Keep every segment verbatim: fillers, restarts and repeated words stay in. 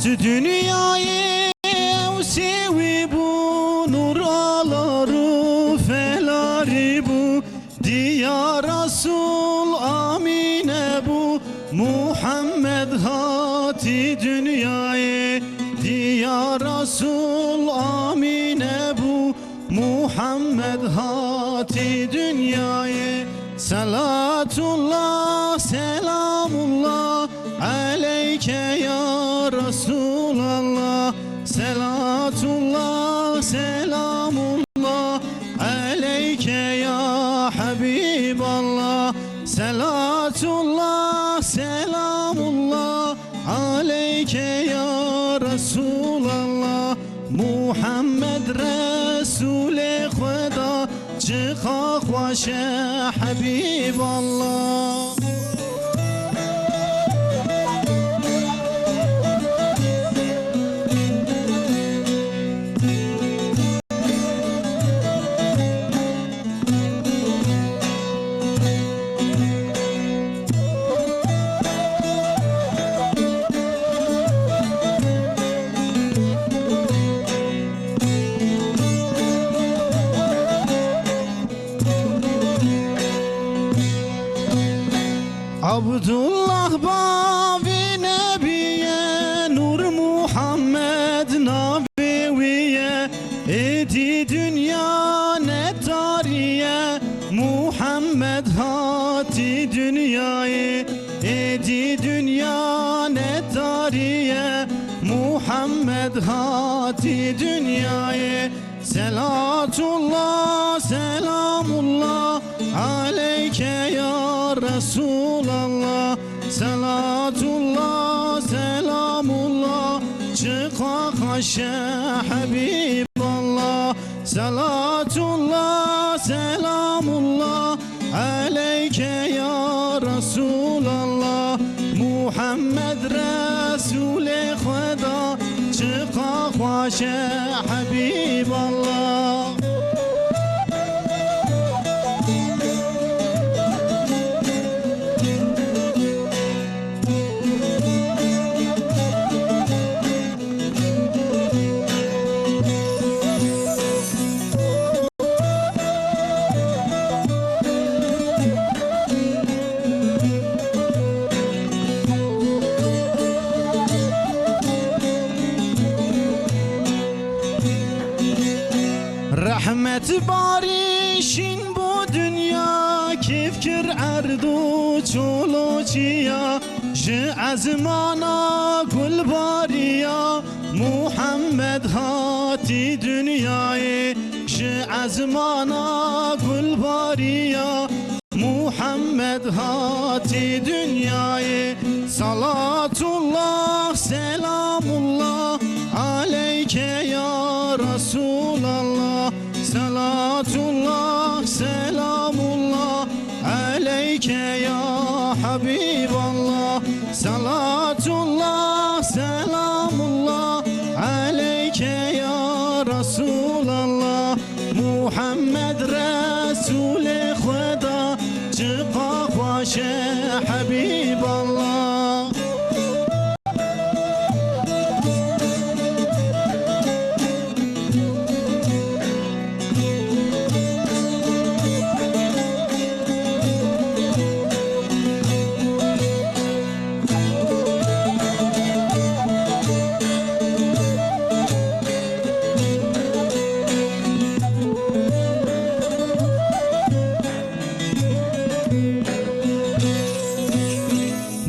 Ji dinyayê ew sêwî bû, nûr ala rû felarî bû. Diya Resul Amîne bû, Muhammed hatî dinyayê. Diya Resul Amîne bû, Muhammed hatî dinyayê. Selatullah, selamullah aleyke ya Resulallah. Selatullah, selamullah aleyke ya Habiballah. Selatullah, selamullah aleyke ya Resulallah. Muhammed Resulê Xweda, çiqa xweş e Habiballah. Abdullah bavê Nebî ye, Nûr Muhammed navê wî ye. Êdî dinya ne tarî ye, Muhammed hatî dinyayê. Êdî dinya ne tarî ye, Muhammed hatî dinyayê. Selatullah, selamullah aleyke ya Resulallah. Selatullah, selamullah, çiqa xweş e Habiballah. Selatullah, selamullah aleyke ya Resulallah. Muhammed Resulê Xweda, çiqa xweş e Habiballah. Rehmet barîşîn bo dinya, kêf kir erd û çoloçiya. Ji ezmana gul bariya, Muhammed hatî dinyayê. Ji ezmana gul bariya, Muhammed hatî dinyayê. Salatullah, selamullah aleyke ya Resulallah. Salatullah, selamullah aleyke ya Habiballah. Salatullah, selamullah aleyke ya Resulallah. Muhammed Resulê Xweda, çiqa xweş e Habiballah.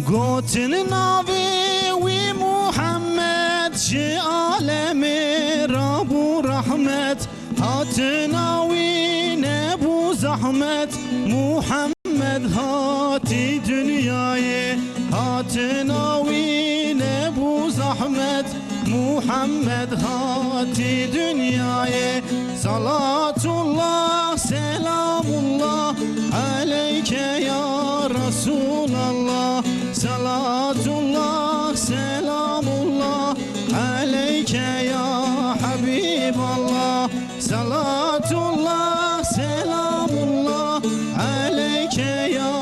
Gotin navê wî Muhammed, ji alemê rabû rehmet. Hatina wî nebû zehmet, Muhammed hatî dinyayê. Hatina wî nebû zehmet, Muhammed hatî dinyayê. Salatullah, selamullah aleyke ya Resulallah. Salatullah, selamullah aleyke ya Habiballah. Salatullah, selamullah aleyke ya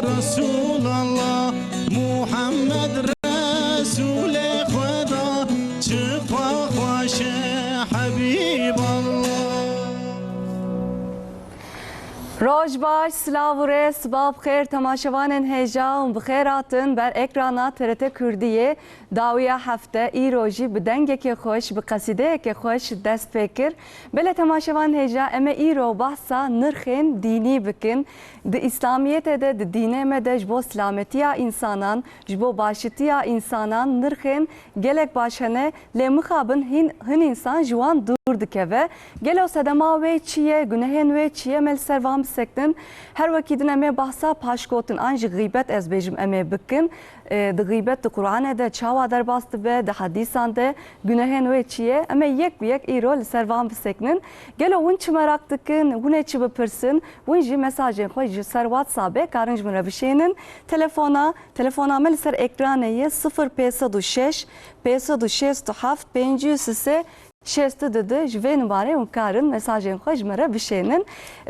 Resulallah. Muhammed Resulê Xweda, Roj baş, silav û rêz, siba bi xêr temaşevanên hêja hûn bi xêr hatin ber ekrana T R T Kurdiyê. Dawiya hefte îro jî bi dengekê xweş, bi qesîdeyekê xweş dest pê kir. Belê temaşevan hêja, em ê îro behsa nirxên dînî bikin. Di Îslamiyetê de, di dînê me de ji bo silametiya însanan, ji bo başitiya însanan nirxên gelek baş hene, lê mixabin hîn, hin însan ji wan dûr dikeve. Gelo sedema wê çi ye, gunehên wê çi ye, me li ser van bisekinin. Her wekî din em ê behsa paşgotin an jî xîbet ez bêjim em ê bikin. E, di xîbet di Qur'anê de çawa derbas dibe, di hedîsan de gunehên wê çi ye? Em ê yek bi yek îro li ser van bisekinin. Gelo hûn çi meraq dikin, hûn ê çi bipirsin? Hûn jî mesajên xwe ji ser WhatsAppê karin ji min re bişênin. Telefona, telefona me li ser ekranê ye, sifir pênc sed û şeş, pênc sed û şêst û heft, pêncî û sê. Şêst û du, ji vê numarê hûn karin mesajên xwe ji me re bişênin.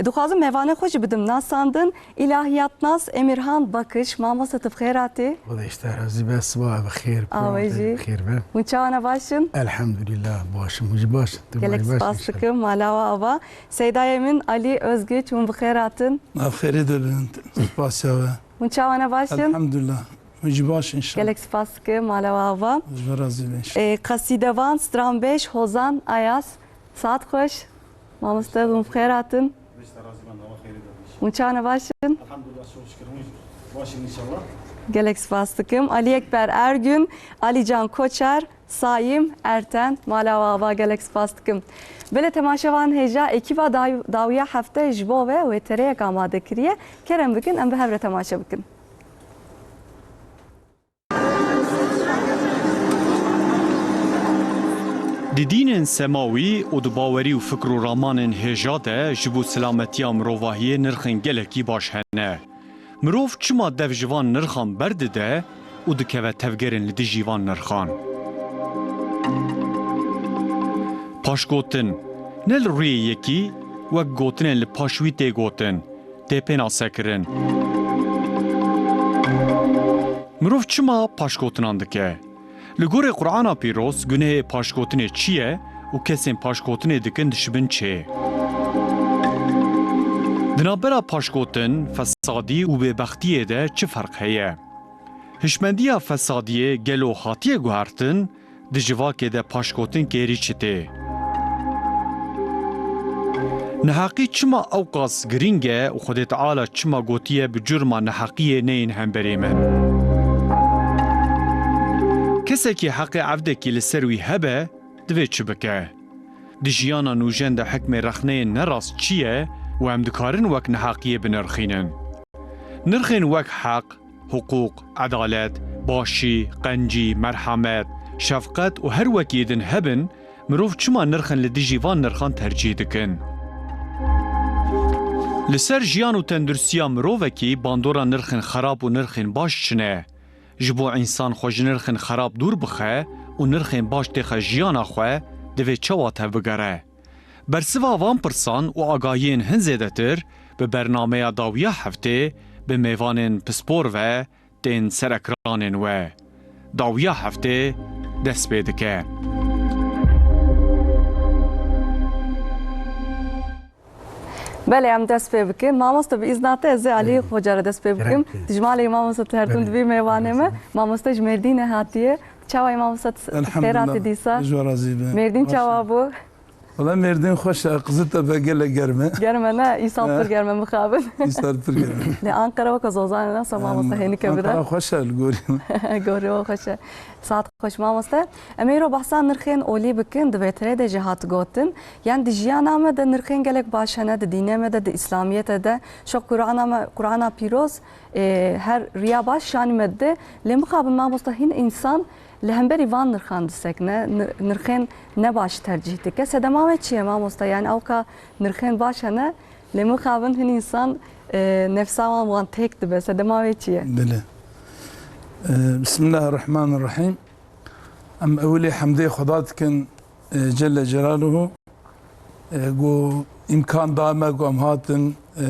Dixwazim mêvanê xwe jî bidim nasandin. Îlahiyatnas Emirhan Bakış, mamoste, tu bi xêr hatî. Xwedê ji te razî be, siba bi xêr, Awe jî. Bi xêr be. Hûn çawa ne, baş in? Elhamdulillah, baş im. Hûn jî baş in? Tu Gelek baş, spas inşallah. Dikim, mala we ava. Seydayê min Ali Özgüç, hûn bi xêr hatin. Nav xêrê de bin, spasiya we. Hûn çawa ne, baş in? Elhamdulillah. Hûn jî baş inşallah. Gelek spas dikim, mala we ava. Ji we razî be inşallah. Ê, qesîdevan, stranbêj Hozan Ayas. Saet xweş. Mamoste, hûn bi xêr hatin. Hûn çawa ne, baş in? Elhamdulillah, çok şükür. Hûn jî baş in inşallah. Gelek spas dikim. Ali Ekber Ergün, Alican Koçer, Sayim Erten, mala we ava, gelek spas dikim. Belê temaşevan hêja, ekîba daw-, dawiya hefte ji bo we wêtereyek amade kiriye. Kerem bikin, em bi hev re temaşe bikin. Di dînên semawî û di bawerî û fikr û ramanên hêja de ji bo silametiya mirovahiyê nirxên gelekî baş hene. Mirov çima dev ji van nirxan berdide û dikeve tevgerên li dijî van nirxan? Paşgotin, ne li rûyê yekî, wek gotinên li paş wî tê gotin, tê pênasekirin. Mirov çima paşgotinan dike? Li gorî Qur'ana Pîroz, gunehê paşgotinê çi ye û kesên paşgotinê dikin dişibin çê? Di navbera paşgotin, fesadî û bêbextiyê de çi ferq heye? Hişmendiya fesadiyê gelo hatiye guhertin? Di civakê de paşgotin kêrî çi tê? Neheqî çima ewqas girîng e û Xwedê Teala çima gotiye bi curma neheqiyê neyên hemberî min? Kesekî heqê evdekî li ser wî hebe, divê çi bike? Di jiyana nûjen de hikmê rexneyên nerast çi ye û em dikarin wek neheqiyê binirxînin? Nirxên wek heq, hiqûq, edalet, başî, qencî, merhemet, şefqet û her wekî din hebin, mirov çima nirxin li dijî van nirxan tercîh dikin? Li ser jiyan û tenduristiya mirovekî bandora nirxên xerab û nirxên baş çi ne? Ji bo însan xwe ji nirxên xerab dûr bixe û nirxên baş têxe jiyana xwe, divê çawa tevbigere? Bersiva van pirsan û agahiyên hin zêdetir bi bernameya dawiya heftê bi mêvanên pispor ve tên ser ekranên we. Dawiya heftê dest pê dike. Belê, em dest pê bikin. Mamoste, bi îzna te, ez ê Alî Belê. Xoca re dest pê bikim. Gerek tê. Dijmalê mamoste, tu her tim Belê. dibî mêvanê me. Razî. Mamoste ji Mêrdînê hatiye. Çawa yê mamoste, tu xêr hatî Elhamdulillah. dîsa? Ji we razî be. Mêrdîn Baş çawa e. bû? Wala Mêrdîn xweş e, qizil tepe gelek germ e. Germ e ne? Îsal Eh. pir germ e mixabin. Îsal pir germ e. Lê Ankara weke Zozanê ne, so mamoste Em, hênike bire. Ankara xweş e li gorî min. Gorî we xweş e. Saet xweş mamoste. Em ê îro behsa nirxên olî bikin, di vê tirê de jî hat gotin. Yan di jiyana me de nirxên gelek baş hene, di dînê me de, di Îslamiyetê de. Şo Qur'ana me, Qur'ana Pîroz, e, her riya baş şanî me dide. Lê mixabin mamoste, hîn însan li hemberî van nirxan disekine, nir-, nirxên ne baş tercîh dike. Sedema wê çi ye mamoste? Yani ewka nirxên baş hene, lê mixabin hin însan, e, nefsa wan wan têk dibe. Sedema wê çi ye? Belê. E, Bismillahirrahmanirrahim. Em ewilî hemdê Xweda dikin, e, Celle Celaluhu. E, ku îmkan da me, ku em hatin, e,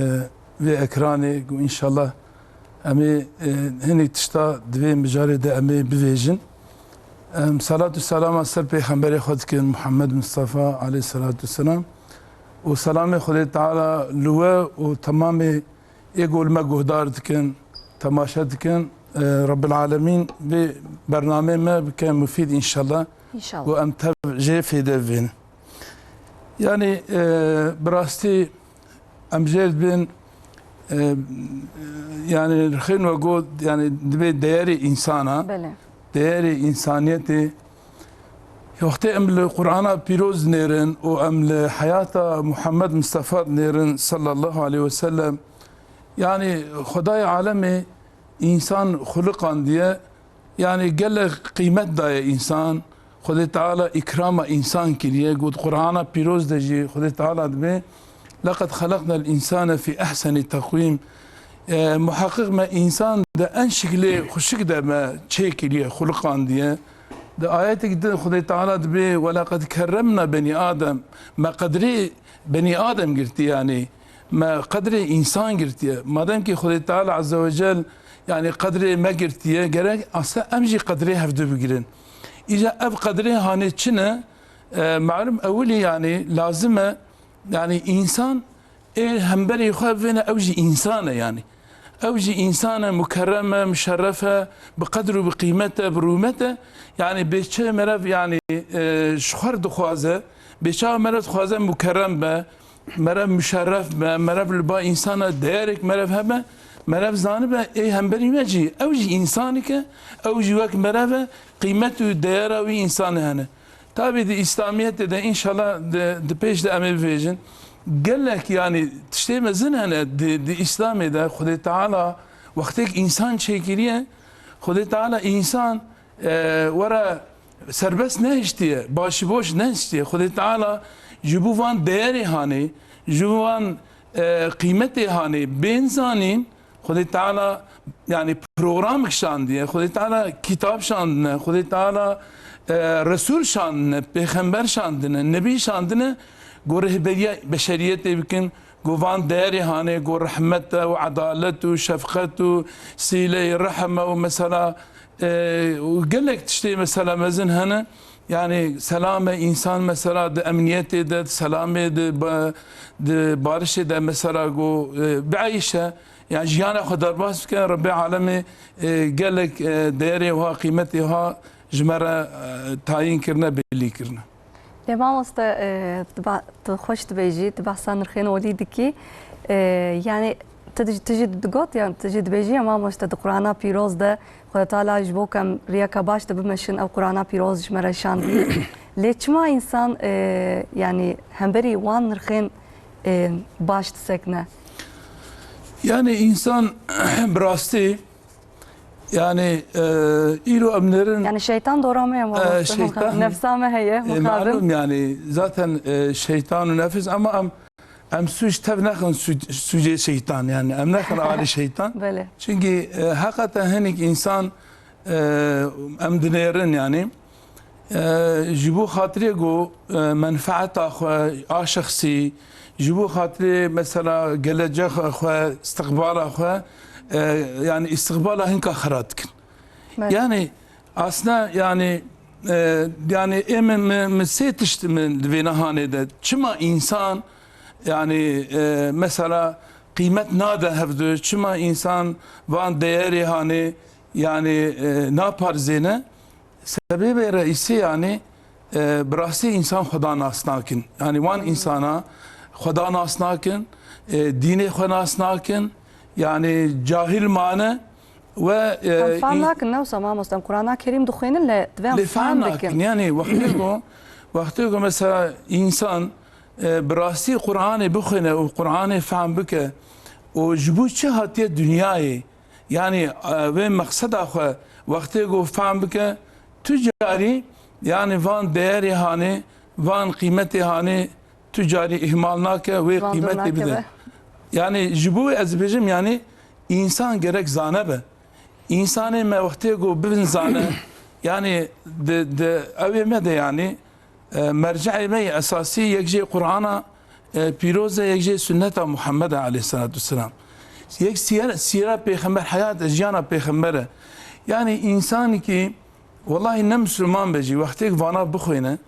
vê ekranê, ku înşallah em ê, e, hinî tişta di vê mijarê de em ê bivêjin. Em, salat û selama ser Pêxemberê xwe dikin, Muhammed Mustafa aleyhissalatu vesselam. Û selamê Xwedê Teala li we û temamê ê ku li me guhdar dikin, temaşe dikin, e, Rabbil Alemîn vê bernameyê me bike mufîd înşallah. İnşallah. Û em tev jê fêde bibin. Yani, e, bi rastî em jê dibin, e, yani rixên we got, yani dibê değerê insana, Belê. değerê insaniyetê. Wextê em li Qur'ana pîroz nêrin û em li heyata Muhammed Mustafa nêrin sallallahu aleyhi ve sellem, yani Xwedayê alemê însan xuliqandiye, yani gelek qîmet daye însan, Xwedê Teala îkrama însan kiriye. Got Qur'ana pîroz de jî Xwedê Teala dibê, "Leqed xeleqnel însane fî ehsenî teqwîm." E, muheqqiq me însan de en şiklê xweşik de me çêkiriye, xuliqandiye. Di ayetek din Xwedê Teala dibê, "Weleqed kerremna benî Adem." Me qedrê benî Adem girtî, yani me qedrê însan girtiye. Madem ki Xwedê Teala Azze ve Cel, yani qedrê me girtiye, gerek aslında em jî qedrê hevdu bigirin. Îca ev qedrê hanê çi ne? E, malum ewilî yani lazim e, yani însan ê hemberî xwe vêne ew jî însan e yani. Ew jî însan e, mukerrem e, muşerref e, bi qedr û bi qîmet e, bi rûmet e. Yani bê çi merev yani, e, ji xwe dixwaze, bê çawa merev dixwaze mukerrem be, merev muşerref be, merev li ba însana değerek merev hebe, merev zanibe ê hemberî me jî, ew jî însanik e, ew jî wek merev e, qîmet û değera wî însanê hene. Tabî di Îslamiyetê de înşallah di, di pêş de em ê bibêjin. Gelek yani tiştê mezin hene di, di Îslamê de Xwedê Teala wextêk însan çêkiriye, Xwedê Teala însan, e, were serbest nehiştiye, başiboş nehiştiye. Xwedê Teala ji bo van değerê hanê, ji bo van, e, qîmetê hanê bên zanîn, Xwedê Teala, yani, program şandiye, Xwedê Teala kitab şandine, Xwedê Teala, e, Resul şandine, Pêxember şandine, Nebî şandine, ku rehberiya beşeriyetê bikin, ku van değerê hanê, ku rehmet e û edalet û şefqet û sîleyê rehm e û mesela, e, û gelek tiştê mesela mezin hene. Yani selamê însan mesela di emniyetê de, di selamê de, ba-, di barişê de mesela ku, e, bieyşe, yani jiyana xwe derbas bike, Rebbê Alemê, e, gelek, e, değerê wiha, qîmetê wiha ji me re, e, tayîn kirine, bellî kirine. Lê mamoste, e, tu ba-, tu xweş dibêjî, tu behsa nirxên olî dikî. E, yani tu, tu jî digot, yani tu jî dibêjî ya mamoste di Qur'ana pîroz de Xwedê Teala ji bo ku em riyeka baş de bimeşin, ew Qur'ana pîroz ji me re şandî. Lê çima însan, e, yani hemberî wan nirxên, e, baş disekine? Yani însan bi rastî, yani, e, îro em nerin, Yani şeytan dora me ye, e, mamoste, şeytan, nefsa me heye, e, mixabin. Malum yani zaten, e, şeytan û nefis, ama em Em sûc tev nexin, sûc-, sûcê şeytan, yani em nexin alî şeytan. Belê. Çünkü, e, heqeten hinek însan, e, em dinêrin yani, e, ji bo xatirê ku, e, menfaeta xwe a şexsî, ji bo xatirê mesela gelecexa xwe, istiqbala xwe, e, yani istiqbala hinka xira dikin. Belê. Yani aslında yani, e, yani ê min, min, min sê tişt min di vê nehanê de. Çima însan yani, e, mesela qîmet nade hevdu, çima însan van değerê hanê yani, e, naparzêne? Sebebê reîsî yani, e, bi rastî însan Xweda nas nakin. Yani wan însana Xweda nas nakin, e, dînê xwe nas nakin, yani cahil mane. We, e, Em fam in- nakin, ne wisa mamoste, em Qur'ana Kerîm dixwînin, lê divê em Lê fam fam nakin. Bikin. Yani wextê ku, wextê ku mesela însan, e, bi rastî Qur'anê bixwîne û Qur'anê fam bike û ji bo çi hatiye dinyayê, yani, e, vê mexseda xwe wextê ku fam bike, tu carî, yani van değerê hanê, van qîmetê hanê, tu carî îhmal nake, wê Van qîmetê bide. Nake be. Yani ji bo ez dibêjim, yani însan gerek zane be. Însanê me wextê ku bibin zane, yani di, di ewê me de yani, e, merceê me yê esasî yek jê Qur'ana, e, pîroz e, yek jê sünneta Muhammed e aleyhissalatu vesselam. Yek siyera, siyera pêxember, heyat e, jiyana pêxember e. Yani însanekî Wellahî ne Misliman be jî, wextê ku vana bixwîne,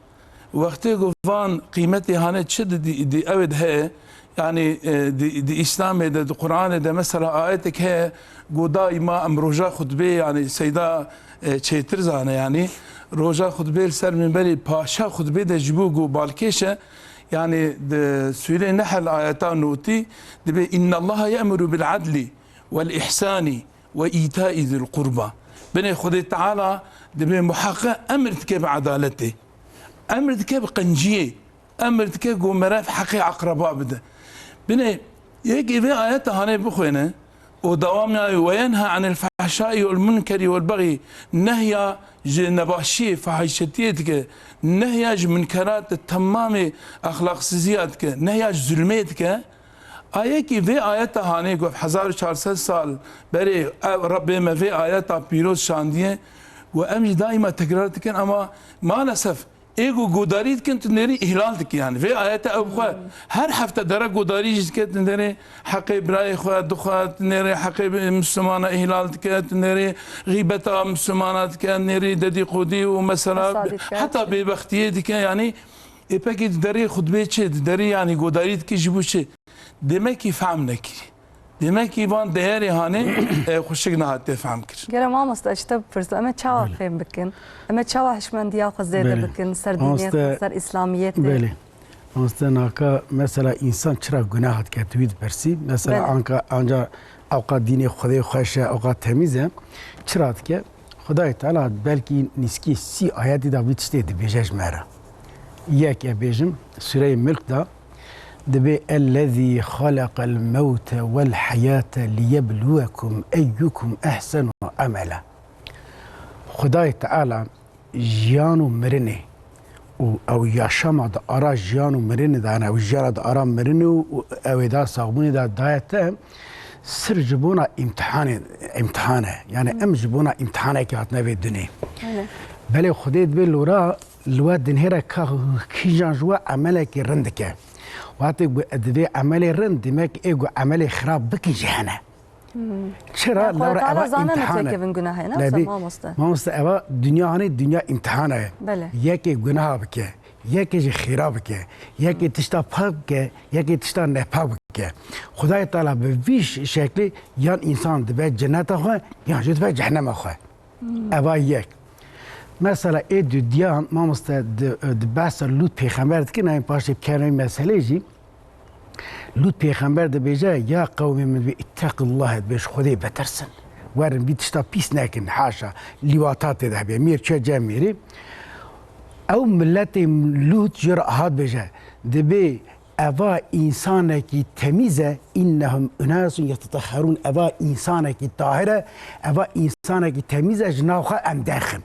wextê ku van qîmetê hane çi di, di, di ew ê de heye, yanî, e, di, di Îslamê de, di Qur'anê de mesela ayetek heye, ku daîma em roja xutbê, yanî Seyda, e, çêtir zane, yanî roja xutbê li ser minberê paşa xutbê de ji bo ku balkêş e, yanî di Sûrê Nehl ayeta notî dibe, "Innallaha ye'muru bil adli wel ihsani ve îtaî zil qurba." Binê Xwedê Teala dibe muheqe emir dike bi edaletê. Emir dike bi qenciyê. Emir dike ku meriv heqê eqreba bide. Binê yekê vê ayeta hanê bixwêne û dewam nayê, "Ve yenha anil fahşai vel munkeri vel bexî." Nehya ji nebaşiyê, fahîşetiyê dike. Nehya ji munkerat, temamê exlaqsiziya dike. Nehya ji zulmê dike. Ayekî vê ayeta hanê ku hezar û çar sed sal berê ev Rebbê me vê ayeta pîroz şandiye, ku em jî daîma tekrar dikin, ama maalesef ê ku godarî dikin, tu nêrî îhlal dikî. Yani vê ayete ew xwe her hefte dere godarî jî dike, tu nêrî heqê birayê xwe, du xwe, tu nêrî heqê bi-, Mislimana îhlal dike, tu nêrî xîbeta Mislimana dike, nêrî dedîqodî û mesela Fesadî dike, heta çi? Bêbextiyê dike. Yani ê pekî tu derê xutbê çi? Tu derî yani godarî dikî ji bo çi? Demekî fehm nekirî. Demekî van değerê hanê, e, xweşik nehatiye fehm kir. Gere mamoste, ez ji te bipirsim, em ê çawa Belê. Fêm bikin? Em ê çawa hişmendiya xwe zêde Belê. Bikin ser dînê Mamoste, xwe, ser Îslamiyetê? Belê. Mamoste, naka mesela însan çira gunah dike, tu wî dipirsî? Mesela Belê. Anka, anca ewqa dînê Xwedê xweş e, ewqa temîz e. Çira dike? Xwedayê Teala belkî nîskî sî ayetî de vî tiştê dibêje ji me re. Yek, e bêjim, Sûreyê Mulk de dibe, "Ellezî xaleqel mewte vel heyate liyebluwekum eyyukum ehsenu amela." Xwedayê Teala jiyan û mirinê û ew yaşama di ara jiyan û mirinê de, yani ew jiyana di ara mirinê û, û ew ê da saxbûnê de daye te, sir ji bona îmtihanê, îmtihan e. Yani em ji bona îmtihanekê hatine vê dunê. Öyle. Belê Xwedê dibê lora li we dinêre ka kîjan ji we emelekî rind dike. Wextê ku divê emelê rind, demek ê ku emelê xirab bikî jî hene. Çira? Ya, lewra Xwedê Teala eva zane me îmtihan e. Têkevin gunahê, ne Nebî, mamoste? Mamoste, eva dinya hanê dinya îmtihana ye. Belê. Yekê gunaha bike, yekê jî xêra bike, yekê tişta pak bike, yekê tişta nepak bike. Xwedayê Teala bi vî ş-, şeklî yan însan dibe ceneta xwe, yan jî dibe cehnema xwe. Eva yek. Mesela ê dudiyan, mamoste, di, di behsa Lût pêxember dikin, em paşê bikevin meselê jî. Lût pêxember dibêje, "Ya qewmê min, dibê, ittaqullah, dibê, ji Xwedê bitirsin. Werin vî tişta pîs nekin, haşa, lîwata tê de hebe, mêr çûye cem mêrê." Ew miletê Lût jê re aha dibêje, dibê, "Eva însanekî temîz e, innehum unasun yetetehherûn, eva însanekî tahir e, eva însanekî temîz e, ji nav xwe em derxin."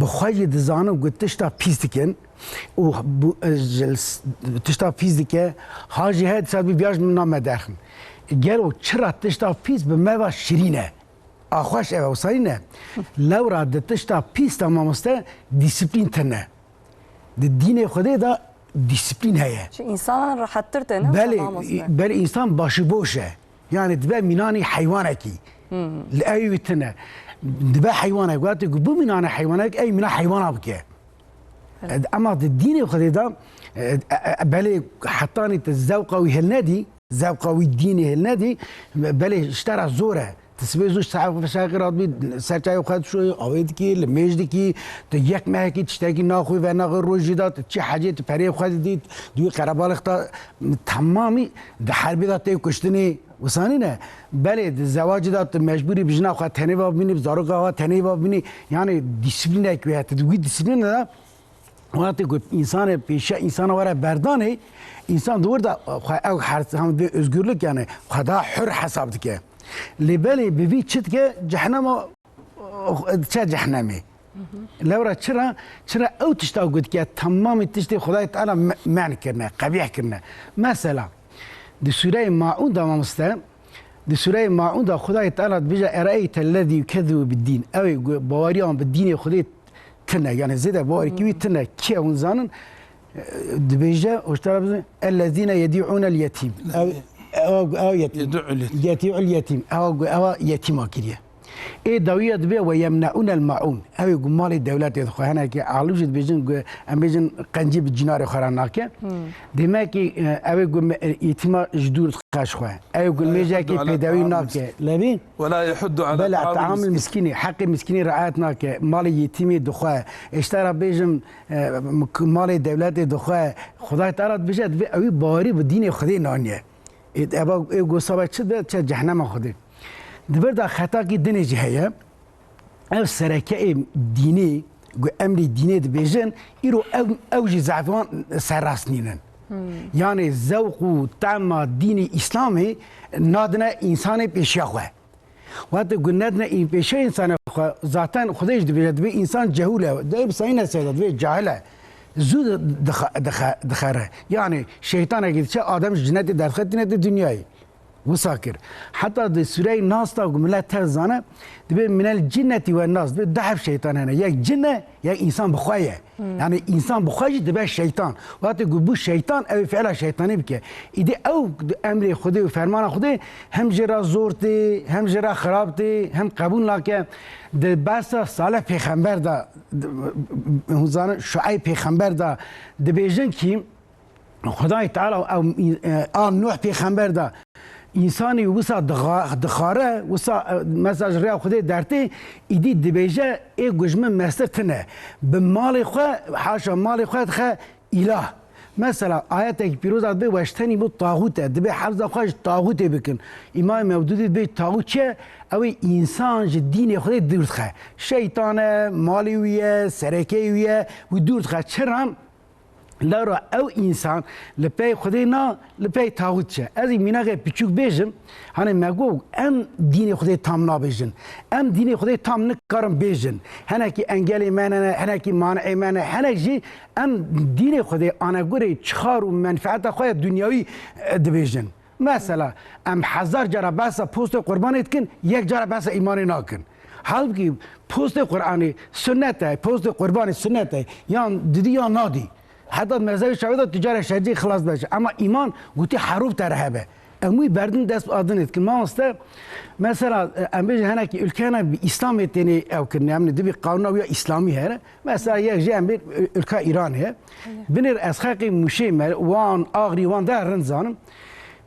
Bi xwe jî dizanin ku tişta pîs dikin û bu, e, ji l-, s-, tişta pîs dike, ha jî heye disa dibî viya ji min name derxin. Gelo çira tişta pîs bi me ve şirîn e? A xweş ev e, wisa nîne? Lewra di tişta pîs de, mamoste, dîsiplîn tune. Di dînê Xwedê de dîsiplîn heye. Ji însanan rehettir tê, ne wisa, Belê, mamoste? Belê, însan başiboş e. Yani dibe mînanî heywanekî. Li ew wî tune. Dibe heywanek. Wextê ku bimînane heywanek, ew mîna heywana bike. Evet. E, ema di dînê Xwedê de, e, e, e, belê hetanî tu zewqa wî hilnedî, zewqa wî dînê hilnedî, belê ji te re zor e. Tu sibê zû saet şeqî radibî, ser çayê xwe dişoyî, avê dikî, limêj dikî, tu yek mehekî tiştekî naxwî venaxwî rojî de, tu çi hecê, tu perê xwe didî, di wî qerebalix de temamî di herbê de tê kuştinê, wisa nîne. Belê di zewacî de tu mecbûrî bi jina xwe tenê ve bimînî, bi zaroka xwe tenê ve bimînî. Yani dîsîplînek wê heye. Tu di wî dîsîplînê de Wextê ku însanê pêşiya însana were berdanê, însan di wir de xwe ew her, hem vê özgürlük yani xwe daha hür hesab dike. Lê belê bi vî çi dike? Cehnema, diçe cehnemê. Lewra çira? Çira ew tişta ku dike, temamî tiştê Xwedayê Teala me-, men kirine, qebîh kirine. Mesela, di Sûreyê Maûn de, mamoste, di Sûreyê Maûn de Xwedayê Teala dibêje, "Eraeytellezî yukezzibu biddîn." Ew ê ku baweriyan bi dînê Xwedê tune, yani zêde bawerî kî wî tune, kî ye hûn zanin? E, dibêje, hoştara bizin, "Ellezîne yedî'ûnel yetîm." Ew, ew, ew yetîm. Yedû'ul yetîm. Yedî'ul yetîm. Ew, ew yetîma kiriye. Ê dawiya dibe "Ve yemne'ûnel maûn". Ew ê ku malê dewletê dixwe. Hinekî alû jî dibêjin ku em bêjin qencî bi cînarê xwe re nake. Demek ki, e, ew ê ku me, e, yetîma ji dûr dixe ji xwe. Ew ê ku mêjekî pêdewî nake. Levî? Ve la yehuddu ala Bela ta'amil miskînî, heqê miskînî riayet nake. Malê yetîmî dixwe. Ê ji te re bêjim, e, malê dewletê dixwe. Xwedayê Teala dibêje, divê ew ê bawerî bi dînê Xwedê naniye. Ê, eva ê gosa ve çi dibe, çe cehnema Xwedê. Di vir de xetakî dinê jî heye. Ev sereke ê dînî, ku emrî dînê dibêjin, îro ew, ew jî zehf wan serrast nînin. Yanê zewq û tema dînî Îslamê nadine însanê pêşiya xwe. Wextê ku nedine ên pêşiya însanê xwe, zaten Xwedê jî dibêje, dibê însan cehûl e. Dê bi sayî neseyda, dibê cahil e. Zû di-, dixe-, dixe-, dixere. Yanî şeytanekî diçe Adem ji cinetê derdixetîne di dinyayê. Wisa kir. Heta di sûreyê Nas de ku milet tev zane, dibê "minel cinneti ve nas", dibê du heb şeytan hene. Yek cin e, yek însan bi xwe ye. Yanî însan bi xwe jî dibe şeytan. Wextê ku bû şeytan, ew ê fiila şeytanî bike. Îdî ew emrê Xwedê û fermana Xwedê hem jê re zor tê, hem jê re xirab tê, hem qebûl nake. Di behsa Salih pêxember de, di, hûn zanin Şueyb pêxember de dibêjin kî, Xwedayê Teala ew, e, a Nuh pêxember de însanî wisa dixa-, dixare, wisa, e, mesela ji rêya Xwedê dertê, îdî dibêje, ê ku ji min mestir tine. Bi malê xwe, haşa malê xwe dixe îlah. Mesela ayetekî pîroz de dibê "weştenîbû tağûte", dibê hevza xwe ji taxûtê bikin. Îmamê Mewdûdî dibê taxût çi ye? Ew ê însan ji dînê Xwedê dûr dixe. Şeytan e, malê wî ye, serekeyê wî ye, wî dûr dixe. Çira? Lewra ew însan li pey Xwedê na, li pey taxût çe. Ez ê mînakê piçûk bêjim, hanê me got, em dînê Xwedê tam nabêjin. Em dînê Xwedê tam nikarin bêjin. Hinekî engelê me ne, hinekî maneê me ne, hinek jî em dînê Xwedê anegurê çixar û menfeeta xwe ya dinyawî, e, dibêjin. Mesela, em hezar cara behsa postê qurbanê dikin, yek cara behsa îmanê nakin. Halbukî postê Qur'anê sunnet e, postê qurbanê sunnet e, yan didî yan nadî. Heta mezhebê Şafî de tu cara şercî xilas dibe. Ema îman gotî herû bi te re hebe. Em wî berdin dest bi adinê dikin. Mamoste, mesela, em bêjin hinekî ülke hene bi Îslamê tênê ew kirinê. Em dibî qanûna wî ya Îslamî here. Mesela yek jî em bê ülka Îranê ye. Binêr ez xeqê Mûşê me, Wan, Axrî, Wan de rind zanim.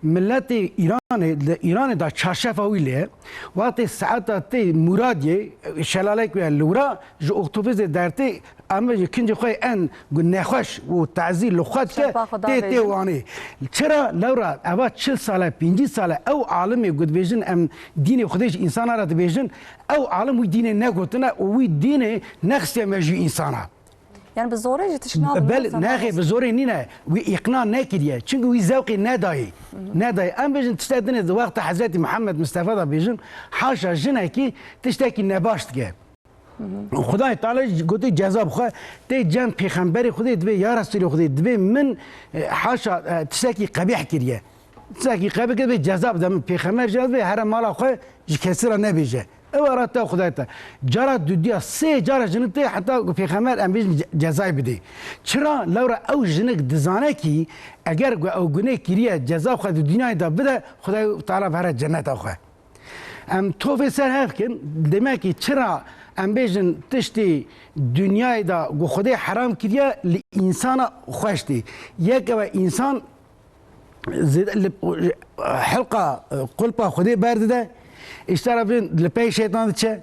Miletê Îranê, li Îranê de çarşefa wî lê ye. Wextê saeta tê Mûradiyê, şelalek wê li wira ji oktobizê dertê, em ji kincê xwe en ku nexweş û tazî li xwe dike, Şerpa xwe tê, tê davêjin. Wanê. Çira lewra eva çil sale, pêncî sale ew alimê ku dibêjin em dînê Xwedê ji însana re dibêjin, ew alim wî dînê negotine û wî dînê nexistiye me ji însana. Yani bi zorê jî tişt nabin, Bel, nexê, bi zorê nîne. Wî îqna nekiriye. Çünkü wî zewqê nedayê. Nedayê. Em bêjin tiştek dinê di wexta Hezretî Muhammed Mustafa da bêjin, haşa jinekî tiştekî nebaş dike. Xwedayê Teala gotî ceza bi xwe, tê cem pêxemberê Xwedê dibê, ya Resulê Xwedê, dibê min, e, haşa, e, tiştekî qebîh kiriye. Tiştekî qebîh kiriye, dibê ceza bide min. Pêxember jî dibê here mala xwe ji kesî re nebêje. Ew ara te Xwedayê te. Cara dudiya sê cara jinik tê heta ku pêxember em bêjin ce-, cezayê bidê. Çira? Lewra ew jinik dizane kî eger ku ew gunê kiriye ceza xwe di dinyayê de bide, Xwedayê Teala vere cenneta xwe. Em tofê ser hev kin, demek ki çira em bêjin tiştî dinyayê de ku Xwedê heram kiriye li însana xweş tê. Yek ew e însan zêde li, hilqa, qulpa Xwedê berdide, îşte re bên li pey şeytan diçe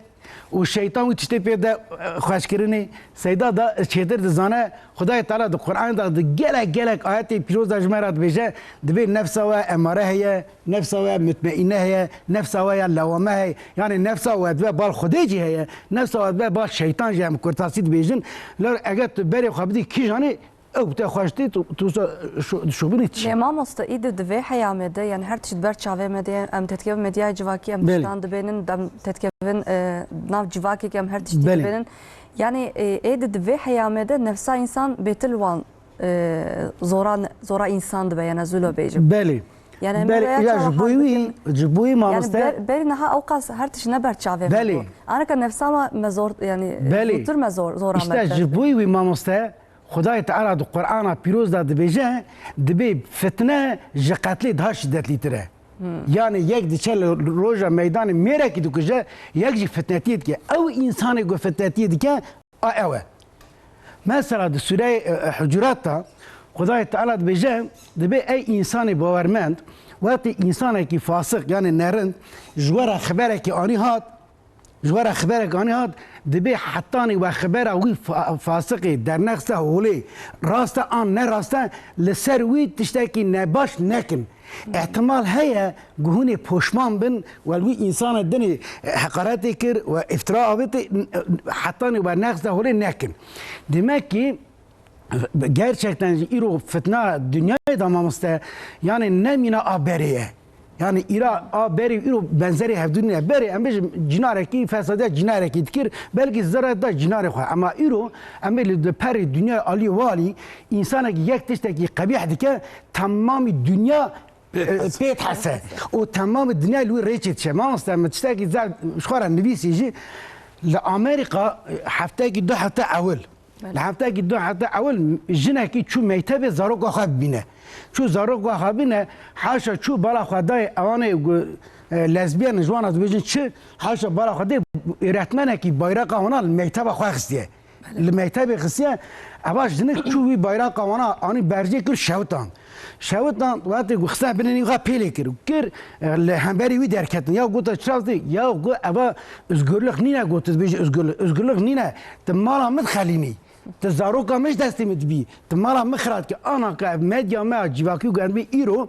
û şeytan wî tiştê pê de xweşkirinê. Seyda da çêtir dizane, Xwedayê Teala di Qur'anê de di gelek gelek ayetê pîroz de ji me re dibêje, dibê nefsa we emare heye, nefsa we mutmeîne heye, nefsa we ya lewame heye. Yanî nefsa we dibe bal Xwedê jî heye, nefsa we dibe bal şeytan jî, em kurtasî dibêjin. Lewra eger tu berê xwe bidî kîjanê, ew te xweş tê, tu, tu sa şo-, şobînî çi? Lê mamoste, îdî di vê heyamê de, yani her tişt ber çavê me de, em têdikevin medyaya civakî, em Belê. tiştan dibênin, em têdikevin, e, nav civakê ke em her tiştî Belê. dibênin. Yani, e, êdî di vê heyamê de nefsa însan bêtil wan, e, zora, zora însan dibe, yani ez wilo bêjim. Belê. Yani em Belê, vêya ya çawa ji bo hal wî, bikin? ji bo wî Yani mamoste ber-, berî niha ewqas her tişt ne ber çavê me Belê. bû. Anaka nefsa me, me zor, yani Belê. zûtir me zor, zora me Îşte kir. ji bo wî mamoste, Xwedayê Teala di Qur'ana pîroz de dibêje, dibê fitne ji qetlê daha şîdetlîtir e. Yani yek diçe li roja meydanê mêrekî dikuje, yek jî fitnetiyê dike. Ew însanê ku fitnetiyê dike, a ew e. Mesela di Sûreyê, e, e, Hucurat de Xwedayê Teala dibêje, dibê ey însanê bawermend, wextê însanekî fasik, yani nerind, ji we re xiberekî anî hat, ji we re xiberek anî hat, dibê hetanî we xibera wî fa-, fasiqê dernexiste holê, rast e an ne rast e, li ser wî tiştekî nebaş nekin. Îhtimal heye ku hûn ê poşman bin, we li wî însana dinê heqaretê kir, we îftira avêtê, hetanî we nexiste holê nekin. Demek ki, Gerçekten jî îro fitna dinyayê de mamoste, yani ne mîna a berê ye. Yani îra a berê îro benzerê hevdû nîne. Berê em bêjin cînarekî fesadiya cînarekî dikir, belkî zira da cînarê xwe. Ema îro em bê li di perê dinyayê alî walî, însanekî yek tiştekî qebîh dike, temamî dinya Pê e, dihese. Pê dihese. Û temamî dinya li wî rêçê diçe. Mamoste min tiştekî zaf ji xwe re nivîsî jî, li Amerîka, e, heftekî du hefte ewil. Belê. Li heftekî du hefte ewil jinekî çû mektebê zaroka xwe bibîne. Çû zaroka xwe bîne, haşa çû bala xwe dayê ewanê ku, e, lezbiyen ji wana dibêjin çi, haşa bala xwe dê öğretmenekî bayraqa wana li mekteba xwe xistiye. Li mektebê xistiye, eva jinik çû wî bayraqa wana anî berjê kir şewitan. Şewitan, wextê ku xistin binê nî xwe pêlê kir. Kir, e, li hemberî wî derketin. Ya gote çi rast dê, ya ku eva özgürlük nîne gotin, dibêje özgürlük. Özgürlük nîne, tu mala min dixelînî. Tu zaroka min ji destê min dibî. Tu mala min xira dikî. Ana ka ev medya me ya civakî û germî îro,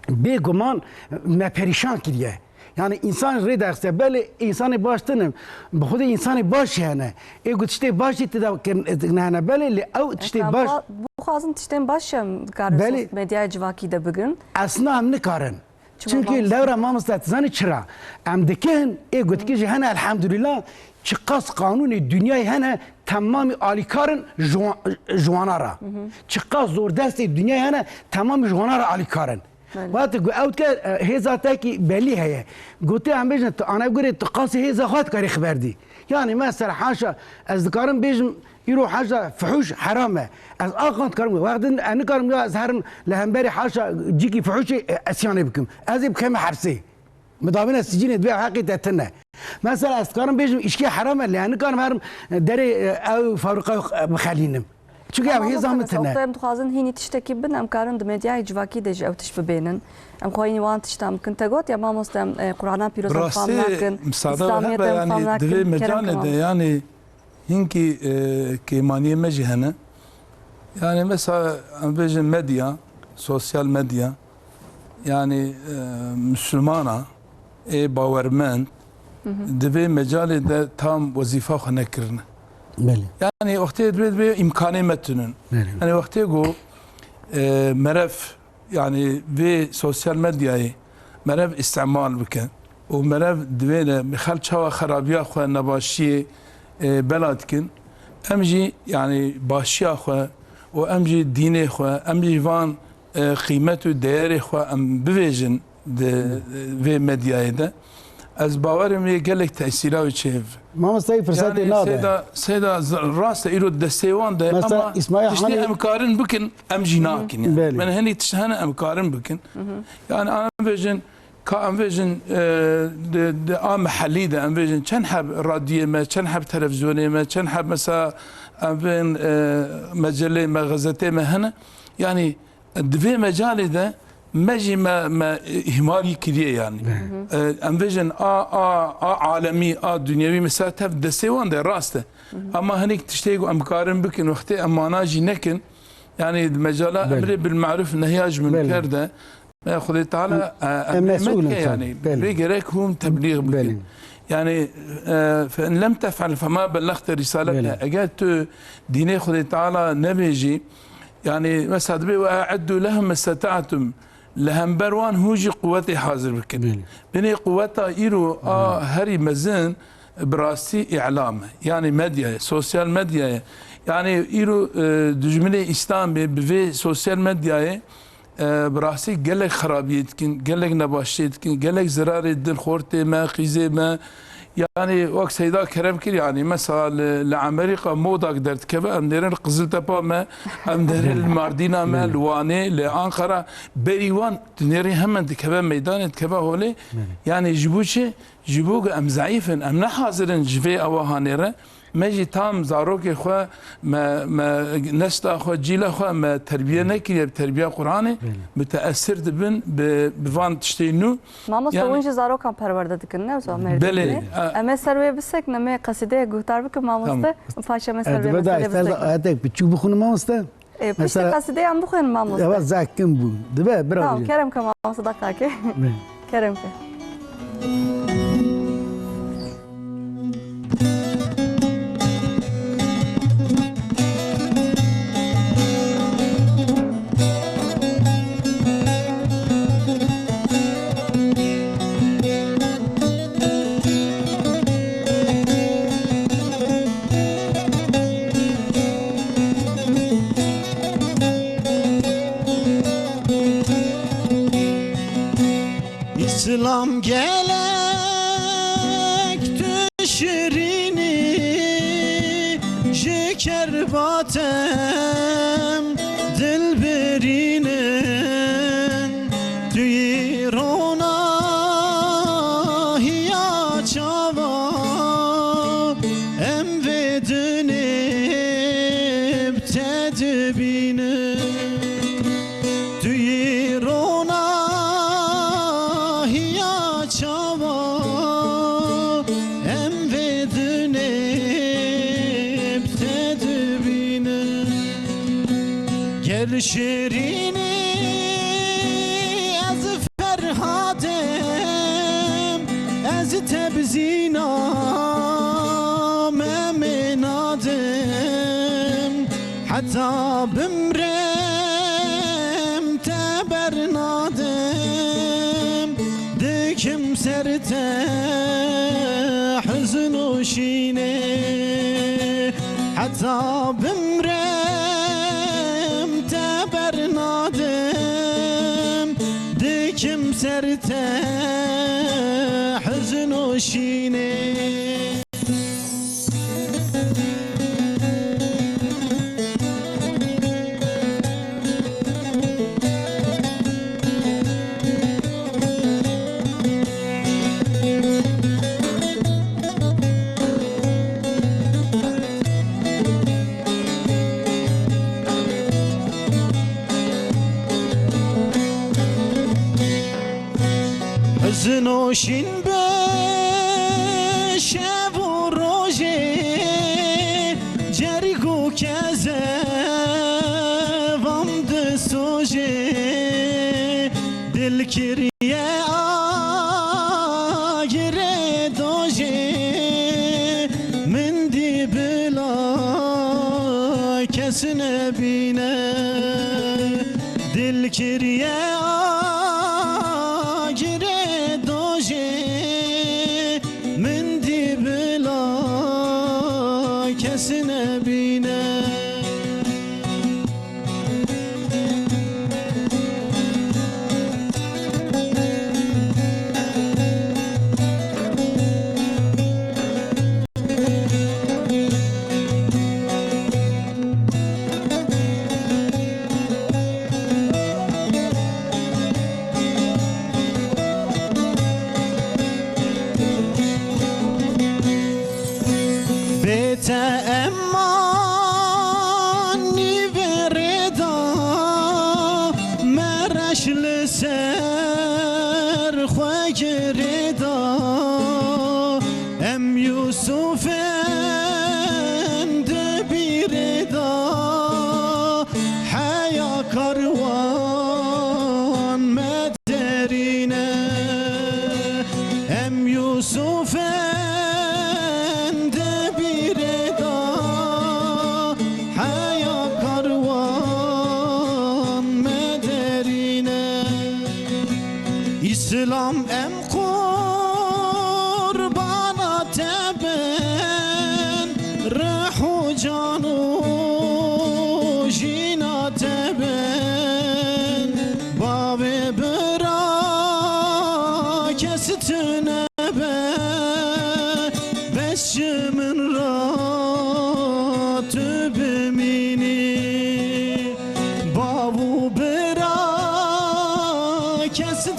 bêguman me perîşan kiriye. Yani însan rê derxe, belê însanê baş tune, bi xwedê însanê baş hene. Ê ku tiştê baş jî tida kirin, nehene, belê lê ew tiştê Em baş ba-, bixwazin tiştên baş em dikarin Belê. Sos-, medyaya civakî de bigin. Aslında em nikarin. Çima Çünkü mamoste? Lewra mamoste, tu zanî çira? Em dikin, ê ku dikî jî hene, elhamdülillah, çiqas qanûnê dinyayê hene, temamî alîkar in ji wan-, ji wana re. Çiqas zordestê dinyayê hene, temamî ji wana re alîkar in. Belê. Wextê ku ew dike, e, hêza tekî belî heye. Gotê em bêjin, tu anegurê tu qasî hêza xwe dikarî xeber dî. Yani mesela haşa, ez dikarim bêjim, îro haşa fuhuş heram e. Ez aqan dikarim, wextin ez nikarim ya ez herim li hemberî haşa cîkî fuhuşê, e, esyanê bikim. Ez ê bikeme hepsê. Midavîna sicînê divê heqê te tune. Mesela ez dikarim bêjim îşkê heram e, lê ez nikarim herim, e, derê, e, ew fabrîqayê, e, bixelînim. Çünkü ev Ama hêza min mamoste, tune. Wexta em dixwazin hînî tiştekî bin, em karin di medyayê civakî de jî ew tişt bibênin. Em xwe hînî wan tiştan bikin. Te got ya mamoste, em, e, Qur'ana pîroz em fam nakin, Rastî, misade hebe, İslamiyet em yani, fam nakin, divê kerem mecalê de, kilam. Yani, hinkî, e, kêmaniyê me jî hene. Yani, mesela, em bêjin medya, sosyal medya, yani, e, Müslümana, ê bawermend, Hı hı. di vê mecalê de tam wezîfa xwe nekirine. Belê. Yani wextê divê, divê îmkanê me tunin. Belê. Yani wextê ku, e, merev, yani vê sosyal medyayê merev îstemal bike û merev divê de bi xel çawa xerabiya xwe, nebaşiyê, e, bela dikin. Em jî yani başiya xwe û em jî dînê xwe, em jî van e, qîmet û değerê xwe em bivêjin di vê medyayê de, ez bawerim wê gelek tesîra wê çêv. Mamoste, firseta Yani nade. Seyda, Seyda z-, rast e, îro destê wan de, Mesela ama İsmail tiştê Hanî em karin bikin, em jî nakin yani. Belê. Ben henî tişt hene em karin bikin. Yani em bêjin, ka em bêjin, e, di, di a mehellî de em bêjin çend heb radyoyê me, çend heb televizyonê me, çend heb mesela em bên, e, mecelê me, gazetê me hene. Yani Di vê mecalê de me jî me, me îhmalî kiriye yani. Hı hı. E, em bêjin a, a, a alemî, a dunyewî mesela tev destê wan de rast e. Hı hı. Ama hinek tiştê ku em karin bikin, wextê em mana jî nekin, yani di mecala Belê. Emrê bil maruf nehya ji Belê. Münker de, e, Xwedê Teala, e, Em emrê me mesul dike in yani. Belê. Vê gerek hûn teblîx bikin. Belê. Yani, e, fe in lem tef'el fema bellexte risalete. Belê. Eger tu dînê Xwedê Teala nebêjî, Yani, mesela dibê, "Ve e'eddu lehum mestata'tum." Li hember wan hûn jî quwetê hazir bikin. Belê. Binê quweta îro a Belê. Herî mezin bi rastî îlam e. Yani medyayê, sosyal medyayê. Yani îro, e, dijminê Îslamê bi vê sosyal medyayê, e, bi rastî gelek xerabiyê dikin, gelek nebaşiyê dikin, gelek zirarê didin xortê me, qîzê me. Yani wek Seyda kerem kir, yani mesela li, li Amerîka modak derdikeve, em nêrin li Qiziltepa me, em nêrin li Mardîna me, li Wanê, li Ankara, berî wan tu nêrî hemen dikeve meydanê, dikeve holê. Yani ji bo çi? Ji bo ku em zeîf in, em ne hazir in ji vê ewa hanê re. Me jî tam zarokê xwe, me, me nesla xwe, cîla xwe me terbiye nekiriye bi terbiya Qur'anê, müteessir dibin bi, bi van tiştê nû. Mamoste, Yani hûn jî zarokan perwerde dikin, ne? Wisa Mêrdînê. Belê, ha. Em ê ser wê bisekine, me qesîdeyek guhdar bikin, mamoste. Tamam. Paşê me ser E, wê dibe da meselê ister bisekine. Ayetek biçûk bixwînim, mamoste. E, piştî Mesela qesîdeyan bixwînin, mamoste. Ewa zekin bû. Dibe, bira Tamam, bî. Kerem ke, mamoste, dakikake. Bê. Kerem ke. Îslam gelek tu şirînî, ji kerbatem dil birînin, tu yî ronahiya çava em vê dinê bi te dibînin. Tu yî ronahiya çava em vê dinê bi te dibînin. Ger şirînî ez Ferhadem, ez Tebzîna Memê nadim. Heta bimrem te bernadim, dikim ser te hizn û şînê. Heta bimrem te bernadim, dikim ser te hizn û şînê. Hizn û şîn bi şev û rojê, cerg û kezevan disojê, dil kiriye agirê dojê, min dî bila kes nebîne. Dil kiriye agirê dojê, min dî bila kes nebîne. Bê te ema nîvê rê da, me reş li ser xwe girê da. Em Yûsufên di bîrê da, heya karwan me derîne. Em Yûsufên di bîrê da, heya karwan me derîne. Îslam em qurbana te bin, rih û can û jîna te bin. Bavê bira kes tune be, Tu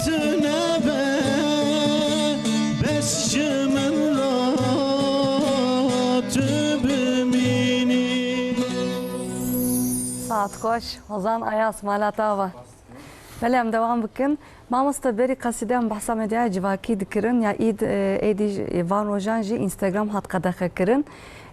nebe, bes ji min re tu bimînî. Saet xweş. Hozan Ayas, mala te ava. Belê, em dewam bikin. Mamoste, berî qesîde em behsa medyaya civakî dikirin. Ya îd, e, êdî jî, e, van rojan jî Instagram hat qedexe kirin.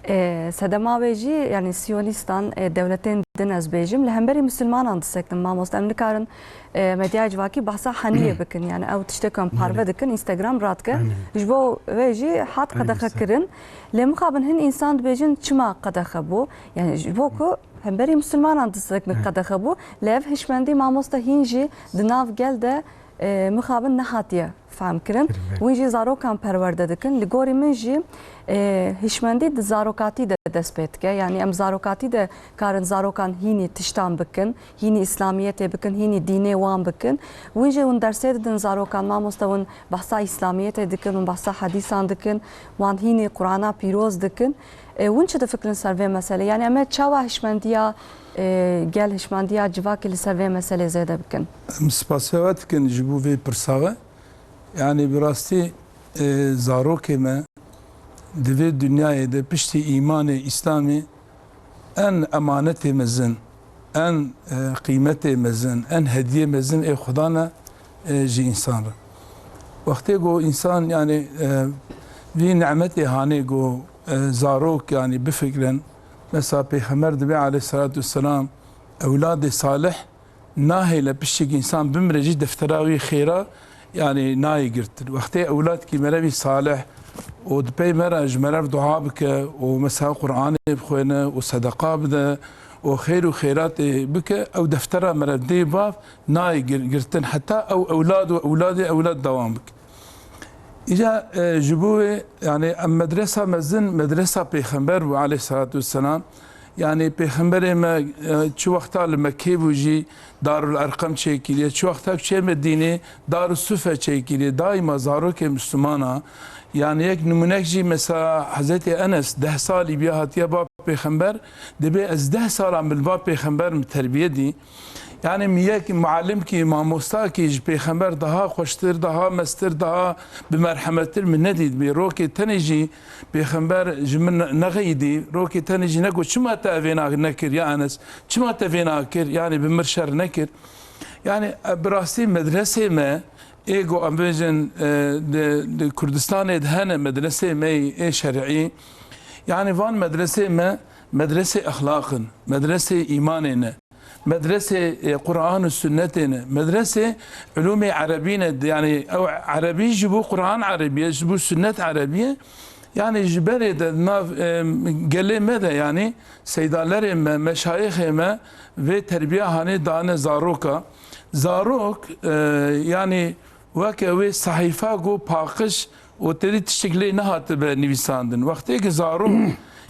E, sedema wê jî, yanî siyonîstan, e, dewletên din ez bêjim, li hemberî misilmanan disekinin, mamoste. Em nikarin, e, medyaya civakî behsa heniyê bikin. Yanî ew tiştê ku em parve dikin, Instagram radike. Ji bo wê jî hat qedexe kirin. Lê mixabin hin însan dibêjin çima qedexe bû? Yanî ji bo ku hemberî misilmanan disekinin qedexe bû. Lê ev hişmendî, mamoste, hîn jî di nav gel de, e, mixabin nehatiye fehm kirin. Wî jî zarokan perwerde dikin. Li gorî min jî, e, hişmendî di zarokatî de dest pê dike. Yanî em zarokatî de karin zarokan hînî tiştan bikin, hînî îslamiyetê bikin, hînî dînê wan bikin. Wî jî hûn dersê didin zarokan, mamoste, hûn behsa îslamiyetê dikin, hûn behsa hedîsan dikin, wan hînî Qur'ana pîroz dikin. E, hûn çi difikirin ser vê meselê? Yanî em ê çawa hişmendiya, e, gel, hişmendiya civakê li ser vê meselê zêde bikin? Em spasiya we dikin ji bo vê pirsa we. Yanî bi rastî, e, zarokê me di vê dinyayê de piştî îmanê, Îslamê, en emanetê mezin, en, e, qîmetê mezin, en hediyê mezin ê Xuda ne, e, ji însan re. Wextê ku însan, yanî, e, vî nimetê hanê ku, e, zarok, yanî, bifikirin, mesela Pêxember dibê aleyhisselatu vesselam, ewladê salih, nahêle piştî ku însan bimire jî deftera wî xêra, yanî, nayê girtin. Wextê ewladkî merevî salih û di pey me re ji merev dua bike û mesela Qur'anê bixwêne û sedeqa bide û xêr û xêratê bike, ew deftera merev dê bav nayê gir-, girtin. Heta ew ewlad û ewladê ewlad dewam bike. Îca, e, ji bo wê, yanî, em medresa mezin, medresa Pêxember bû aleyhisselatu vesselam. Yanî Pêxemberê me, e, çi wexta li Mekkê bû jî Darul Erqem çêkiriye, çi wexta çê Medînê Darus Sufe çêkiriye. Daîma zarokê Mislimana, yanî yek nimûnek jî mesela Hezretî Enes deh salî bûye hatiye ba Pêxember, dibê ez deh sala min li ba Pêxember min terbiye dî. Yanî min yek muallim kî, mamosta kî ji Pêxember daha xweştir, daha mestir, daha bi merhemettir min nedîtibî. Rokê tenê jî Pêxember ji min ne-, nexeyidî, rokê tenê jî negot, "Çima te evêna nekir ya Enes? Çima te vêna kir? Yanî bi mir şer nekir." Yanî, e, bi rastî medresê me, ê ku em bêjin, e, di, di Kurdistanê de hene medresê me ê şer'î. Yanî van medresê me, medresê exlaq in, medresê îmanê ne. Medresê, e, Quran û Sunnetê ne. Medresê ulûmê erebî ne. Yanî ew erebî ji bo Quran erebî ye, ji bo Sunnet erebî ye. Yanî ji berê de nav, e, gelê me de, yanî seydalerê me, meşayixê me vê terbiya hanê dane zaroka. Zarok, e, yanî weke wê sehîfa ku paqij û tedî tiştek lê nehatibe nivîsandin. Wextê ki zarok,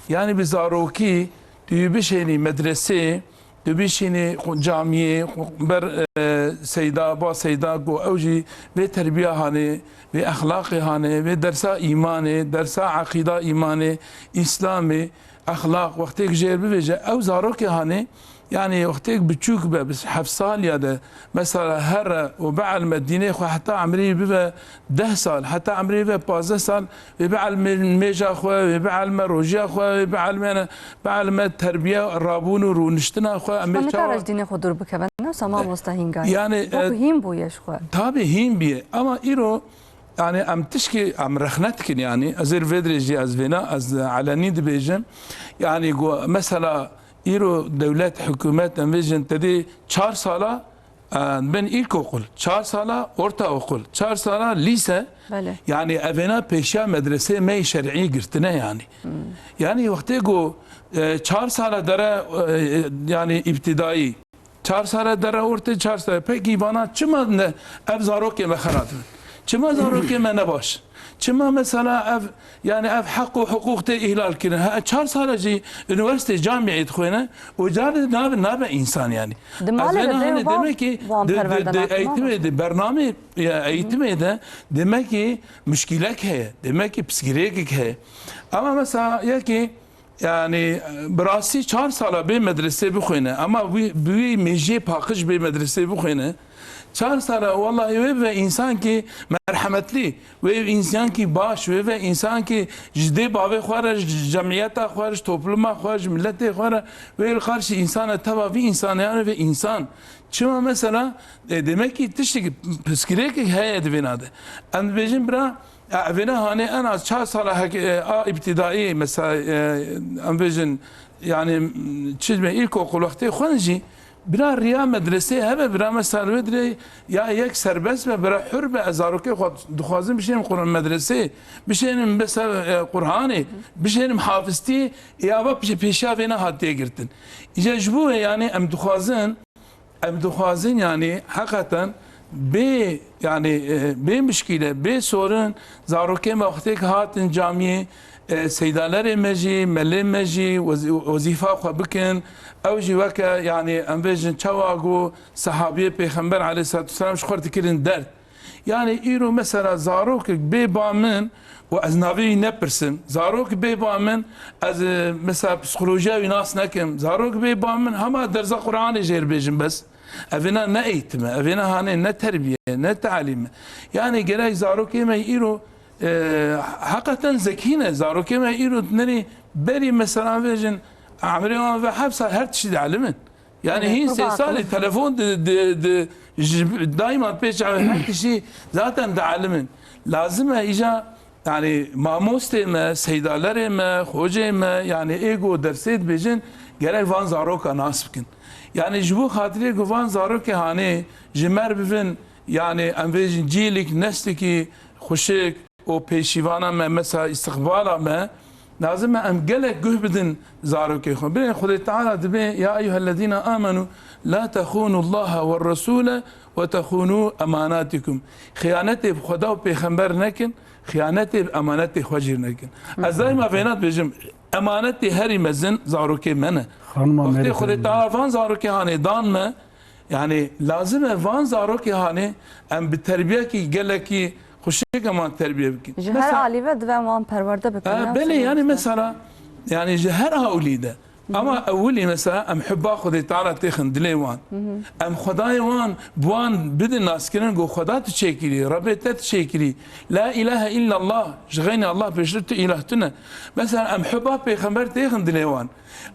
yanî bi zarokî tu yî bişênî medresê, tu bişînî xwe camiyê, xwe ber, e, seyda, ba seyda ku ew jî vê terbiya hanê, vê exlaqê hanê, vê dersa îmanê, dersa eqîda îmanê, Îslamê, exlaq, wextê ki jêr bivêje, ew zarokê hanê, yanî wextê ki biçûk be, bi heft saliya de, mesela here û bielme dînê xwe heta emrî bibe deh sal, heta emrî bibe pazdeh sal, wê bielme nûmêja xwe, wê bielme rojiya xwe, wê bielme, bielme terbiya rabûn û rûniştina xwe, em ê çawa nikare ji dînê xwe dûr bikeve, ne wisa mamosta Hîngay? Yanî, bo ku e, hîn bûye ji xwe. Tabî hîn bûye. Ama îro, yanî em tişkî, em rexne dikin yanî. Ez ê li vê dirê jî ez vêna, ez elenî dibêjim. Yanî ku mesela îro dewlet, hikûmet, em bêjin tedê çar sala, e, bin îlkokul, çar sala ortaokul, çar sala lîse. Belê. Yanî evêna pêşiya medresê me yê şer'î girtine yanî. Hmm. Yanî wextê ku, e, çar sala dere, e, yanî îbtidayî, çar sala dere ortê, çar sala. Pekî vana çima ne, ev zarokê me xerat in? Çima zarokê me ne baş? Çima mesela ev, yanî ev heq û hiqûq tê îhlal kirin? Ha, çar sala jî unîversîte, camiyê dixwêne û carê nabe, nabe însan yanî. Di malê de dê û bav demek ki wan di, di, perwerde di nakin, eğitimê, di bernamê, ya, eğitimê de demek ki muşkilek heye, demek ki pirsgirêkek heye. Ama mesela yekî, Yani, bi rastî çar sala bê medresê bixwîne, ama wî, bi wî mêjiyê paqij bê medresê bixwîne. Çar sala, wellahî, wê bibe însankî merhemetlî, wê însankî baş, wê bibe însankî ji dê bavê xwe re, ji cemiyeta xwe re, ji topluma xwe, ji miletê xwe re, wê li qarşî însana teva vî însanê, yani vê însan. Çima mesela, e, demek ki tiştek piskirêkek heye di vêna de. Em dibêjin bira, e, vêna hanê en az çar sala hek-, e, a îbtidayî, mesela, e, em bêjin, yani, m, çi dibê, îlkokul wextê xwend jî, bira riya medresê hebe, bira mesela wê dirê ya yek serbest be, bira hür be, ez zarokê xwe dixwazim bişênim Qur-, medresê, bişênim mesela, e, Qur'anê, bişênim hafiztî, ya va pêşiya vêna hatiye girtin. Îca ji bo wê, yani, em dixwazin, Em dixwazin, yanî, heqeten bê, yanî, e, bê mişkîle, bê sorin, zarokê me wextêk hatin camiyê, e, seydalerê me jî, melê me jî wez-, wezîfa xwe bikin. Ew jî weke, yanî, em bêjin çawa ku sehabiyê Pêxember aleyhissalatu vesselam ji xwe dikirin derd. Yani îro mesela zarokek bê ba min û ez navê wî nepirsim. Zarok bê ba min, ez, e, mesela psîkolojiya wî nas nekim. Zarok bê ba min hema derza Qur'anê jê re bêjim bes. Evêna ne eğitim e, evêna hanê ne terbiye, ne talîm e. Yani gerek zarokê me îro, e, heqeten zekî ne. Zarokê me îro nerî berî mesela vêjin, emrê wan ve heft sal her tiştî dielimin. Yani Evet, hîn sê salî telefon di, di, di, ji, daîma pêş çavê her tiştî zaten dielimin. Lazim e îca, yani mamostê me, seydalerê me, xocê me, yani ê ku dersê dibêjin, gerek van zaroka nas bikin. Yani ji bo xatirê ku van zarokê hanê ji me re bivin, yani em vêjin cîlik, neslikî xuşik, û pêşîvana me, mesela îstiqbala me, lazim e em gelek guh bidin zarokê xwe. Bilên Xwedê Teala dibê, "Ya eyyuhellezîne amenu la tehûnullaha ve resûle ve tehûnû emanatikum." Xiyanetê bi Xweda û Pêxember nekin, xiyanetê bi emanetê xwe jî nekin. Ez daîma vêna dibêjim, emanetê herî mezin zarokê me ne. Xanima Wextê Merî Xwedê Teala van zarokê hanê dan me, Yani lazim e van zarokê hanê em bi terbiyekî gelekî xuşik eman terbiye bikin. Ji her Mesela, alî ve divê wan perwerde bikin, e, ne belê, wisa yani wisa. Mesela, yani ji her alî de. Ama ewilî mesela em hubba Xwedê Teala têxin dilê wan. Em Xwedayê wan bi wan bidin naskirin ku Xweda tu çêkirî, Rebê te tu çêkirî. La ilahe illallah, ji xeynî Allah pêştir tu îlah tune. Mesela em hubba Pêxember têxin dilê wan.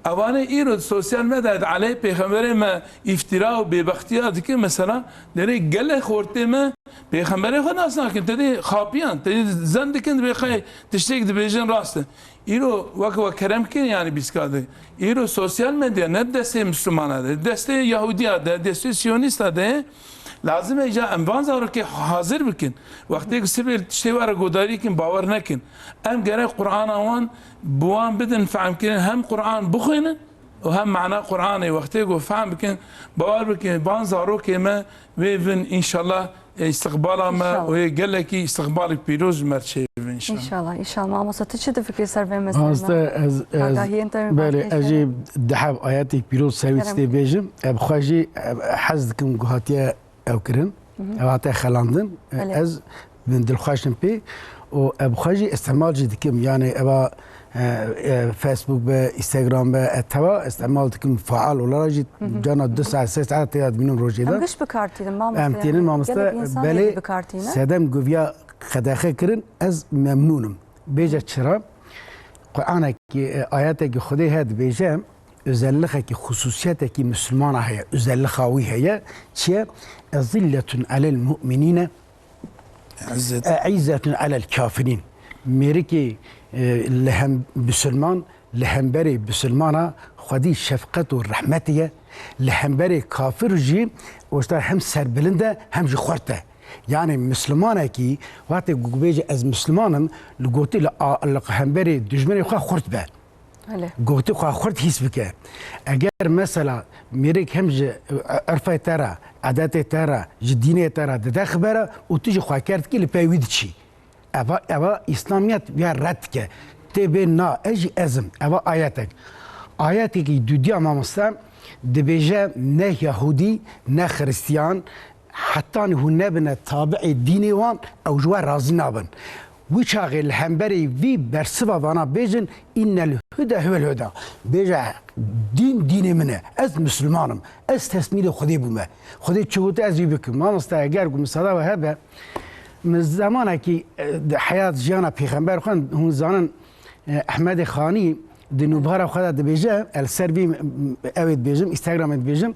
Evanê îro di sosyal medyayê de aleyh pêxemberê me îftira û bêbextiya dikin, mesela, derê gelek xortê me pêxemberê xwe nas nakin, tedê xapiyan, tedê zen dikin, dibê xey tiştek dibêjin rast e. Îro wek we kerem kin, yani bîska de. Îro sosyal medya ne destê Müslümana de, destê Yahudiya de, destê Siyonista de. Lazim e îca em van zarokê hazir bikin. Wextê ku sibê tiştê we re godarî kin, bawer nekin. Em gerek Qur'ana wan bi wan bidin fehmkirin, hem Qur'an bixwînin û hem mana Qur'anê wextê ku fehm bikin, bawer bikin, van zarokê me wê bin înşallah, e, îstiqbala me İnşallah. Û yê gelekî îstiqbalek pîroz ji me re çêbin înşallah. İnşallah, inşallah. Mamosta, tu çi difikirî ser vê meselê? Mamosta, ez, ez, Agahiyên te belê, ez jî diheb ayetek pîroz ser wî Kerem. Tê bêjim. Ev xwe jî, ev, hez dikim ku hatiye ew kirin. Ev hate xelandin. Belê. Ez bin dilxweş im pê û ev xwe jî îstemal jî dikim. Yani eva, e, e, Facebook be, Instagram be, e, teva îstemal dikim faal olarak jî cana du saet, sê saet têya dibînim rojê de. Em giş bikartînin, mamoste. Em tînin, yani mamoste, gelek însan belê, jî bikartîne. Sedem guviya qedexe kirin, ez memnûn im. Bêje çira? Qur'anekî, e, ayetekî Xwedê heye dibêje, özellikekî, xususiyetekî Müslümana heye, özellixa wî heye. Çi ye? Ezilletun alel mu'minîne, İzzet. E'izzetun alel kafirîn. Mêrikê, e, li hem Müslüman, li hemberê Müslümana Xwedî şefqet û rehmetê ye. Li hemberê kafir jî, oşta hem serbilind e, hem jî xurt e. Yani Müslümanekî, wextê ku bêje ez Müslüman im, li gotî li a-, li hemberê dijminê xwe xurt be. Belê. Gotî xwe xurt hîs bike. Eger mesela mêrik hem ji, e, irfê te re, edetê te re, ji dînê te re dide xibera û tu jî xwe ker dikî li pey wî diçî. Eva, eva Îslamiyet ya red dike. Tê bê na, ez jî ez im. Eva ayetek. Ayetekî dudiya mamoste dibêje ne Yahudî, ne Xristiyan, hetanî hûn nebine tabi'ê dînê wan, ew ji we razî nabin. Wî çaxê li hemberî vî bersiva vana bêjin, "Înnel hude huvel huda." Bêje, "Dîn, dînê min e. Ez Misliman im. Ez tesmîlê Xwedê bûme. Xwedê çi gote ez wî bikim." Mamoste, eger ku misada we hebe, min zemanekî, e, di heyat jiyana pêxember xwe, hûn zanin, e, Ehmedê Xanî di nûbara xwe de dibêje, el ser vî, m-, m-, ew ê dibêjim, Instagramê dibêjim,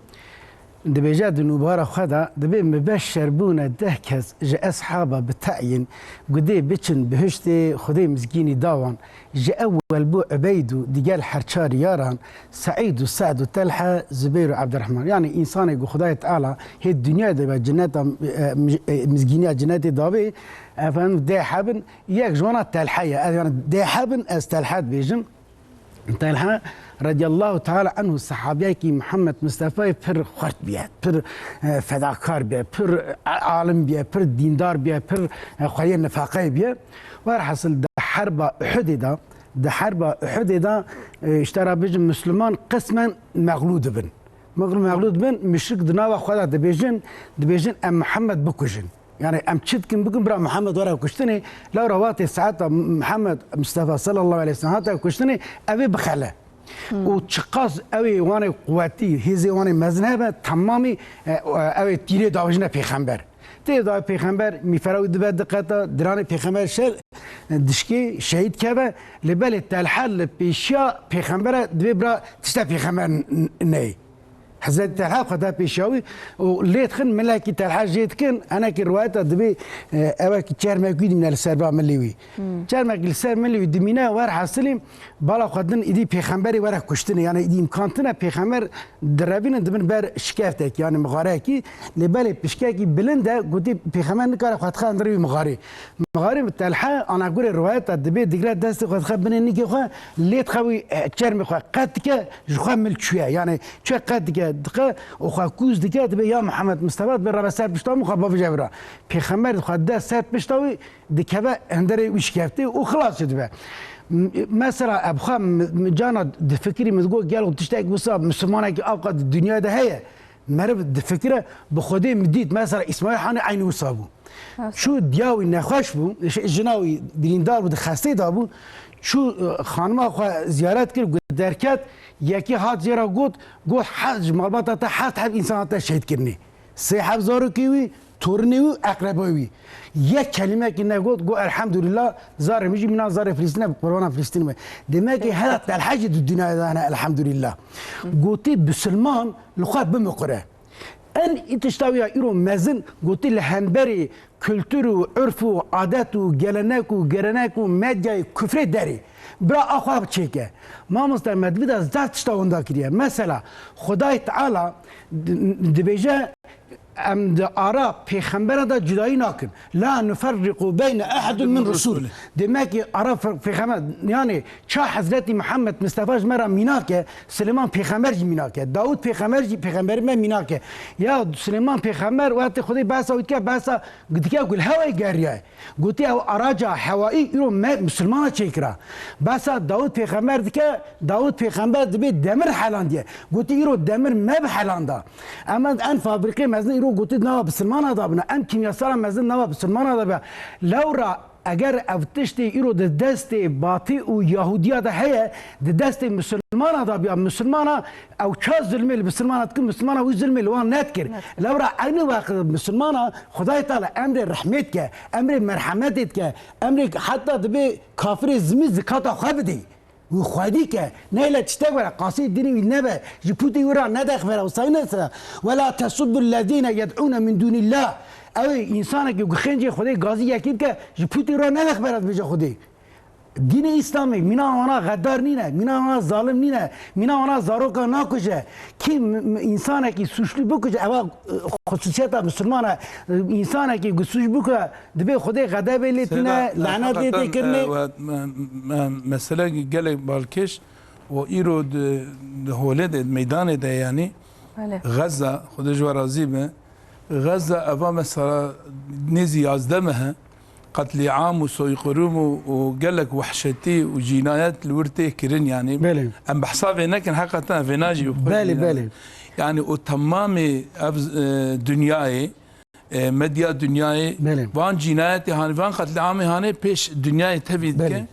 Dibêje di nûbara xwe de, dibê, "Mibeşer bûne deh kes ji eshaba bi te'yin, gudê biçin bihiştê, Xwedê mizgînî da wan. Ji ewwel bû Ubeyd û digel her çar yaran, Seîd û Se'd û Telhe, Zubeyr û Ebdirehman." Yanî însanê ku Xwedayê Teala hê dinyayê de be cineta, e, mij-, e, mizgîniya cinetê dabê, efendim, dê hebin, yek ji wana Telhe ye. Ez, yanî dê hebin, ez Telhe dibêjim. Telha radiyallahu teala anhu, sehabiyekî Muhammed Mustefayê pir xurt biye, pir, e, fedakar biye, pir, e, alim biye, pir dîndar biye, pir, e, xweyê nifaqeyê biye. Werhasil di herba Uhudê de, di herba Uhudê de, e, işte ra bijin Müslüman qismen mexlû dibin. Mexlû, mexlû dibin, müşrik di nava xwe de dibêjin, dibêjin, "Em Muhammed bikujin." Yani em çi dikin bikin, bira Muhammed were kuştinê, lewra watê saeta Muhammed Mustafa sallallahu aleyhi ve sellem hate kuştinê, ev ê bixele. Û çiqas ew ê wanê quwetî, hêzê wanê mezin hebe, temamî, e, ew ê tîrê davijine pêxember. Tê da pêxember mîfera wî dibe diqeta, diranê pêxember şer, e, dişkê şehîd keve, lê belê Telha li pêşiya pêxembere dibê bira tişta pêxember n-, n-, neyê. Hezretî Telha xwe da pêşiya wî û lê dixin, milekî Telha jê dikin, hinekî riwayeta dibê, e, ewekî çermek wî dimîne li ser ba milê wî. Çermek li ser milê wî dimîne, werhasilî bala xwe din îdî pêxemberê were kuştinê. Yani îdî îmkan tine pêxember direvînin dibin ber şikeftek, yani mixarekî. Lê belê pişkekî bilind e, gotî pêxember nikare xwe dixe hundirê wî mixarê. Mixarê bi Telha, ana gurê riwayeta dibê digre destê xwe dixe binê nîkê xwe, lê dixe wî, e, çermê xwe qet dike, ji xwe mil çûye. Yani çûye qet dike, dixe û xwe kûz dike, dibê ya Muhammed Mustafa, dibê rabe ser pişta min, xwe bavêje vira. Pêxember xwe de ser pişta wî dikeve hundirê wî şikeftê û xilas dibe. M-, mesela ev xwe mi, mi cana difikirî, min digot gelo tiştek wisa Mislimanekî avqa di dinyayê de heye. Meriv difikire, bi Xwedê min dît, mesela Îsmaîl Hanî eynî wisa bû. Çû diya wî nexweş bû, j-, jina wî birîndar bû, di xestê de bû. Çû, e, xanima xwe ziyaret kir, got derket, yekî hat jê re got, got, "Heft, ji malbata te heft heb însan hate şehîd kirinê. Sê heb zarokê wî, torunê wî, eqrebeyê wî." Yek kelîmekî negot, got, "Elhamdulillah, zarê min jî mîna zarê Filistîn e, bi qurbana Filistîn be." Demekî hela Telha jî di dinyayê de hene, elhamdulillah. Gotî, Bisilman li xwe bimiqure. En î tişta wî ya îro mezin gotî li hemberî kultur û urf û adet û gelenek û gerenek û medyayê kufrê derê. Bira a xwe çêke. Mamoste me divî de zaf tişta winda kiriye. Mesela Xwedayê Teala di-, dibêje, "Em di ara pêxembera de cudayî nakin. La nuferriqu beyne ehedun min rusul." Demek ki ara fe-, pêxember, yani ça Hezretî Muhammed Mustafa ji me re mînak e, Silêman pêxember jî mînak e. Dawud pêxember jî, pêxemberê me mînak e. Ya Silêman pêxember wextê Xwedê behsa wî dike, behsa dike ku li hewayê geriyaye. Gotî ew araca hewayî îro me misilmana çêkira. Behsa Dawud pêxember dike, Dawud pêxember dibê demir helandiye. Gotî îro demir me bi helanda. Ema en fabrîqê mezin îro gotî nava bisilmana da bina. Em kîmyasala mezin nava bisilmana da bina. Lewra eger ev tiştê îro di destê Batî û Yahudiya de heye, di destê misilmana de biya, misilmana ew ça zulmê li misilmana dikin, misilmana wî zulmê li wan nedikir. Lewra eynî wext misilmana Xwedayê Teala emrê rehmê dike, emrê merhemetê dike, emrê heta dibê kafirê zimî zikata xwe bidê. Wî xwedî ke, neyle tiştek were, qasî dinê wî nebe, ji pûtê wî ra nedexvere û sayne sira. "Ve la tesubbu lezîne yed'ûne min dûnîllah." Ew ê însanekî ku xêncê Xwedê gazî yekî dike, ji pûtê wî ra nedexvere, dibêje Xwedê. Dînê Îslamê mîna wana xedar nîne, mîna wana zalim nîne, mîna wana zaroka nakuje. Kî m-, m-, însanekî suçlî bikuje, ewa, e, xusûsiyeta misilman e. E, însanekî ku suç bike, dibê Xwedê xedebê lê tîne, lanetê tê kirinê. E, we, me, me, mesele gelek balkêş û îro di, di holê de, di meydanê de, yanî Belê. Xezza, Xwedê ji we razî be, Xezza eva mesela nêzî yazdeh meh e, qetlîam û soyqirûm û, û gelek wehşetî û cînayet li wir tê kirin, yanî Belê. Em behsa vê nekin, heqeten vêna jî bi xwe Belê, jî ne. Belê. Yanî û temamê ev, e, dinyayê e, medya dinyayê. Belê. Van cînayetê hanê, van qetlîamê hanê pêş dinyayê tevî dike. Belê.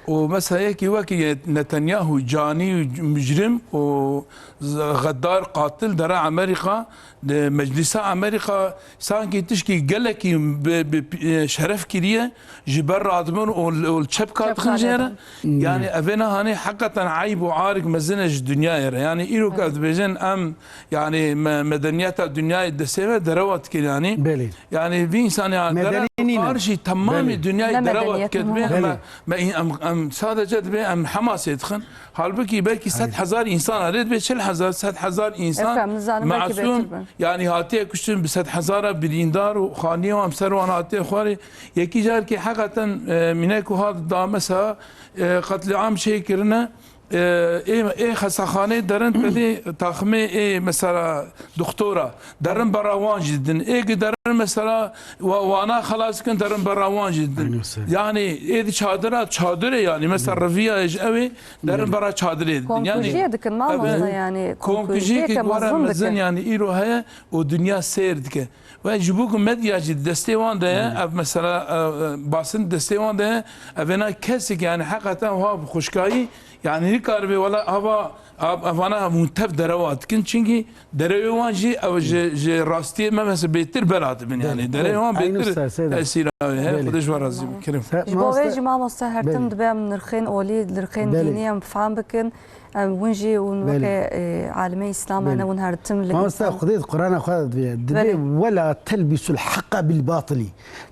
Û mesela yekî wekî Netanyahu, canî û mucrim û z-, xeddar, qatil dere Amerîka, di meclisa Amerîka sankî tişkî gelekî bi, bi, e, şeref kiriye, ji ber radibin û, û çepka Çepka dixin jê re. Dixin. Yani evêna hanê heqeten eyb û arik mezin e ji dinyayê re. Yani îro ke Evet. dibêjin em, yani me, medeniyeta dinyayê destê me derewa dikin yani. Belê. Yani vî însanê ya Medeni dere nîne. Karşî temamê Belê. dinyayê Ne derewa medeniyet dikin. mi? Dibê Belê. me, me, em, em sadece dibê em Hamasê dixin. Halbuki belkî sed hezar însan, erê dibê çil hezar, sed hezar însan Efendim, zanim belkî masûm, bêtir bin. yani hatiye kuştin, bi sed hezara birîndar û xaniyê wan bi ser wan hatiye xwarê. Yekî carkê heqeten, e, mînek û hat da mesela, e, qetlîam çê kirine, e, ê, ê xestaxanê derin pedê taximê ê mesela doktora, derin bera wan jî didin. Ê ki derin mesela wa-, wana xelas dikin, derin bera wan jî didin. Aynen öyle. Yani ê di çadira, çadirê yani mesela reviya ji ew ê derin bera çadirê didin. Yani Komkujiye dikin, mamoste, yani komkujiyê komkujiyê ke were mezin mezin dikin. Yani îro heye û dinya seyr dike. Ve ji bo ku medya jî destê wan de ye, ev mesela, e, e, basin destê wan de ye, ev ena kesik yani heqeten ha bi xuşkayî yani nikaribe wela hava, ev-, evana hûn tev derewa dikin. Çünkü derewê wan jî ew ji, ji rastiyê me mesela bêtir bela dibin yani. Belê, Derewê belê. wan Aynı bêtir usta, Seyda. tesîra wê heye. Belê. Xwedê ji we razî bin. Kerem. Sen Ji bo vê mamoste jî mamoste her tim Belê. dibe em nirxên olî, nirxên Belê. dînî em bi fehm bikin. Em hûn jî hûn Belê. weke, e, alimê Îslam Belê. hene, hûn her tim li Mamoste, însan Xwedê di Qur'ana xwe de dibe. Dibe, Belê. "Wela telbisul haqqa bil batili."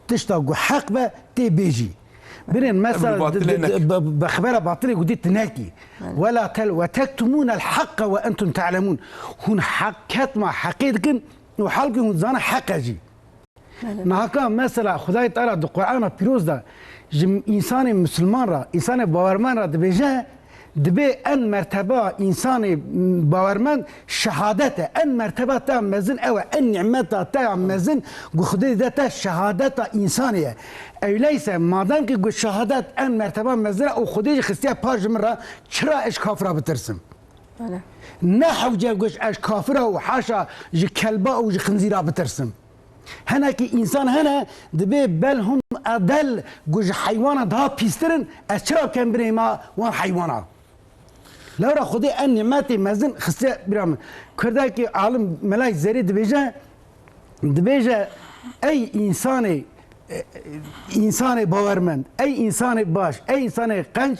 Tişta ku heq be, tê bêjî. Birên mesela Em bi batilê di, di, nekin. bi, bi xebera batilê gotî tu nekî. Belê. "Wela tel-, ve tektumunel haqqa ve entum ta'lemun." Hûn heq, ketma heqê dikin û halkê hûn zane heq e jî. Belê. Nahaka mesela Xwedayê Teala di Qur'ana Pîroz de ji însanê misilman re, însanê bawermend re dibêje, dibê en merteba însanê bawermend şehadet e. En merteba te ya mezin ew e. En nîmeta te ya mezin ku Xwedê dide te şehadeta însanê ye. Eyleyse madem ki ku şehadet en merteba mezin e û Xwedê jî xistiye paş ji min re, çira ez ji kafira bitirsim? Belê. Ne hewce ku ez ji kafira û haşa ji kelba û ji xinzîra bitirsim. Hinekî însan hene, dibê bel hum edel, ku ji heywana daha pîstir in, ez çira bikem binê ma wan heywana? Lewra Xwedê en nîmetê mezin xistiye bira min. Kurdekî alim Melayê Zerî dibêje, dibêje, ey însanê, e, însanê bawermend, ey însanê baş, ey însanê qenc,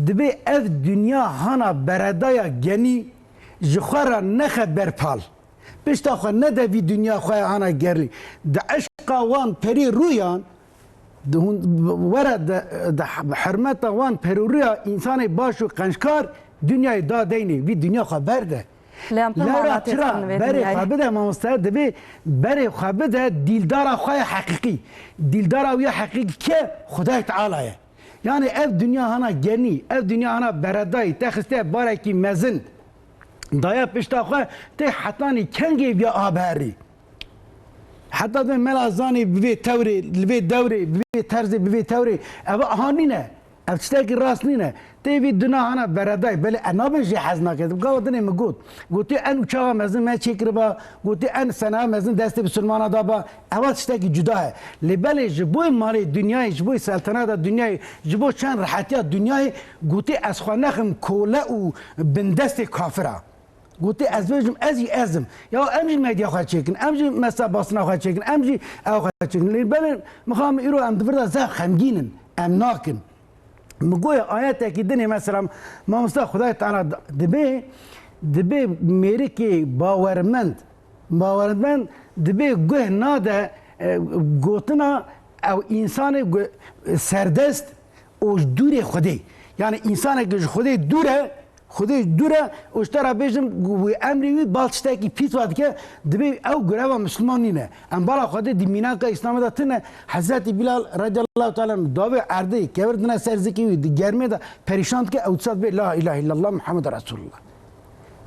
dibê ev dinya hana beredaya genî ji xwe re nexe ber pal. Pişta xwe nede vî dinya xwe ya hana gerî. Di eşqa wan perê rûyan, di hûn, were di, di hurmeta wan perê rûya însanê baş û qenckar dinyayê da deynê, vî dinya xwe berde. Lê em pir Lewra malatê çira dikin vê berê dinyayê. xwe bide mamoste, divê berê xwe bide dîldara xwe ya heqîqî. Dîldara wî ya heqîqî ke Xwedayê Teala ye. Yani ev dinya hana genî, ev dinya hana beredayî, te xistiye barekî mezin. Daye pişta xwe tê hetanî kengê viya a berî. Heta dê mela zanî bi vê tewrê, li vê dewrê, bi vê terzê, bi vê tewrê. Ev aha nîne. Ev tiştekî rast nîne. Tê vî dina hana beredayî. Belê e nabin jê hez nake. Gava dinê min got. Gotî en uçaxa mezin me çêkiriba. Gotî en senaya mezin destê bisilmana daba. Ewa tiştekî cuda ye. Lê belê ji bo malê dinyayê, ji bo selteneta dinyayê, ji bo çend rehetiya dinyayê, gotî ez xwe nexim kole û bindestê kafira. Gotî ez bêjim, ez jî ez im. Ya em jî medya xwe çêkin, em jî mesela basina xwe çêkin, em jî ew xwe çêkin. Lê belê mixabin îro em di vir de zehf xemgîn in, em nakin. Min goya ayetekî dinê mesela mamosta Xwedayê Teala dibê, dibê mêrikê bawermend, bawermend dibê guh nade, e, gotina ew însanê gu-, serdest û ji dûrê Xwedê. Yani însaneke ji Xwedê dûr e, Xwedê dûr e û ji te re bêjim, wî emrî wî bal tiştekî pîs wa dike, dibê ew gureva Misliman nîne. Em bala Xwedê di mînaka Îslamê de tune. Hezretî Bilal radiyallahu teala anhu dawê erdê kevir dine ser zikê wî, di germê de perîşan dike, ew disa dibê La ilahe illallah Muhammed Resulullah.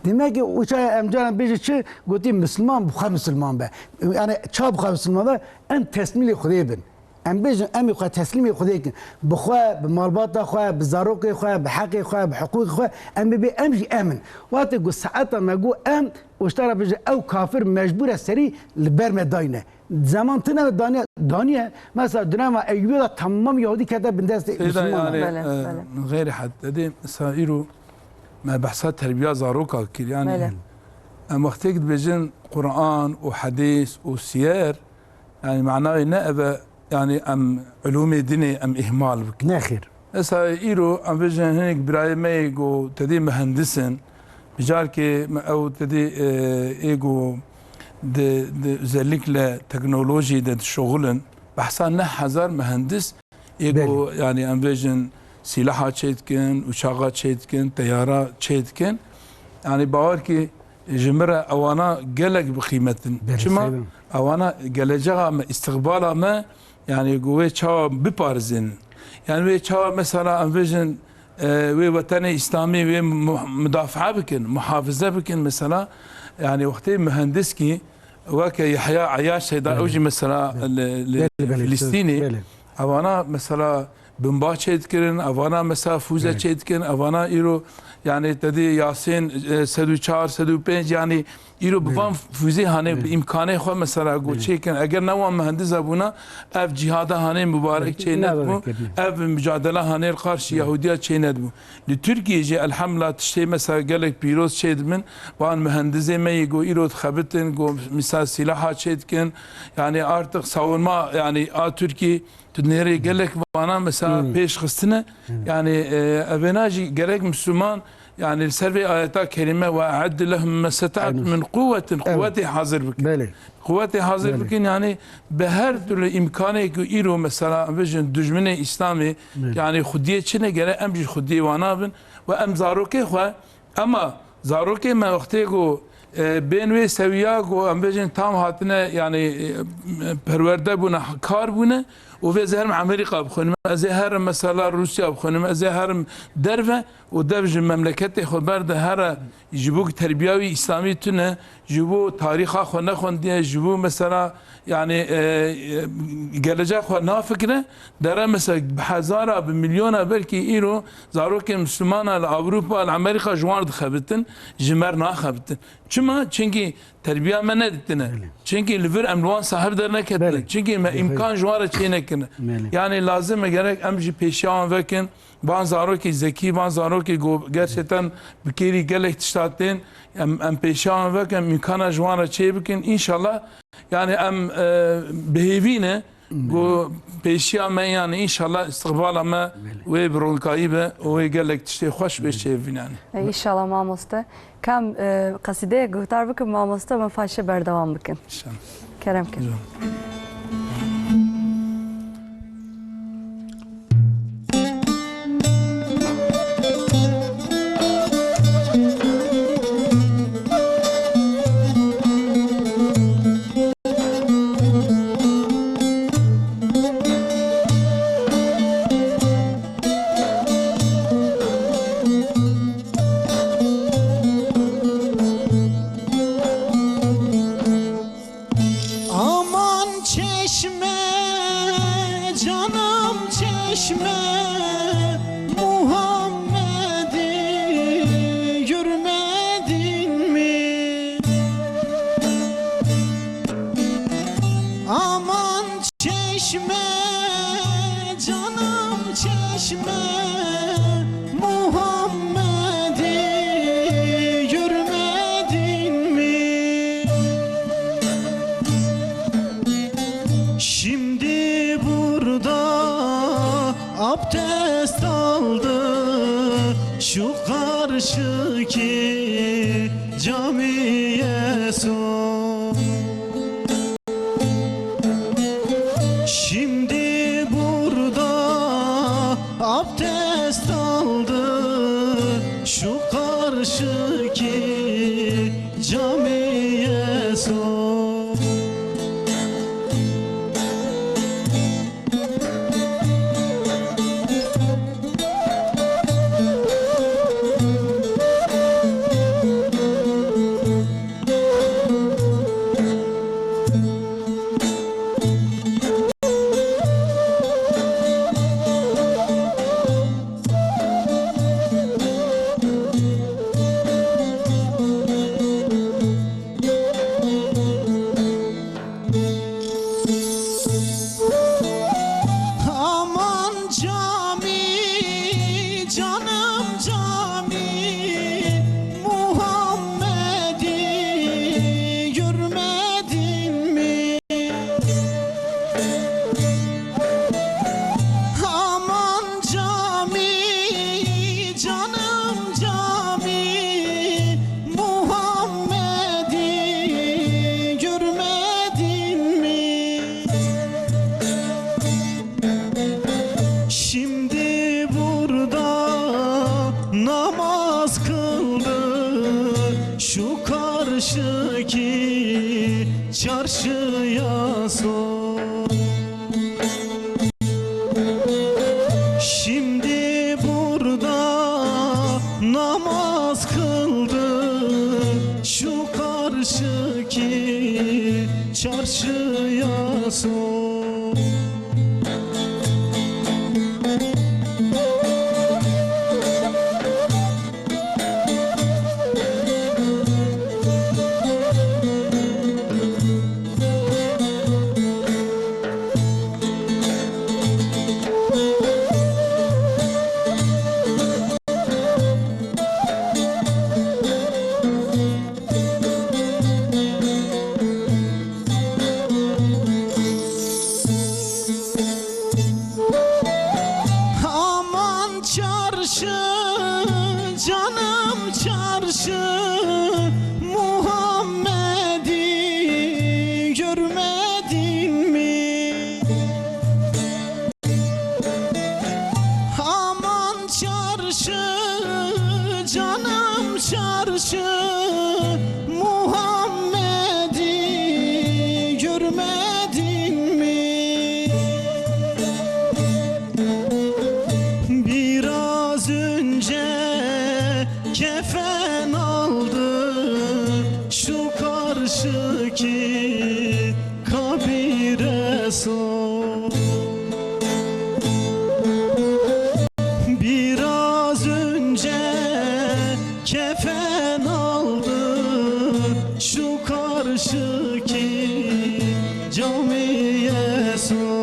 Demek ki uçaya em caran bêje çi? Gotî Misliman bi xwe Misliman be. Yani ça bi xwe Misliman be? Em tesmîlê Xwedê bin. Em bêjin, em ê xwe teslîmê Xwedê kin. Bi xwe, bi malbata xwe, bi zarokê xwe, bi heqê xwe, bi hiqûqê xwe, em bibê em jî em in. Wextê ku saeta me got em, û ji te re bêje, ew kafir mecbûr e serî li ber me dayne. Zeman tune daniye, daniye. Mesela dönem Eyyûbî de tamam Yahudî kete bin destê Seyda, Müslüman. Yani, Bele, e, bele. Xeyrî hed. Dedê, mesela îro me behsa terbiya zaroka kir. Yani, Bele. em wextê dibêjin Quran û hedîs û siyer, yani, manayê ne eve, yani, em ulûmê dinê em ihmal bikin. Nexêr. Mesela îro em bêjin hinek birayê me yê ku tedî mühendis in, bi carkê me ew tedî, e, ê ku di, di özellikle teknolojî de dişoxulin, behsa neh hezar mühendis ê ku, Belê. yani em bêjin sîlaha çêdikin, uçaxa çêdikin, teyara çêdikin. Yani bawer ki ji min re ewana gelek bi qîmet in. Belê, Çima? Seyda. Ewana gelecexa me, îstixbala me, yani ku wê çawa biparêzin. Yani wê çawa mesela em bêjin, e, wê wetenê îslamî wê mu-, mudafaa bikin, muhafize bikin mesela. Yani wextê mühendis kî weke Yahya Eyyaş Seyda, Belê. ew jî mesela Belê. li, li Belê, belê, Filistînê, belê. evana mesela bomba çêdikirin, evana mesela fûze Belê. çêdikirin, evana îro, yani tedî Yasîn, e, sed û çar, sed û pênc, yani îro bi Belê. van fûzê hanê, bi Belê. îmkanê xwe mesela ku Belê. çêkin. Eger ne wan mühendis hebûna, ev cîhada hanê mubarek Belê. çê Ne nedibû, demek ev mücadele hanê li qarşî Belê. Yahudiya çê nedibû. Li Tirkiyê jî elhamdulillah tiştê mesela gelek pîroz çêdibin. Van mühendizê me yê ku îro dixebitin, ku misal sîlaha çêdikin. Yani artık savunma, yani a Tirkiyê tu nêrê gelek vana mesela Hmm. pêş xistine. Hmm. Yani, e, evêna jî gerek Müslüman, yani li ser vê ayeta kerîme, "Ve e'eddu lehum meseta't Aynen. min quwwetin", Evet. quwwetê hazir bikin. Belê. Quwetê hazir Belê. bikin, yani bi her türlü îmkanê ku îro mesela em bêjin dijminê Îslamê, Belê. yani xwediyê çine gere em jî xwediyê wana bin ve em zarokê xwe, ema zarokê me wextê ku, e, bên wê sewiya ku em bêjin tam hatine, yani, e, perwerde bûne, kar bûne û vê ez ê herim Amerîka bixwînim, ez ê herim mesela Rûsya bixwînim, ez ê herim derve û dev ji memleketê xwe berde here, ji bo terbiya wî îslamî tune, ji bo tarîxa xwe nexwendiye, ji bo mesela, yani, e, e, gelecex xwe nafikire, dere mesela bi hezara, bi milyona belkî îro zarokên Müslümana li Ewropa, li Amerîka ji wan dixebitin, ji me re naxebitin. Çima? Çimkî terbiya me neditine. Belê. Çimkî li vir em li wan sahib derneketine. Belê. Çimkî me Belê. îmkan ji wan re çênekirine. Belê. Yani lazim e gerek em jî pêşiya wan vekin. Van zarokê zekî, van zarokê ku gerçekten bi kêrî gelek tişta tên, em, em pêşiya wan vekin, em îmkana ji wan re çê bikin. Înşallah, yani em, e, bi hêvî ne ku pêşiya me, yani înşallah îstiqbala me wê bi ronkayî be û wê gelek tiştê xweş wê çêbibîne yani. E, înşallah mamoste. Kam, e, qesîdeyek guhdar bikin, mamoste, me paşê berdewam bikin. Şen. Kerem kin. Şen. Aman çeşme, canım çeşme, Muhammed'i görmedin mi? Aman çeşme, canım çeşme, Muhammed'i görmedin mi? Şimdi burada abdest aldı şu karşıki camiye sor. Şimdi burada abdest çarşıya sor. Şimdi burada namaz kıldı, şu karşıki çarşıya sor. Aman çarşı, canım çarşı, Muhammed'i görmedin mi? Aman çarşı, canım çarşı, Muhammed'i görmedin mi? Biraz önce kefen aldı, şu karşıki kabire sor. Biraz önce kefen aldı, şu karşıki camiye sor.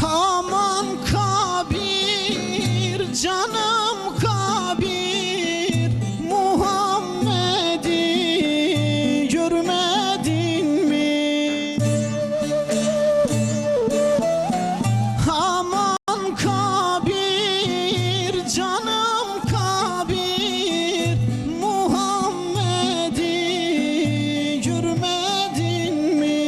Aman kabir, canım kabir, Muhammed'i görmedin mi? Aman kabir, canım kabir, Muhammed'i görmedin mi?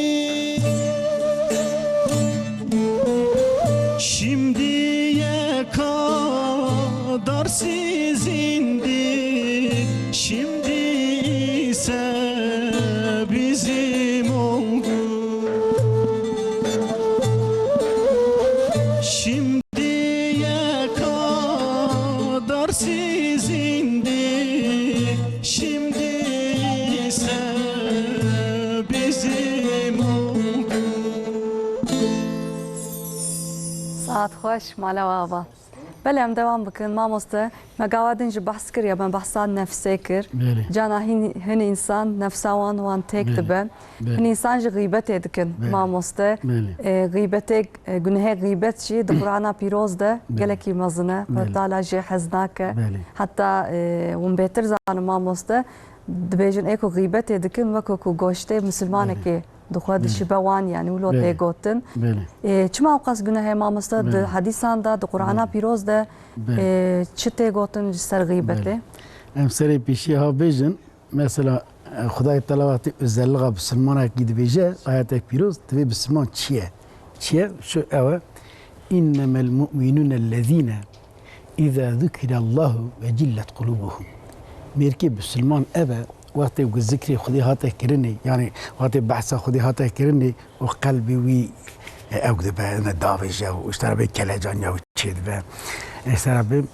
Şimdiye kadar sizindi, şimdi ise bizim oldu. Şimdiye kadar sizindi, şimdi ise bizim oldu. Saet xweş, mala we ava. Belê, em dewam bikin. Mamoste, me gava din jî behs kir, ya me behsa nefsê kir. Belê. Cana hin, hin însan nefsa wan, wan têk Belê. dibe. Belê. Hin însan jî xîbetê dikin, Belê. mamoste. Belê. E, xîbetê, e, gunehê xîbet jî di Qur'ana pîroz de Belê. gelekî mezin e. Belê. Xwedê Teala jê hez nake. Belê. Heta, e, hûn bêtir zanin, mamoste, dibêjin ê ku xîbetê dikin, weko ku goştê misilmanekê Belê. dixwe Belê. dişibe wan, yanî wilo Belê. tê gotin. Belê. E, çima ew qas gunehê, mamoste, di Belê. hedîsan de, di Qur'ana Belê. pîroz de, Belê. e, çi tê gotin ji ser xîbetê? Belê. Em serê pêşiya ha bêjin, mesela, e, Xwedayê Teala wextê özelliga bisilmanekî dibêje, ayetek pîroz, divê bisilman çi ye? Çi ye? Şu ew e, "Înnemel mu'minûne lezîne îzâ zukirallâhu vecillet kulûbuhum." Mêrkê bisilman ev e, wextê ku zikrê Xwedê hate kirinê, yanî wextê behsa Xwedê hate kirinê, û qelbê wî, e, ew dibe, ne davêje û ji te re bê kelecan ya wî çêdibe. E, ji te re bê,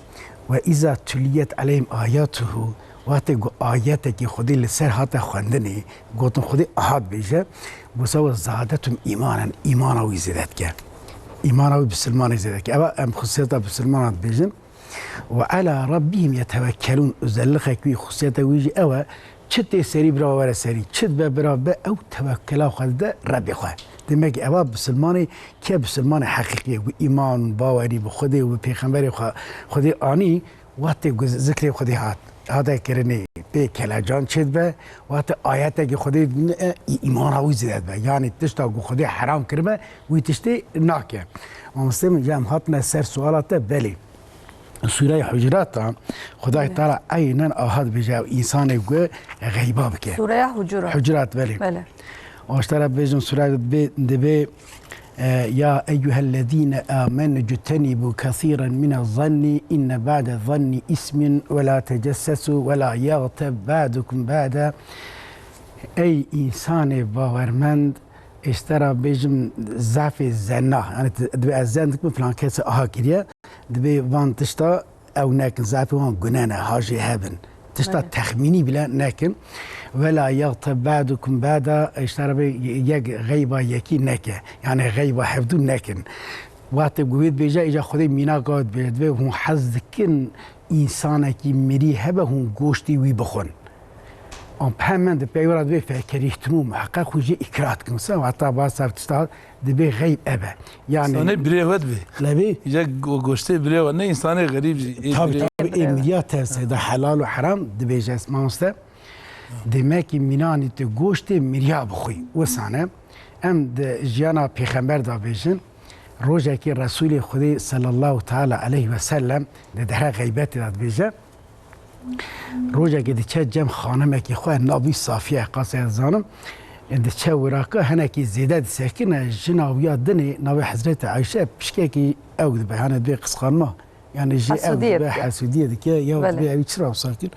"Ve îzâ tuliyet aleyhim âyatuhu", wextê ku ayetekî Xwedê li ser hate xwendinê, gotin Xwedê aha dibêje, wisa "ve zâdethum îmanen", îmana wî zêde dike. Îmana wî bisilmanê zêde dike. Eva em xusiyeta bisilmana dibêjin. "Ve alâ rabbihim yetewekkelûn", özellikek wî, xusiyeta wî jî ew e, çi tê serî bira were serî, çi dibe bira be, ew tewekkela xwe dide Rebbê xwe. Demek ki eva bisilmanê, kê bisilmanê heqîqî ye, ku îman, bawerî bi Xwedê û bi pêxemberê xwe, Xwedê anî, wextê ku zikrê Xwedê hat, hate kirinê, pê kelecan çêdibe, wate ayetekî Xwedê dibîne, î-, îmana wî zêde dibe. Yanî tişta ku Xwedê heram kiribe, wî tiştê nake. Mamoste min, ya em hatine ser suala te, belê. Sûreya Hucurat a, Xwedayê Teala eynen aha dibêje, ew însanê ku xeyba bike. Sûreya Hucurat. Hucurat, belê. Belê. Aştera bêjin sûreya dibê, dibê, e, "Ya eyyuhellezîne âmenû ctenîbû kesîren mine zannî inne ba'de zannî ismin ve la tecessesu ve la yagteb ba'dukum ba'de." Ey însanê bawermend, Êştera bêjim zafê zenna. Yani, tu, dibê ez zen dikim, filan kesê aha kiriye. Dibê van tişta ew nekin. Zafê wan gune ne, ha jê hebin. Tişta Evet. texmînî bile nekin. Wela yagteb ba'dukum ba'da, êştera bê yek xeyba yekî neke. Yani xeyba hevdû nekin. Wextê ku wê dibêje, îca Xwedê mîna gavê dibêje. Dibê hûn hez dikin însanekî mirî hebe, hûn goştî wî bixwin. An hemen di peyva dibê fekerîhtinû, miheqeq xwe jê îkra dikin. Wisa heta basa tişta dibê xeyb ebe. Yani Sanê birê we dibê. Lebî? Ya go-, goştê birê we, ne însanê xerîb jî, ê Tabii, birê tabii, ê miriya tevse de helal û heram dibêje mamoste. Demek ki mînanî tu goştê miriya bixwî. Wisa ne? Em di jiyana pêxember de bêjin. Rojekî Resûlê Xwedê sallallahu teala aleyhi ve sellem di dehre xeybetê de dibêje. Rojekê diçe cem xanimekî xwe, navî Safiye, qasê ez zanim, diçe wiraka, hinekî zêde disekine, jina wî ya dinê, navê Hezretî Ayşe, pişkekî ew dibe, hene dibê qisqanma. Yani jî ew Hesûdiyê dibe, dike. Hesûdiyê dike, ya Belê. Dibê ew çira wisa kir?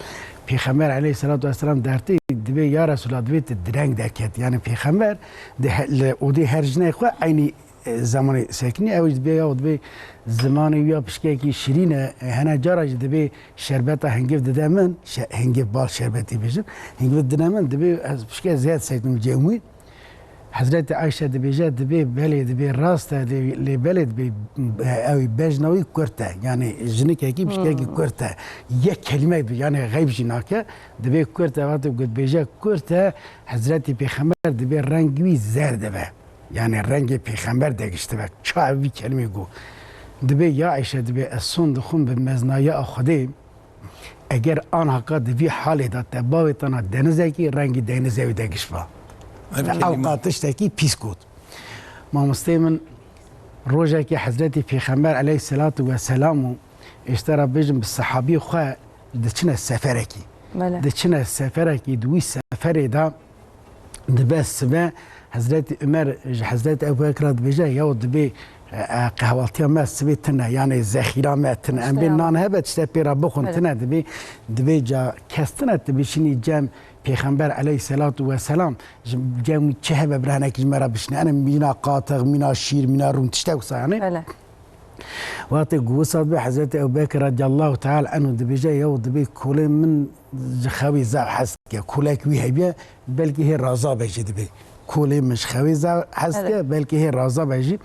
Pêxember aleyhisselatu vesselam dertê dibê, ya Resulallah, dibê tu direng derket. Yani pêxember di he-, li odê her jinê xwe eynî e, zemanê sekinî, ew jî dibê ya dibê zimanê wî ya pişkekî şirîn e. E, hene cara jî dibê şerbeta hingiv dide min, şe-, hingiv bal şerbetî bêjin. Hingiv dide min, dibê ez pişke zêde sekinim cem wî. Hezretî Ayşe dibêje, dibê belê, dibê rast e, dibê, lê belê dibê, e, ew bejna wî kurt e. Yani jinikekî pişkekî Hmm. kurt e. Yek kelîme dibê, yani xeyb jî nake. Dibê kurt e, wextê ku dibêje kurt e, Hezretî Pêxember dibê reng wî zerd dibe. Yani rengê pêxember degiştibe. Ça ev vî kelimê got. Dibê ya Eyşe, dibê ez son dixwim bi meznaya Xwedê, eger anhaka di vî halê de te bavêtana denizekî, rengî denizê wî degiştba. Ev Te kelîme. Ewqa tiştekî pîs got. Mamosteyê min, rojekê Hezretî Pêxember aleyhisselatu vesselam û, êştera bêjim, bi sehabî xwe diçine seferekî. Bele. Diçine seferekî, di wî seferê de dibe sibe, Hezretî Umer ji Hezretî Ebu Bekir re dibêje, "Yaw dibê, e, e, qehwaltiya me sibê tine, yani zexîra me tine, em bê nan hebe tişte pê re bixwin, tine dibê, dibê ca kes tine, dibê şinî cem Pêxember aleyhisselatu vesselam, ji cem wî çi hebe bira hinekî ji me re bişine, ene mîna qatix, mîna şîr, mîna rûn, tiştek wisa yani." Bele. Wextê ku wisa dibe, Hezretî Ebu Bekir radiyallahu teala anhu dibêje, "Yaw dibê kolê min ji xewê zaf hez dike, kolek wî hebiye, belkî hê raza be jî dibê. Kolê min ji xewê zaf hez dike, Evet. belkî hê raza be jî."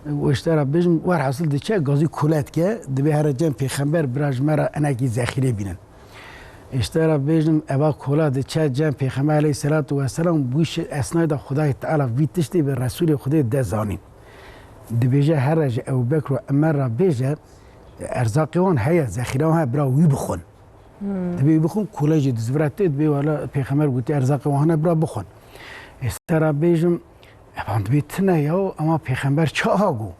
Û işte ra bêjim, werhasil diçe gazî kole dike, dibê here cem pêxember bira ji me re enekî zexîrê bînin. İşte ra bêjim, eva kola diçe cem pêxember aleyhisselatu vesselam, bu işi esnayda Xudayê Teala vî tiştê bi Resulê Xudê de zanîn. Dibêje here ji Ebu Bekr û Emer re bêje, erzaqê wan heye, zexîra wan heye, bira wî bixwin. Hmm. Dibê wî bixwin, kule jî dizivire tê, dibê wela Pêxember gotiye erzaqê wan hene, bira bixwin. Ê ser re bêjim, evan dibê tune ya, ema Pêxember çi aha got?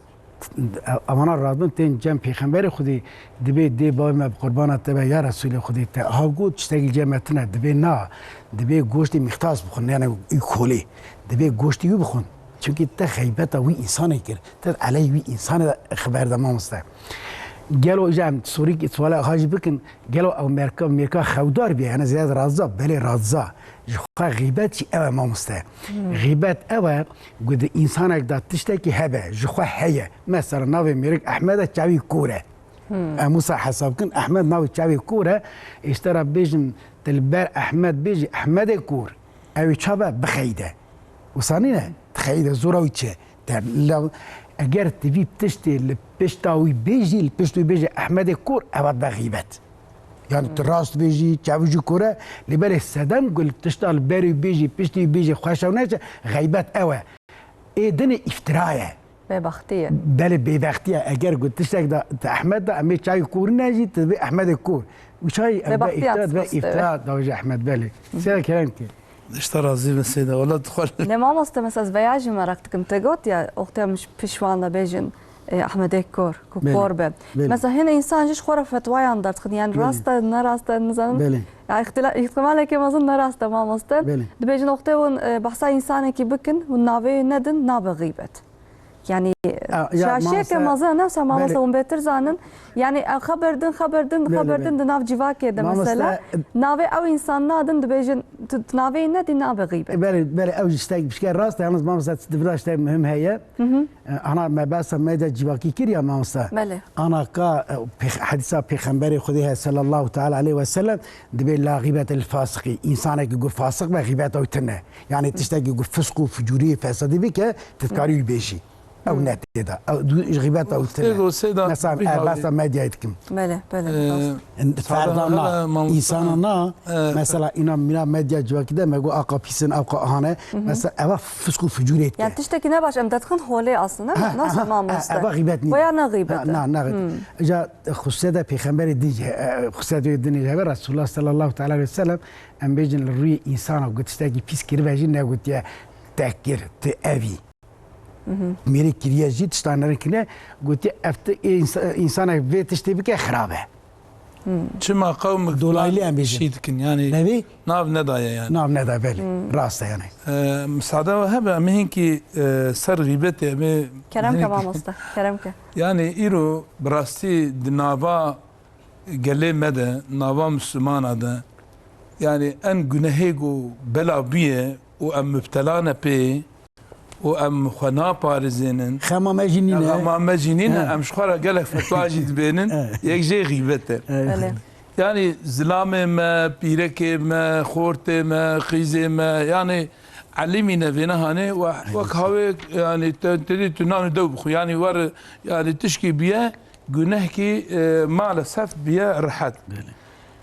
Evana radin tên cem Pêxemberê Xwedê, dibê dê bavê me bi qurbana te be ya Resûlê Xwedê, te aha got, tiştekî cem me tune, dibê na, dibê goştê mîxtas bixwin, yani wî kolê, dibê goştê wî bixwin. Çimkî te xeybeta wî însanê kir. Te eleyê wî însanê de xiber de mamoste. Gelo îja em sorîk suala xwe jî bikin, gelo ew mêrka, mêrka xewdar bîye, yani zêde raza, belê raza. Ji xwe xîbet jî ew e mamoste. Hmm. Xîbet ew e, ku di însanek de tiştekî hebe, ji xwe heye. Mesela navê mêrik Ehmed e, çavî kor e. Hmm. Em wisa hesab kin, Ehmed navê çavê kor e, îşte ra bêjim, tu li ber Ehmed bêjî, Ehmedê kor. Ew ê çabe bixeyde. Wisa nîne? Dixeyde, zora wî çi? Te, la, eger tu vî tiştê li pişta wî bêjî, li pişt wî bêjî Ehmedê kor, eva dibe xîbet. Yani tu rast bêjî, çavû jî kor e, lê belê sedem ku li tişta li berê wî bêjî, piştî wî bêjî, xweş ew neçe, xeybet ew e. Ê dinê îftira ye. Bêbextî ye. Belê bêbextî ye. Eger ku tiştek de, tu Ehmed de, em ê çavê kor ne jî, tu dibê Ehmedê kor. Û çay ev be Bextiyar îftira, be Sosdê be. Îftira dawêje Ehmed, belê. Seyda kerem ke. Ji te razî bin Seyda, wela tu xwe. Lê mamoste, mesela ez veya jî meraq dikim. Te got ya, oxtiya min pişwan de bêjin, e, Ehmedê Kor, ku Belê, kor be. Belê. Mesela hin însan jî ji xwe re fetwayan derdixin. Yani Belê. Rast e, ne rast e, nizanim. Belê. Ya îxtila-, îhtimaleke mezin ne rast e mamoste. Belê. Dibêjin oxtê hûn, e, behsa însanekî bikin, hûn navê wî nedin, nabe xîbet. Yani, A, ya, şaşiyeke mamoste, mezin, ne wisa mamoste, belê. Hûn bêtir zanin. Yani, ev xeber din, xeber din, Belê, xeber din belê. Di nav civakê de Mamoste, mesela. Navê ew însan nadin, dibêjin, tu, tu navê wî nedî, nabe xîbet. Belê, belê, ew jî tiştek pişke rast e, yalnız mamoste, di vira tiştek muhim heye. Hı hı. E, ana me behsa medya civakî kir ya mamoste. Belê. Ana ka, e, pêx-, hedîsa Pêxemberê Xwedê he sallallahu teala aleyhi ve sellem, dibê la xîbete lil fasiqî. Însanekî ku fasiq be, xîbeta wî tune. Yani tiştekî ku fisq û fucurî, fesadî bike, tu dikarî wî bêjî. Ew ne tê de. Ew du-, ji xîbeta wî tune. Tê de, Seyda, Mesela, bî e, hawî. Behsa medyayê dikim. Belê, belê, Ee, rast. Ferdana, Seyda, hele mamoste. Însana na, Ee, mesela, îna mîna medya civakî de me got, "Aqa pîsin, aqa ahane." Hı hı. Mesela, eva fisq û fucurê dike. Yani tiştekî ne baş em dedixin holê aslında, ne? Ha, Nasıl ha, mamoste? Ha, eva xîbet nîne. Boya ne xîbet Ha, e? Na, na xîbet. Hmm. Ca xususiyeta pêxemberê din jî, e, xususiyetê din jî hebe, Resulullah sallallahu teala aleyhi ve sellem, em bêjin li rûyê însana ku tiştekî pîs kiribe jî negotiye, "Te kir, tu evî." Mêrê kiriye jî tişta nirikine, gotiye, "Ev ti-, ê însa-, însanek vê tiştê bike, xirab e." Çima qewmik Dolaylı em bêjin. Şî dikin, yani Nevî? Nav nedaye yani. Nav nedaye, belê. Rast e yani. Ee, müsaade ve hebe, em hinkî, e, ser xîbetê, em ê Kerem ke hinkî mamoste, kerem ke. Yani îro bi rastî di nava gelê me de, nava Müslümana de, yani en gunehê ku bela bûye û em mübtela ne pê, û em xwe naparêzênin. Xema me jî nîne. Xema me jî nîne, He. Em ji xwe re gelek fetwa jî dibênin. He. Yek jê xîbet e. He. Belê. Yani zilamê me, pîrekê me, xortê me, xîzê me, yani elimîne vêne hanê we, wek hawê, yani te, te dî tu nan û dew bixwe. Yani wer, yani tişkî biye, gunehkî, e, maalesef biye rehet. Belê.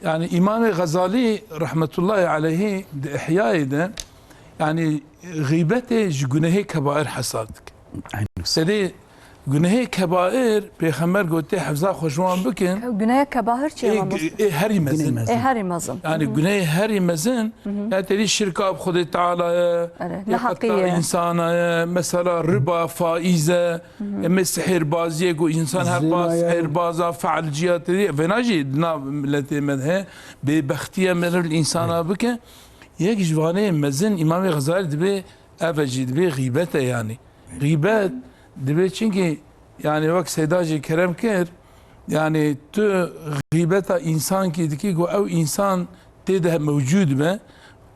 Yani Îmamê Xezalî rahmetullahi aleyhî di Ihyayê de, yani xîbetê ji gunehê kebair hesab dike. Aynen. Serê gunehê kebair, Pêxember gotiye, "Hefza xwe ji wan bikin." Ke-, gunehê kebair çi ye, Ê, mamoste? Ê herî mezin. Gunehê mezin. Ê herî mezin. Yani gunehê herî mezin, Hı hı. Ya te dî şirka bi Xwedê Teala ye, Erê, ya neheqî qetla ye. Însana ye, mesela riba, faiz e, Hı hı. Em ê sihêrbaziyê ku însan her Zina baz ye. Sihêrbaza, fealciya te dî, vêna jî di nav miletê me de heye, bêbextiye meriv li însana bike. Yek ji vanê mezin Îmamê Xezalî dibê, ev e jî dibê xîbet e yani. Xîbet dibê çinkî yani wek Seyda jî kerem kir, yani tu xîbeta însankî dikî ku ew însan tê de mewcûd be,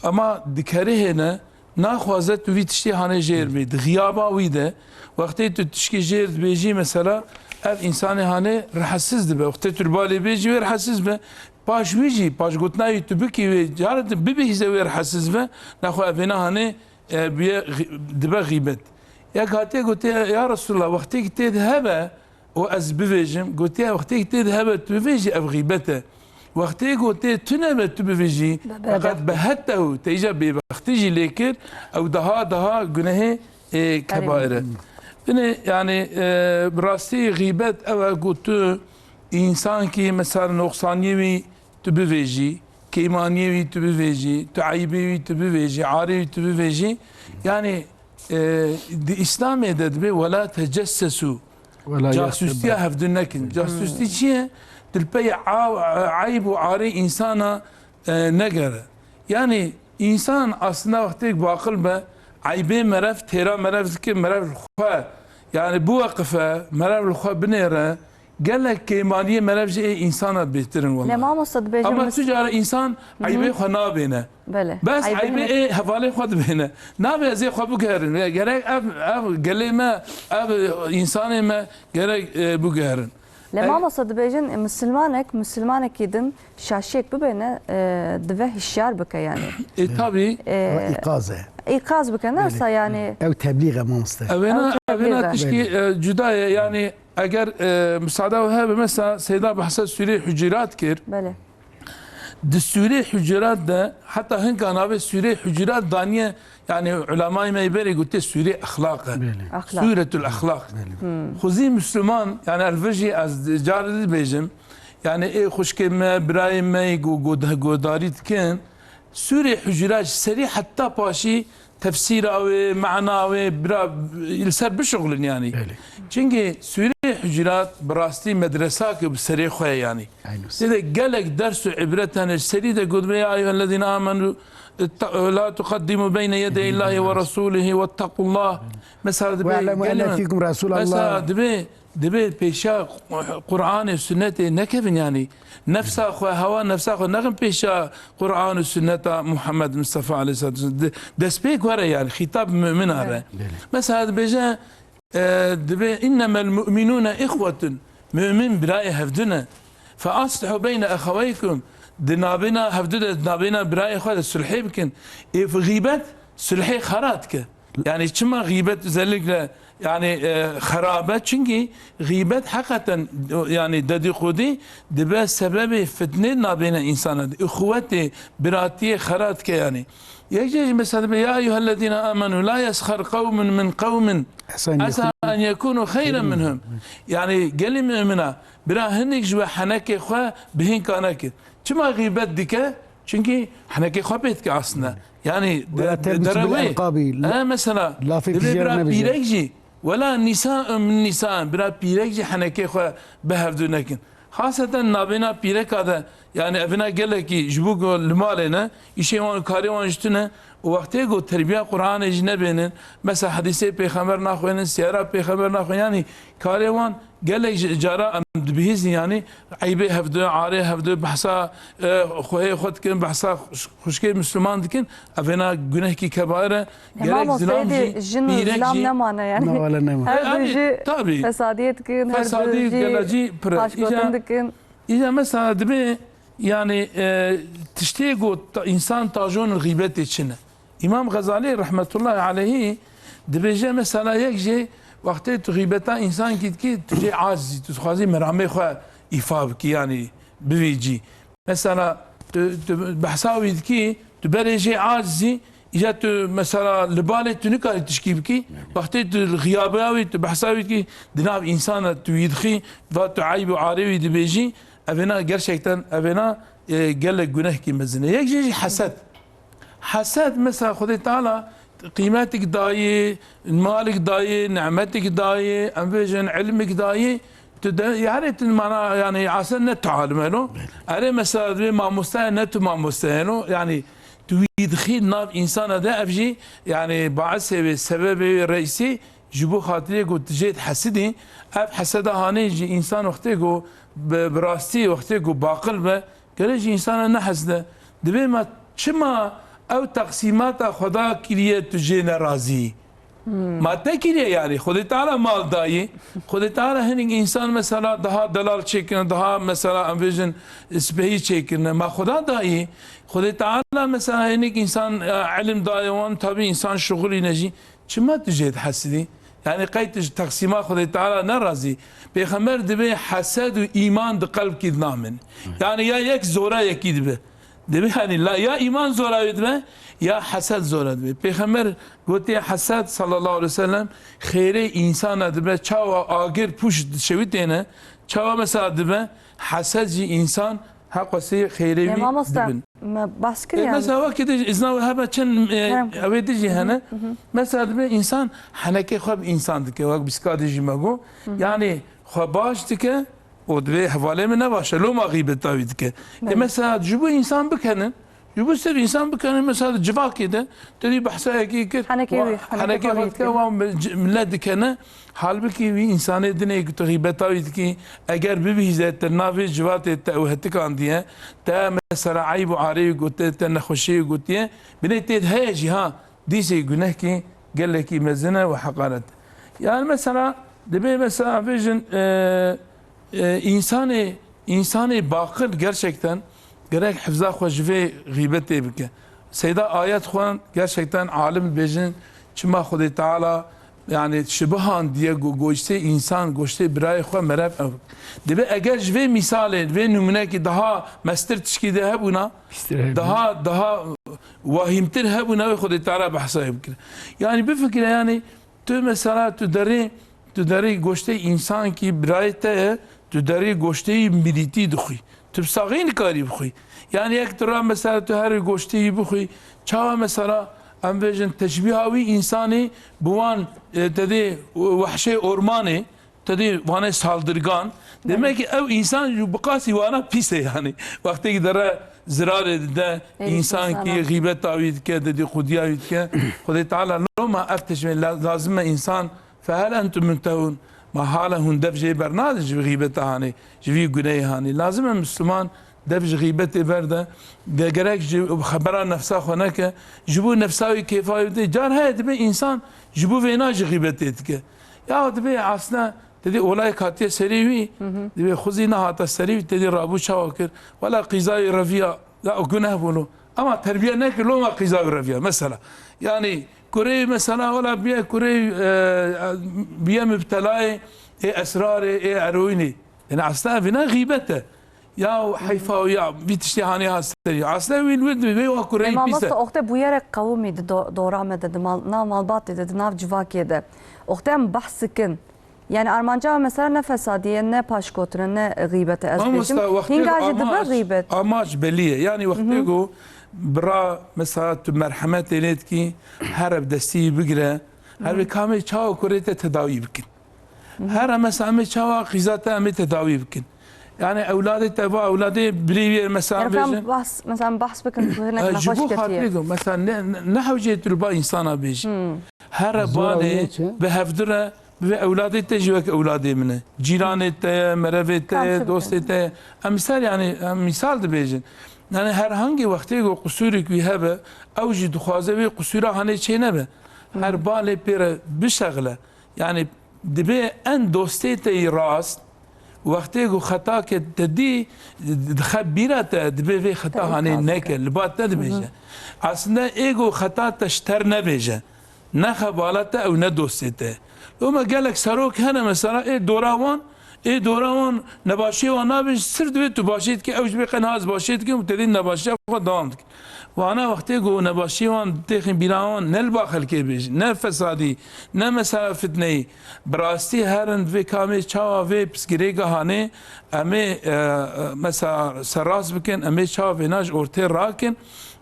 ama dikerihêne, naxwaze tu vî tiştî hanê jêr bî. Di xiyaba wî de, wextê tu tişkî jêr dibêjî, mesela, ev însanê hanê rehetsiz dibe. Wextê tu li balê bêjî, wê rehetsiz be. Paş wî jî, paş gotina wî tu bikî wê, cara tu bibihîze wê rehetsiz be, nexwe evêna hanê, e, biye xî-, dibe xîbet. Yek hatiye gotiye, "Ya Resulallah, wextê ki tê de hebe, û ez bivêjim." Gotiye, "Wextê ki tê de hebe, tu bivêjî, ev xîbet e. Wextê ku tê tune be, tu bivêjî, Be-, be-, feqet be- behettehu, te îca bêbextî jî lê kir, ew daha, daha gunehê, e, kebair e." Binê, yani, e, bi rastî xîbet ew e ku tu însankî, mesela, noqsaniyê wî tu bivêjî, kêmaniyê wî tu bivêjî, tu eybê wî tu bivêjî, arê wî tu bivêjî. Yani, E, di Îslamê de dibê, "Wela tecessesu." Wela Casûstiya yexteb. Hevdû nekin. Casûstî çi ye? Tu li pey a-, eyb û arê însana, e, negere. Yani însan aslında wextêk baqil be, eybê merev, têra merev dike, merev li xwe. Yani biweqife, merev li xwe binêre, Gelek kêmaniyê merev ji ê însana bêtir in wela. Lê mamoste dibêjin Ama mis- tu cara însan Hı hı. eybê xwe nabêne. Belê. Bes Eybê eybê ne- ê hevalê xwe dibêne. Nabê ez ê xwe biguherin. Ya gerek ev, ev gelê me, ev însanê me gerek, e, biguherin. Lê Ev- mamoste dibêjin, e, misilmanek, misilmanekî din şaşiyek bibêne, e, dive hişyar bike yani. E, tabii. E, Ama îqaz e. Îqaz bike, ne Belê. Wisa yani. Ew teblîğ e mamoste. Evêna, Ew tebliğ evêna e. tişkî, Belê. E, cuda ye. Yani eger, e, müsaade hebe, mesela Seyda behsa Sûrê Hucurat kir. Belê. Di Sûrê Hucurat de, heta hinka navê Sûrê Hucurat daniye, yani ulemayê me berê gote Sûrê Exlaq e. Belê. Exlaq. Sûretul Exlaq. Belê. Hmm. Xwezî Müslüman, yani elvijî ez carê dibêjim, Yani ê xwişkê me, birayê me, go-, go-, godarî dikin. Sûrê Hucurat ji serî heta paşî tefsîra wê, mana wê, bira, li ser bişuxulin yani. Belê. Çimkî Sûrê Hucurat bi rastî medresa ki bi serê xwe ye yani. Aynen. Tê de gelek ders û ibret hene. Ji serî de gotibe, "Ya eyyuhellezîne amenu, itta-, la tuqaddimu beyne yedey Allahi ve rasulihi vettequllah." Mesela dibe, "Ve'lemu enne fîkum Resulallah." Mesela dibe, dibe pêşa Qur'anê, sünnetê nekevin yani. Nefsa xwe, hewa nefsa xwe nexin pêşa Qur'an û sünneta Muhammed Mustafa aleyhissalatu vesselam. De-, destpêk were yani, xîtab mümina re. Belê. Mesela dibêje, e, dibe, "İnnemel mu'minune ihwetun." Mümin birayê hevdune. "Fe aslihu beyne ehaweykum." Di nabêna hevdu de, di nabêna birayê xwe de sulhê bikin. Ê gîbet sulhê xera dike. Yani çima gîbet özellikle yani, e, xerabe? Çimkî gîbet heqeten, yani dedîqodî dibe sebebê fitnê nabêne însana de. Uxuwetê, biratiyê xera dike yani. Yek jê jî mesela dibe, "Ya eyyuhellezîne amenu la yesxer qewmun min qewmin esa en yekunu xeyren minhum." Yani gelî mümina, bira hinek ji we henekê xwe bi hînka nekin. Çima gîbet dike? Çimkî henekê xwe pê dike aslında. Yani de-, Wela de-, tebûs bil derewê. Elqabî. E, mesela, lafê divê pîjê bira nebêje. Pîrek jî, wela nîsa min nîsa, bira pîrek jî henekê xwe bi hevdu nekin. Xaseten nabêna pîreka de, yani evina gelekî ji bo ku li malê ne, îşê wan û karê wan ji tune û wextê ku terbiya Qur'anê jî nebênin, mesela hedîsê pêxember naxwênin, siyara pêxember naxwênin, yani karê wan gelek ji cara em dibihîzin, yani eybê hevdu, arê hevdu, behsa, e, xwehê xwe dikin, behsa xwişkê Müslüman dikin, evêna gunehkî kebair e. E, gerek mamoste, zilam jî, jî, jin û pîrek zilam jî nemane yani. Ne, wele nemane. Her du jî fesadiyê dikin, her du jî paşkotin dikin. Îja mesela dibe, yani, e, tiştê ku ta-, însan tajon gîbetê çi ne? Îmam Xezalî rahmetullahi aleyhî dibêje, mesela yek jê wextê tu gîbeta însankî dikî, tu jê acizî, tu dixwazî meramê xwe îfa bikî, yani bivîcî. Mesela tu, tu behsa wî dikî, tu berê jê acizî, îca tu mesela li balê tu nikarî tişkî bikî. Wextê tu li xiyabeya wî, tu behsa wî dikî, di nav însan de tu wî dixî, va tu eyb û arê wî dibêjî, evêna gerçekten, evêna, e, gelek gunehkî mezin e. Yek jê jî hesed. Hesed, mesela Xwedê Teala qîmetik dayê, malik dayê, nimetik dayê, em bêjin ilmik dayê, tu de, yani tu mana, yani aslında ne tu alim heno. Erê mesela divê mamoste ne tu mamoste heno. Yani tu wî dixî nav însana de, ev jî yani baisê wê, sebebê wê, reîsî ji bo xatirê ku tu jê dihesidî. Ev heseda hanê jî însan wextê ku bi, bi rastî wextê ku baqil be, Gerek ji însana neheside. Divê me çima ew teqsîmata Xweda kiriye tu jê nerazî? Ma te kiriye yani. Xwedê Teala mal dayî. Xwedê Teala hinek însan mesela daha delal çêkirine, daha mesela em bêjin spehî çêkirine. Ma Xweda dayî. Xwedê Teala mesela hinek însan, e, ilim daye wan, tabi însan şixulîne jî. Çima tu jê dihesidî? Yani qey tu ji teqsîma Xwedê Teala nerazî? Pêxember dibê hesed û îman di qelbkî de namin. Yani ya yek zora yekî dibe. Dibê yani la, ya îman zora wê dibe, ya hesed zora dibe. Pêxember gotiye hesed sallallahu aleyhi ve sellem xêrê însana dibe, çawa agir pûş dişewitêne, çawa mesela dibe, hesed jî însan heqwesê xêrê wî dibin. Me behs kir yani. Mesela wekî de îzna we hebe çend, e, ew ê dijî hene. Mesela dibe însan henekê xwe bi însan dike, wek bîska dijî me got. Yani xwe baş dike û divê hevalê min ne baş e, loma xîbeta wî dike. E, mesela ji bo însan bikenin, ji bo sirf însan bikenin, mesela di civakê de, te dî behsa yekî kir, henekê wî, henekê xwe dike, wan millet dikene. Halbikî wî însanê dinê ku tu xîbeta wî dikî, eger bibihîze te navê civatê te ew hetikandiye, te mesela eyb û arê wî gotiye, te nexweşiyê wî gotiye, binê tê de heye jî ha, dîsê gunehkî gelekî mezin e û heqaret. Yani mesela, dibê mesela bêjin, e, e, însanê, însanê baqil gerçekten gerek hifza xwe ji vê xîbetê bike. Seyda ayet xwend, gerçekten alim dibêjin, çima Xwedê Teala, yani, şibihandiye go-, goştê însan, goştê birayê xwe merev ew. Dibe eger ji vê mîsalê, vê nûmunekî daha mestir tişkî de hebûna, daha, daha wahîmtir hebûna, wê Xwedê Teala behsa wê bikir. Yani, bifikire, yani, tu mesela, tu derê, tu derê goştê însankî birayê te ye, Tu derê goştê yî mirîtî dixwî. Tu bi saxî nikarî bixwî. Yani yek tu ra mesela tu herî goştê yî bixwî. Çawa mesela em bêjin teşbîha wî însanê bi wan, e, te dê wehşê ormanê, te dê wane saldırgan. Demek ki ew însan ji bi qasî wana pîs e yani. Wextê ki dere zirarê dide, Ê, însan ki însanan. Xîbeta wî dike, dedî qudiya wî dike. Xwedê Teala loma ev tiştê la-, lazim e însan Fehel entum muntehun? Ma hala hûn dev jê bernadin ji vî xîbeta hanê, ji vî guneyê hanê? Lazim e Misliman dev ji xîbetê berde, ge-, gerek ji xebera nefsa xwe neke, ji bo nefsa wî kêfa wî bide. Car heye dibe însan ji bo vêna ji xîbetê dike. Ya dibe aslında te dê olayek hatiye serê wî, Hı hı. dibe xwezî nehata serê wî, te dê rabû çawa kir? Wela qîza wî reviya, ya o guneh bûno. Ama terbiye nekir, loma qîza wî reviya. Mesela, yani kurê mesela wela biye kurê, e, biye mübtelayê ê esrarê, ê eroînê. Yani aslında evine xîbet e. Ya heyfa ya vî tiştê hanê ha serî. Aslında wî wî wê wa kurê Ê pîs e. Mamoste, oxte bûyerek qewimî di do-, dora me de, di mal, nav malbatê de, di nav civakê de. Oxte em behs dikin. Yani armanca me mesela ne fesadî ye, ne paşgotin e, ne xîbet e, ez Mamosta, bêjim. Wextê Hînga ku jî dibe amaç, xîbet. Amaç belî ye. Yani wextê ku bira mesela tu merhemetê lê dikî, here bi destî bigire, her vê kamê çawa kurê te tedawî bikin. Here mesela em ê çawa qîza te em ê tedawî bikin. Yani ewladê te va ewladê birî wî mesela Yani em bêjin. Bahs, mesela em bahs bikin ku hinek E, ji nexweş bo ketiye. Xatirê ku mesela ne, ne, ne hewcê tu li ba însana bêjî. Here Zora banê wê çi? Bi hevdire Bi vê ewladê te jî wek ewladê min e. Cîranê te ye, merevê te Kam ye, çi dostê bikin? Te ye. Em ser yani em misal dibêjin. Yani herhangî wextê ku qusûrek wî hebe, ew jî dixwaze wê qusûra hanê çê nebe. Her balê pê re bişexile. Yani dibê en dostê te yî rast, wextê ku xetake te dî, dixe bîra te, dibê vê xeta Te hanê înkaz neke, bike. Li ba te dibêje. Aslında ê ku xeta te ji te re nebêje. Nexe bala te ew ne dostê te. Loma gelek serok hene mesela ê dora wan, ê dora wan nebaşiyê wan nabêjin, sirf divê tu başê dikî, ew jî bê qe niha ez başê dikim û te dî nebaşiya xwe dewam dikin. Wana wextê ku nebaşiyê wan têxin bîra wan ne li ba xelkê bêjin, ne fesadî, ne mesela fitneyî. Bi rastî herin vê kamê çawa vê pirsgirêka hanê em ê, e, e, mesela serrast bikin, em ê çawa vêna ji ortê rakin.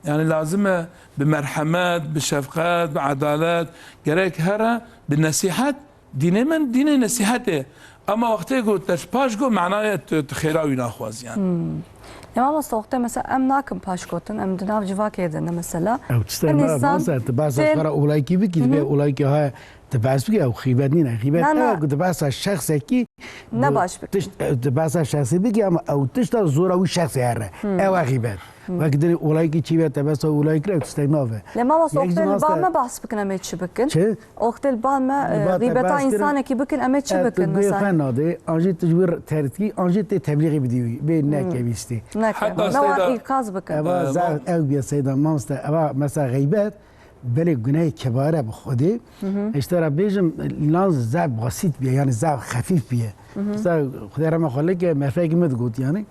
Yani lazim e bi merhemet, bi şefqet, bi edalet, gerek here bi nesîhet, dînê min dînê nesîhetê. Ama wextê ku te paş got, manaya tu, tu xêra wî naxwazî yani. Hmm. Ya mamoste, wextê mesela em nakin paş gotin, em di nav civakê de ne mesela. Ew tiştê Hin me, însan mamoste, tu behsa tê- ji xwe re olayekî bikî, Hı hı. divê olayekî haya, tu behs bikî, ew xîbet nîne. Xîbet Na, na. ew ku tu behsa şexsekî Ne baş bikî. Tişt, e, tu behsa şexsî bikî ama ew tişta zora wî şexsê here. Hmm. Ew e xîbet. Hmm. Wek dinê olayekî çî be, te behsa olayekî re tiştek nave. Lê mamoste, Yek oxtê jî li ba mamoste me bahs bikin, em ê çi bikin? Çi? Oxtê li ba me, Li e, ba te xîbeta behs kirin, însanekî bikin, em ê çi e, bikin tu guhê mesela? Xwe nadê, an jî tu ji wî re terdikî, an jî tê teblîxê bidî wî, bê neke Hmm. vîstî. Neke. Heta Ne wan seyda, îkaz bikin. Eva e, zaf mam- ew biye seyda mamoste, eva mesela xeybet, Belê gunehê kebair e bi Xwedê. Hı hı. Ji te re bêjim, lan zaf basît bûye, yani zaf xefîf bûye. Hı hı. Mesela Xwedê rehma xwe leke merfekî min digot yani.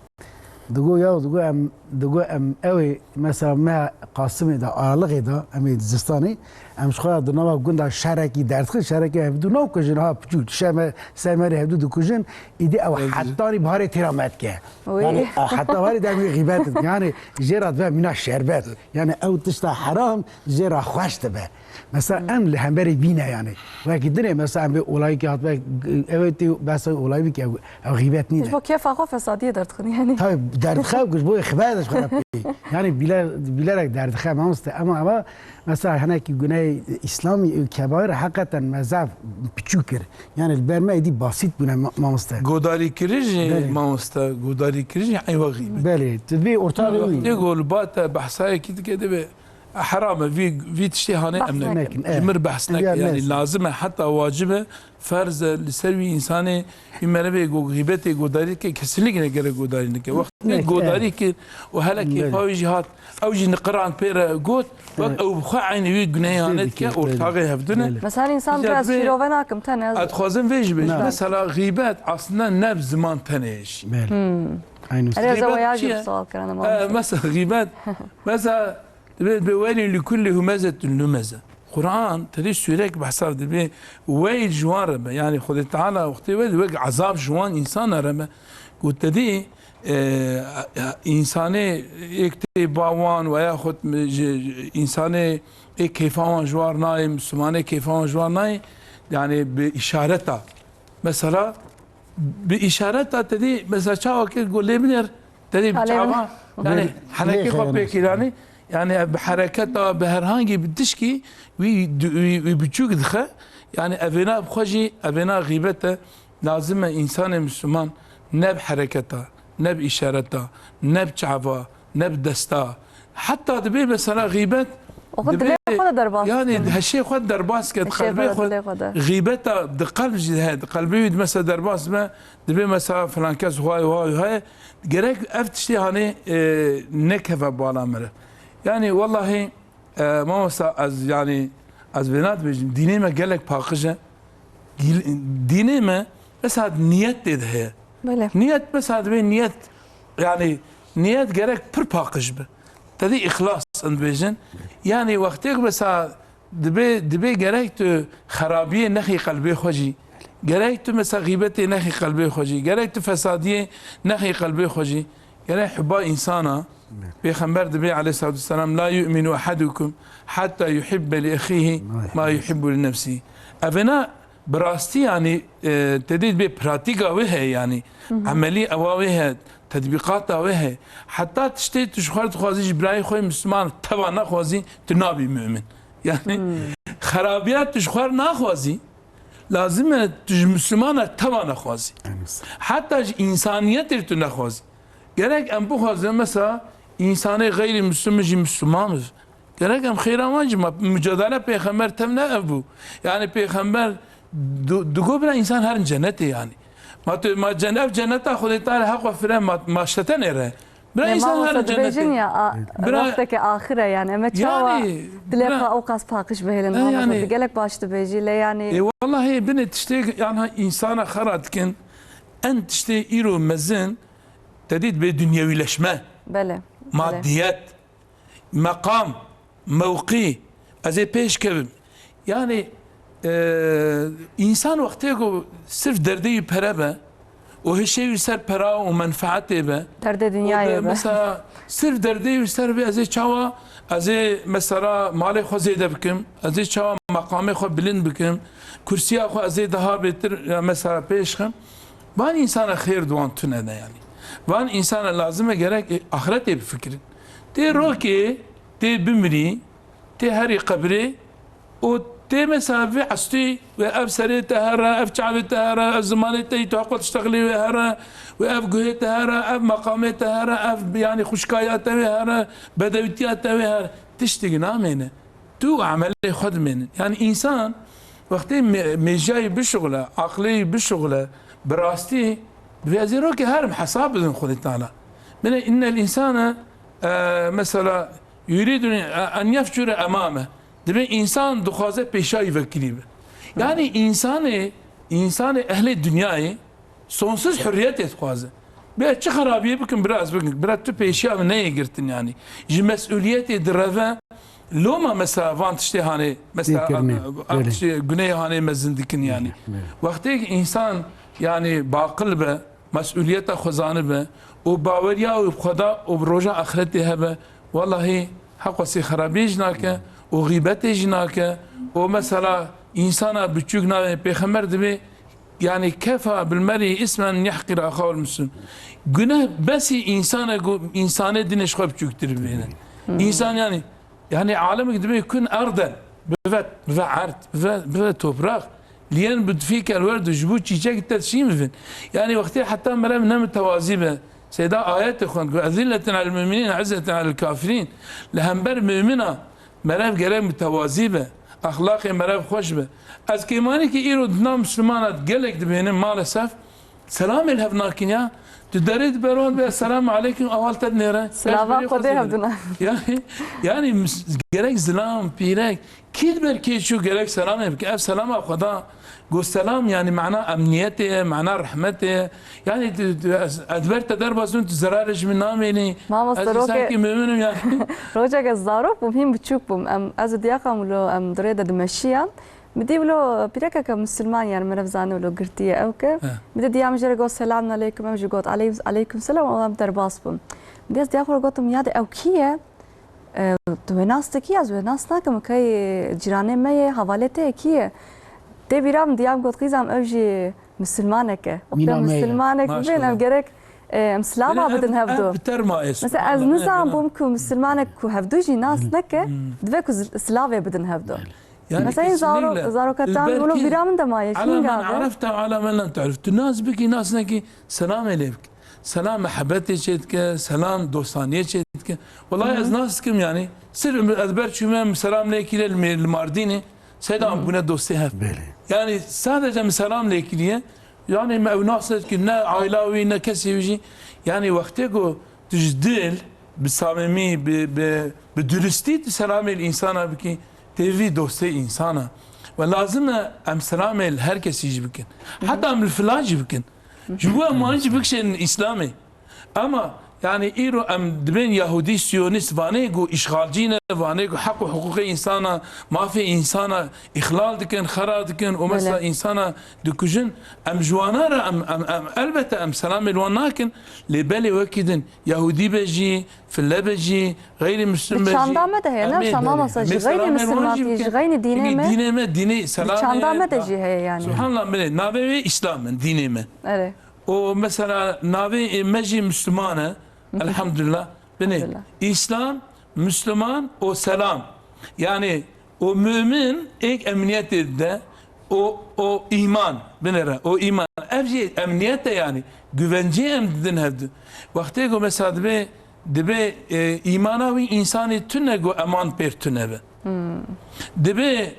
Digot ya, digot em, digot em ew ê, mesela me Qasimê de, Aralixê de, em ê zistanê, em ji xwe re di nava gunda şerekî derdixin, şerekî hevdû nakujin, ha piçûk, şeme, ser me rê hevdû dikujin, îdî ew Peki. hetanî biharê têra me dike. Wî. Yani, e, heta biharê de em wî xîbet dikin. Yani jê re dibe mîna şerbet. Yani ew tişta heram jê re xweş dibe. Mesela em li hemberî vî ne yani. Wekî dinê mesela em vê olayekî hatibe, ew ê tê behsa olay bike, ew, ew xîbet nîne. Ji bo kêfa xwe fesadiyê derdixin yani. Tabii derdixe ku ji bo xibet ji xwe re pê. Yani bîle-, bîlerek derdixe mamoste. Ama, ama mesela hinekî gunehê îslamî, kebair heqeten me zaf piçûk kir. Yani li ber me êdî basît bûne ma-, mamoste. Godarîkirin jî Belê. mamoste, godarîkirin jî eywa xîbet. Belê, tu vê ortaxê wî. Wextê ku li ba te behsayekî dike dibe heram e, vî, vî tiştê hanê Behs em nekin. nekin. Nekin, Ji e. mir behs Ev neke. ya Yani nesin. lazim e, heta wacib e, ferz e, li ser wî însanê, wî merevê ku xîbetê godarî dike, kesinlikle gerek godarî neke. Wextê Nek, e. godarî kir û hele Belê. kêfa wî jî hat, ew jî niqiran pê re got, wek Evet. ew bi xwe eynî wî gunehê Zê hanê dike, dike, belê. ortaxê hevdû ne. Belê. Mesela însan Îcar ke ez vê şîrove nakim, tenê ez Ez dixwazim vê jî bêjim. Na. Mesela xîbet aslında ne bi ziman tenê ye jî. Belê. Hmm. Aynı Erê, ez Xîbet ew ya çi jî ye? bi sual kirine E, mamoste. mesela xîbet, mesela Divê, divê weylun li kulli humezetin lumeze. Quran tedî sûrek behsa dibê, weyl ji wan re be. Yani Xwedê Teala wextê wê wek ezab ji wan insana re be. Got tedî, e, insanê êk tê ba wan veya xwed ji, ji insanê ê keyfa wan ji war nayê, Müslümanê keyfa wan ji war nayê. Yani bi işareta. Mesela bi işareta tedî mesela çawa kir, got lê binêr, tedî bi çava, yani henekê xwe pêk kir, yani, yani bi hereketa, bi herhangî bi tişkî wî, wî, wî biçûk dixe. Yani evêna bi xwe jî, evêna xîbet e. Lazim e însanê Müslüman ne bi hereketa, ne bi işareta, ne bi çava, ne bi desta. Heta dibê mesela xîbet, O xwe dibê, dilê xwe de derbas yani dikin. Heşê xwe derbas ke, Heşê xwe qelbê de, xwe, dilê xwe de. Xîbeta di qelb jî heye, di qelbê wî di mesela derbas be, dibê mesela filan kes xwe, xwe, xwe, gerek ev tiştê hanê, e, nekeve bala me re. Yani wellahî, e, mamosta ez yani ez vêna dibêjim, dînê me gelek paqij e. Gil-, dînê me mesela niyet tê de heye. Belê. Niyet mesela dibê niyet, yani niyet gerek pir paqij be. Tedî îxlas em dibêjin. Yani wextê ku mesela dibê, dibê gerek tu xerabiyê nexî qelbê xwe jî. Gerek tu mesela xîbetê nexî qelbê xwe jî. Gerek tu fesadiyê nexî qelbê xwe jî. Gerek hubba însana. Pêxember dibê aleyhissalatu vesselam, "La yu'minu ahadukum hatta yuhibbe li ahihi ma yuhibbu li nefsihi." Evêna bi rastî, yani, e, tedî dibê pratîka wê heye, yani. Emelî ewa wê heye, tetbîqata wê heye. Heta tiştê tu ji xwe dixwazî ji birayê xwe Müslüman teva nexwazî, tu nabî mümin. Yani, xerabiya tu ji xwe naxwazî, lazim e tu ji Müslümana teva nexwazî. Heta ji însaniyetê tu nexwazî. Gerek em bixwazin, mesela, însanê xeyrî Müslüm jî Müslüman be. Gerek em xêra wan jî, ma mücadele pêxember tev ne ev bû. Yani pêxember du-, digo bira însan herin cennetê yani. Ma tu, ma cen-, ev cenneta Xwedê Teala heq we fire, ma, ma şete nêre. Bira însan herin cennetê. Dibêjin ya, a, Bira wexteke axir e yani. Em ê çawa Yani, dilê bira xwe ew qas paqij bihêlin, E, mamosta? yani. Tu gelek baş dibêjî, lê yani. E, wallahî binê tiştê yani însana xera dikin. En tiştê îro mezin, te dît bê dinyewîleşme. Belê. Belê. Madiyet. Meqam, mewqî, ez ê pêş kevim. Yani, e, însan wextê ku sirf derdê wî pere be û hişê wî ser pera û menfaetê be, Derdê û dinyayê be, be. Mesela sirf derdê wî ser be, ez ê çawa, ez ê mesela malê xwe zêde bikim, ez ê çawa meqamê xwe bilind bikim, kursiya xwe ez ê daha bêtir, ya mesela pêş xim. Van însana xêr di wan tune de yani. Van însana lazim e gerek, e, axiretê bifikirin. Tê rokê, tê bimirî, tê herî qebrê û tê mesela vê estûyî ve ev serê te here, ev çavê te here, ev zimanê te yî tu heqet tiştexilê wê here, ve ev guhê te here, ev meqamê te here, ev yani xuşkaya te wê here, bedewîtiya te wê here. Tiştek namêne. Tu û emelê xwe dimênin. Yani însan wextê me-, mêjayî bişuxile, aqlê wî bişuxile, bi rastî divê ez ê rokê herim hesab bidin Xwedê Teala. Bine innel însane, e, mesela yurîdu en yefcure emame. Divê însan dixwaze pêşayî vekirî be. Yani însanê, însanê ehlê dinyayê sonsuz hurriyetê dixwaze. Bira çi xerabiyê bikim, bira ez bikim. Bira tu pêşiya min neyê girtin yani. Ji mesûliyetê direve, loma mesela van tiştê hanê, mesela Têkirine, a-, a-, belê. Tiştê guneyê hanê mezin dikin yani. Belê, belê. Wextê ki însan yani baqil be, mesûliyeta xwe zanibe û baweriya wî bi Xweda û bi roja axiretê hebe, wellahî heqwesî xerabiyê jî nake û xîbetê jî nake û mesela însana biçûk nayê. Pêxember dibê, yani, kefa bil merî ismen yehqir axahul muslim. Guneh besî însane ku însanê dinê ji xwe biçûktir bibîne. Hı. Însan, yani, yani, alemik dibê kun erden, bive, bive erd, bive, bive toprak. Liyen bidfîkel werdu, ji bo çîçek te şîn bivin. Yani, wextê heta merem ne mitewazî be. Seyda ayetê xwend ku, "Ezilletin alel müminin, izzetin alel kafirin." Li hember mümina Merev gerek mitewazî be, exlaqê merev xweş be. Ez kêmanî ki îro di nav Mislimana gelek dibênim, maalesef, Selamê li hev nakin ya. Tu derê diber wan be, "Selamu aleykum", awal te dinêre. Silava Xwedê hev dina. Yani, yani mis-, gerek zilam, pîrek, kî diber kê çû gerek selamê bike. Ev selama Xweda. Go selam yani mana emniyetê ye, mana rehmetê ye. Yani tu, tu, ez, ez ber te derbas bim, tu zerarê ji min namênî. Mamoste, Ez rokê-, însakî muminim yani. Rojek ez zarok bûm, hîn biçûk bûm. Em, ez û diyaxa min lo em di rê de dimeşiyan. Mi dî wilo pîrekeke misilman, yani meriv zane wilo girtiye ew ke. He. Mi dî diya min jê re got, "Selamun aleykum", ew jî got, "Aleykum, aleykum selam", û em derbas bûn. Mi dî ez diya xwe re gotim, "Ya de ew kî ye? E, tu wê nas dikî?" "Ez wê nas nakim, key cîranê me ye, hevalê te ye, kî ye?" Tê bîra min diya min got, "Qîzam, ew jî misilmanek e." Wextê Mîna me ye. Misilmanek Maşallah. Bibên, ev gerek, e, em silava Bile ev, bidin hevdo. Ev bi terma ê, Mesela ez subhanallah, nizan bûm ku misilmanek ku hevdu jî nas neke, Hmm. divê ku zil-, silavê bidin hevdo. Belê. Yani Mesela, kesinlikle. Zaro-, zaroketan Belki wilo bîra min de maye, ala men arefte, ala men lem tarif. Tu nas bikî, nas nekî, selamê lê bike. Selam mehebetê çê dike, selam dostaniyê çê dike. Welahi Hı hı. ez nas dikim yani. Sirf ez ber çûme, selam lê kîre li, li Mardînê. Seyda Hı hı. em bûne dostê hev. Belê. Yani sadece min selam lê kiriye. Yani me ew nas nedikir, ne aila wî, ne kesê wî jî. Yani wextê ku tu ji dil, bi samimî, bi, bi, bi durustî tu selamê li însana bikî, tê vî dostê însana. Ve lazim e em selamê li her kesî jî bikin. Hı hı. Heta em li filan jî bikin. Hı hı. Ji bo em wan jî bikişênin Îslamê. Ama, yani, îro em dibên Yahudî, Siyonîst, vanê ku îşxalcî ne, vanê ku heq û hiqûqê însana, mafê însana îxlal dikin, xera dikin û mesela Belê. însana dikujin. Em ji wana re, em, em, em, elbette em selamê li wan nakin, lê belê wekî din, Yahudî be jî, file be jî, xeyrî muslim Di be jî, çanda me de heye, ne? Em ê Tamam, belê. mesela, Em ê ji xeyrî selamê li wan musulman jî tî, ji bikin. xeyrî dînê Çünkü me, dînê me, dînê di selamê çanda me de da. jî heye, yani. Subhanallah, belê. Navê wê Îslam in, dînê me. Erê. Û mesela navê, e, me jî Müslüman e. Hı hı. Elhamdülillah. Binê Elhamdülillah. Îslam, Müslüman û selam. Yani o mümin êk emniyetê dide, o, o îman, binêre, o îman. Ev jî emniyet e yani. Güvencê em didin hevdu. Wextê ku mesela dibê, dibê, e, îmana wî însanê tune ku eman pêr tune be. Hmm. Dibê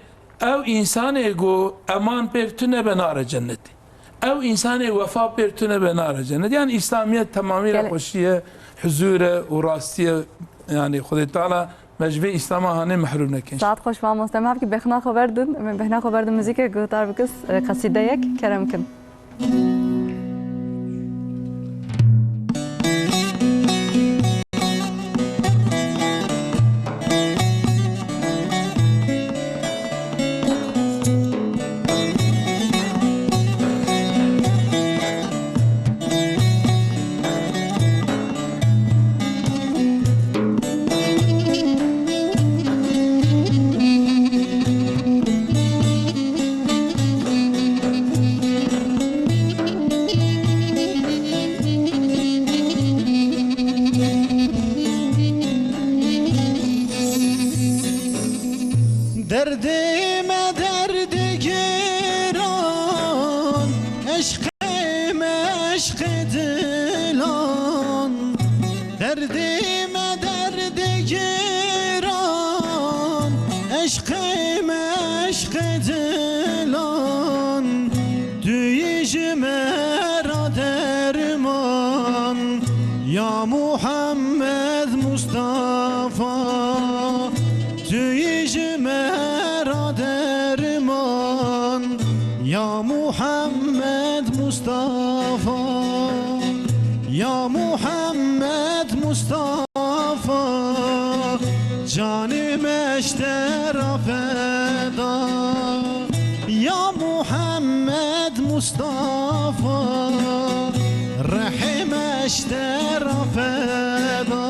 ew însanê ku eman pêr tune be nare cennetê. Ew însanê wefa pêr tune be nare cennet. Yani Îslamiyet tamamî re Gel- xweşî ye, huzûr e û rastî ye. Yani Xwedê Teala me ji vê Îslama hanê mehrûm neke. Saet xweş mamoste. Me hevkî bêxna xwe berdin. Em ê bêxna xwe berdin muzîkek guhdar bikis, e, qesîdeyek kerem kin. Derdê me derdê giran, eşqê me eşqê dilan. Derdê me derdê giran, eşqê me eşqê dilan. Tu yî ji me ra derman, ya Muhammed Mustafa. Tu yî ji me ra derman, ya Muhammed Mustafa. Ya Muhammed Mustafa, canê me ji te ra feda. Ya Muhammed Mustafa, rehê me ji te ra feda.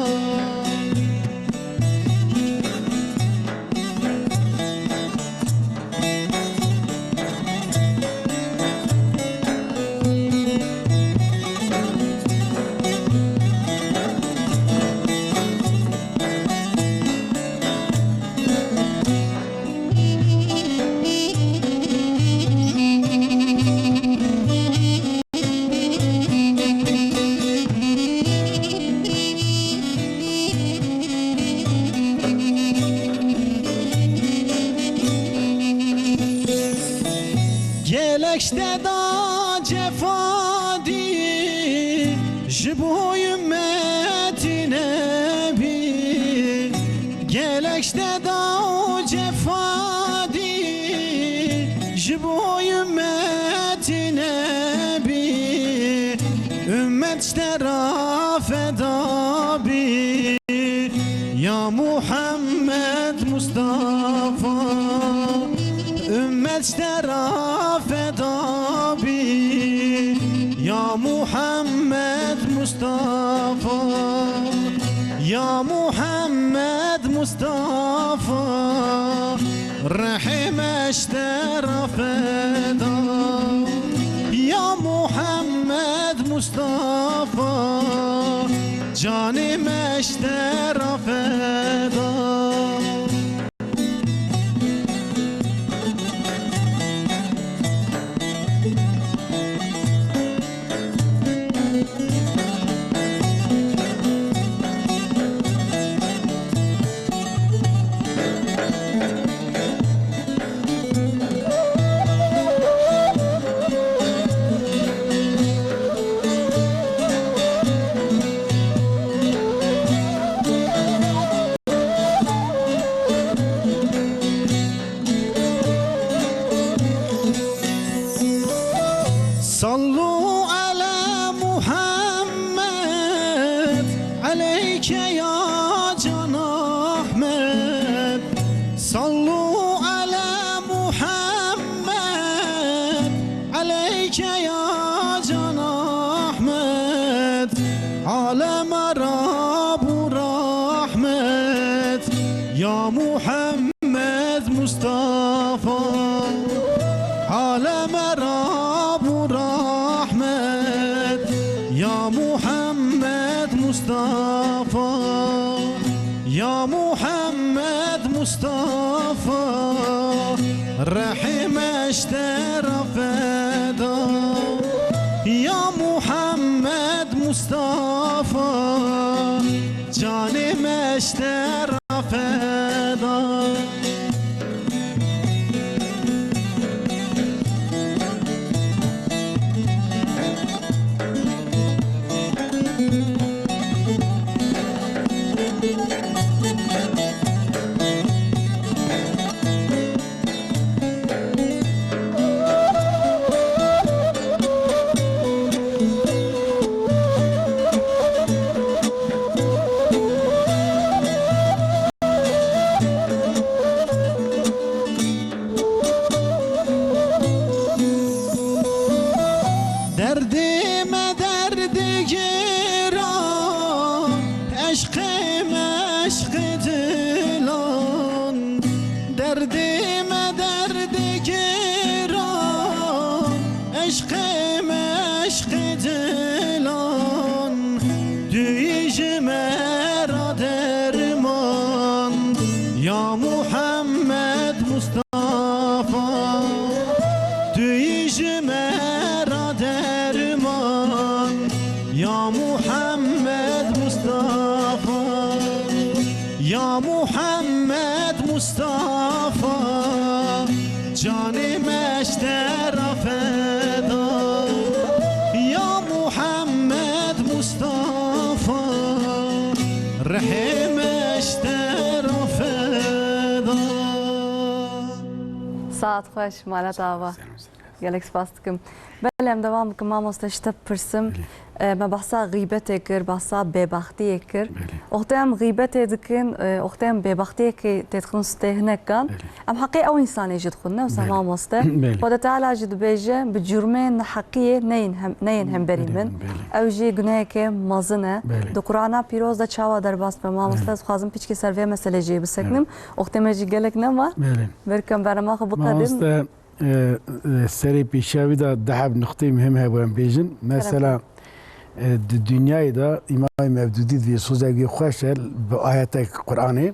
Gelek ji te da cefa Bo ümmetî Nebî gelek ji te da û cefa dî. Ji bo ümmetî Nebî ümmet ji te ra feda bî. Ya Muhammed Mustafa, ümmet ji te ra feda bî. Ya Muhammed Mustafa, ya Muhammed Mustafa, rehîm ji te ra feda. Ya Muhammed Mustafa, canê me ji te ra feda. صلوا على محمد، عليك يا جان أحمد. صلوا على محمد، عليك يا جان أحمد. عالم رب رحمة، يا محمد محمد مصطفى، عالم رب رحمة، يا محمد مصطفى، يا محمد مصطفى، رحم اشترى فدا، يا محمد مصطفى، جان اشترى فدا. Derdê me derdê gêra, eşqê me eşqê dilan. Derdê me derdê gêra, eşqê me eşqê dilan. Tu yî ji me ra derman, ya Muhammed Mustafa. Tu yî ji me ra derman, ya Muhammed Mustafa. Ya Muhammed Mustafa, canê me ji te ra feda. Ya Muhammed Mustafa, rihê me ji te ra feda. Saet xweş, mala te ava. Gelek spas dikim. Belê, em dewam bikin, mamoste, ji te bipirsim. Belê. E, me behsa xîbetê kir, behsa bêbextiyê kir. Belê. Wextê em xîbetê dikin, e, wextê em bêbextiyekê têdixin stê hinek kan, Belê. em heqê ew însanê jî dixwin, ne wisa Belê. mamoste? Belê. Xweda Teala jî dibêje, bi cûrmê neheqiyê neyên hem-, neyên hemberî Belê, min. belê. Ew jî guneheke mezin e. Belê. Di Qur'ana Pîroz de çawa derbas be, mamoste? Belê. Ez dixwazim piçkî ser vê meselê jî biseknim. Belê. Wextê me jî gelek nema. Belê. Belkî em bernama xwe biqedin. Mamoste, E, e, serê pêşiya wî de du heb nuqteyê muhim hebû em bêjin. Mesela, e, di dinyayê de Îmamê Mevdûdî divê sozek wî xweş e, bi ayetek Qur'anê,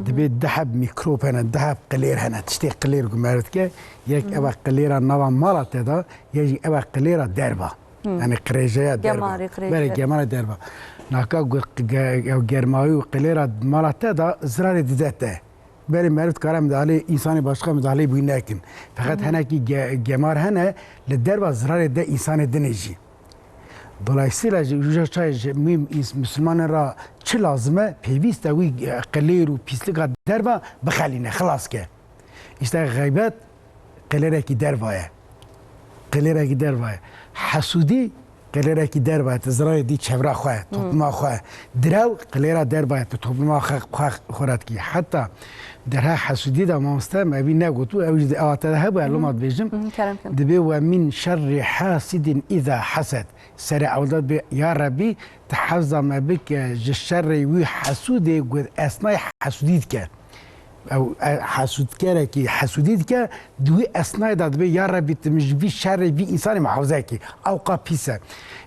dibê du heb mîkrop hene, du heb qilêr hene, tiştê qilêr ku meriv dike, yek ev e qilêra nava mala te de, yek jî ev e qilêra derva. Yani qirêjeya derva. Gemarê, qirêjeya. Belê, gemara derva. Naka ku ge-, ew germayî û qilêra mala te de zirarê dide te. Belê meriv dikare midahalê, însanê başqa midahalê bi wî nekin. Feqet hinekî ge-, gemar hene, li derva zirarê de însanê dinê jî. Dolayısıyla ji uca çay ji mî-, ins-, Müslümanê ra çi lazim e? Pêwîst e wî, e, qilêr û pîslika derva bixelîne, xilas ke. İşte xeybet qilêrekî derva ye. Qilêrekî derva ye. Hesûdî qilêrekî derva ye. Tu zirayê dî çevra xwe, topluma xwe. Direw qilêra derva ye. Tu topluma xwe, xwe, xwe re dikî. Heta derheq hesûdî de mamoste me vî negot û ew jî di ewate de hebû, ez loma dibêjim. Hı hı, kerem, kerem. Dibê: "Ve min şerri hasidin iza hased." Serê ewil de dibê: "Ya Rebî, tu hefza me bike ji şerê wî hesûdê ku esnayê hesûdî dike." Ew, e, hesûdkerekî hesûdî dike, di wî esnayê de dibê: "Ya Rebî, tu min ji vî şerê vî însanê muhafaze kî." Ewqa pîs e.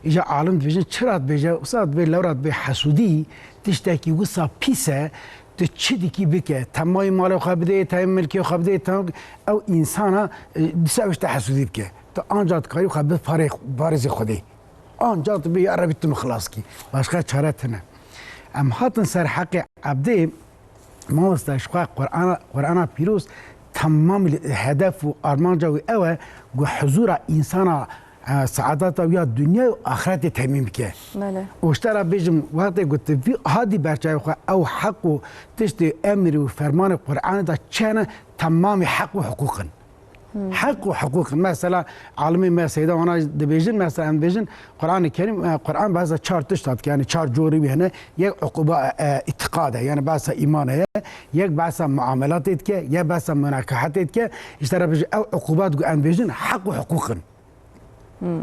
Îja alim dibêjin, çira dibêje, wisa dibê, lewra dibê hesûdî tiştekî wisa pîs e, tu çi dikî bike, temayî malê xwe bidê, temayî milkê xwe bidê, temayî, ew însana, e, dîsa ew ji te hesûdî bike. Tu anca dikarî xwe biparê-, biparêzî Xwedê. Anca tu bê, ya Rebî, tu min xilas kî. Başqa çare tine. Em hatin ser heqê ebdê, mamoste, ji xwe Qur'ana, Qur'ana Pîroz temam li-, hedef û armanca wî ew e ku huzura însana, e, saadeta wî ya dinya û axretê temîn bike. Belê. Û ji te re bêjim, wextê ku tu vî hadî berçavê xwe, ew heq û tiştê emrî û fermanê Qur'anê de çi hene, temamî heq û hiqûq in. Heq û hiqûq in. Mesela, alimê me Seyda wana dibêjin, mesela, em dibêjin, Qur'an-ı Kerim, e, Qur'an behsa çar tişta dike, yani çar corî wî hene. Yek uquba, e, îtiqad e, yani behsa îman e, yek behsa muamelatê dike, yek behsa munakahetê dike. Îşte re bêjin, ew uqubat ku em dibêjin, heq û hiqûq in.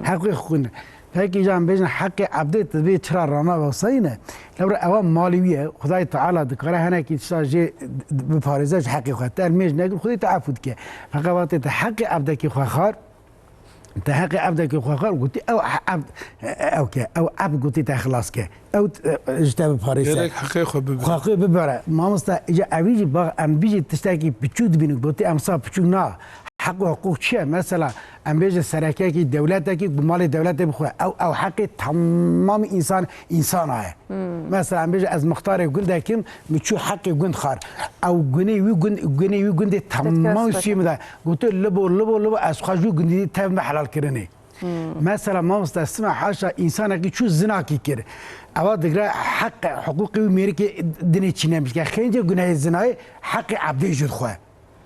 Heq û hiqûq in. Peki, îja em bêjin, heqê ebdê tu dibê çira rana wesayîne? Lewra ewa malî wî ye, Xwedayê Teala dikare hinekî tişta jê biparêze ji heqê xwe. Te mêj nekir, Xwedê te efû dike. Feqet wextê te heqê ebdekî xwe xwar, te heqê ebdekî xwe xwar, gotî ew ebd, ew ke, ew ebd gotî te xilas ke. Ew, e, ji te biparêze. Gerek heqê xwe bibire. Xwe xwe bibire. Mamosta, îca evî jî bax, em bijî tiştekî piçûk dibînin, gotî em sa piçûk na. Heq û hiqûq çi ye? Mesela, em bêjin serekekî, dewletekî, ku malê dewletê bixwe. Ew, ew heqê temamî însan, însana ye. Mesela, em bêjin ez mixtarê gundekî, min çû heqê gund xwar. Ew gunê wî gund, gunê wî gundê temamî sûyê min de. Gotu, libo, libo, libo, ez xwe ji wî gundî tev me helal kirinê. Mesela, mamoste, sima haşa, însanekî çû zinakî kir. Ewa digre heq, hiqûqê wî mêrikê dinê çînemiş ke. Xêncê gunehê zinayê heqê ebdê jî dixwe.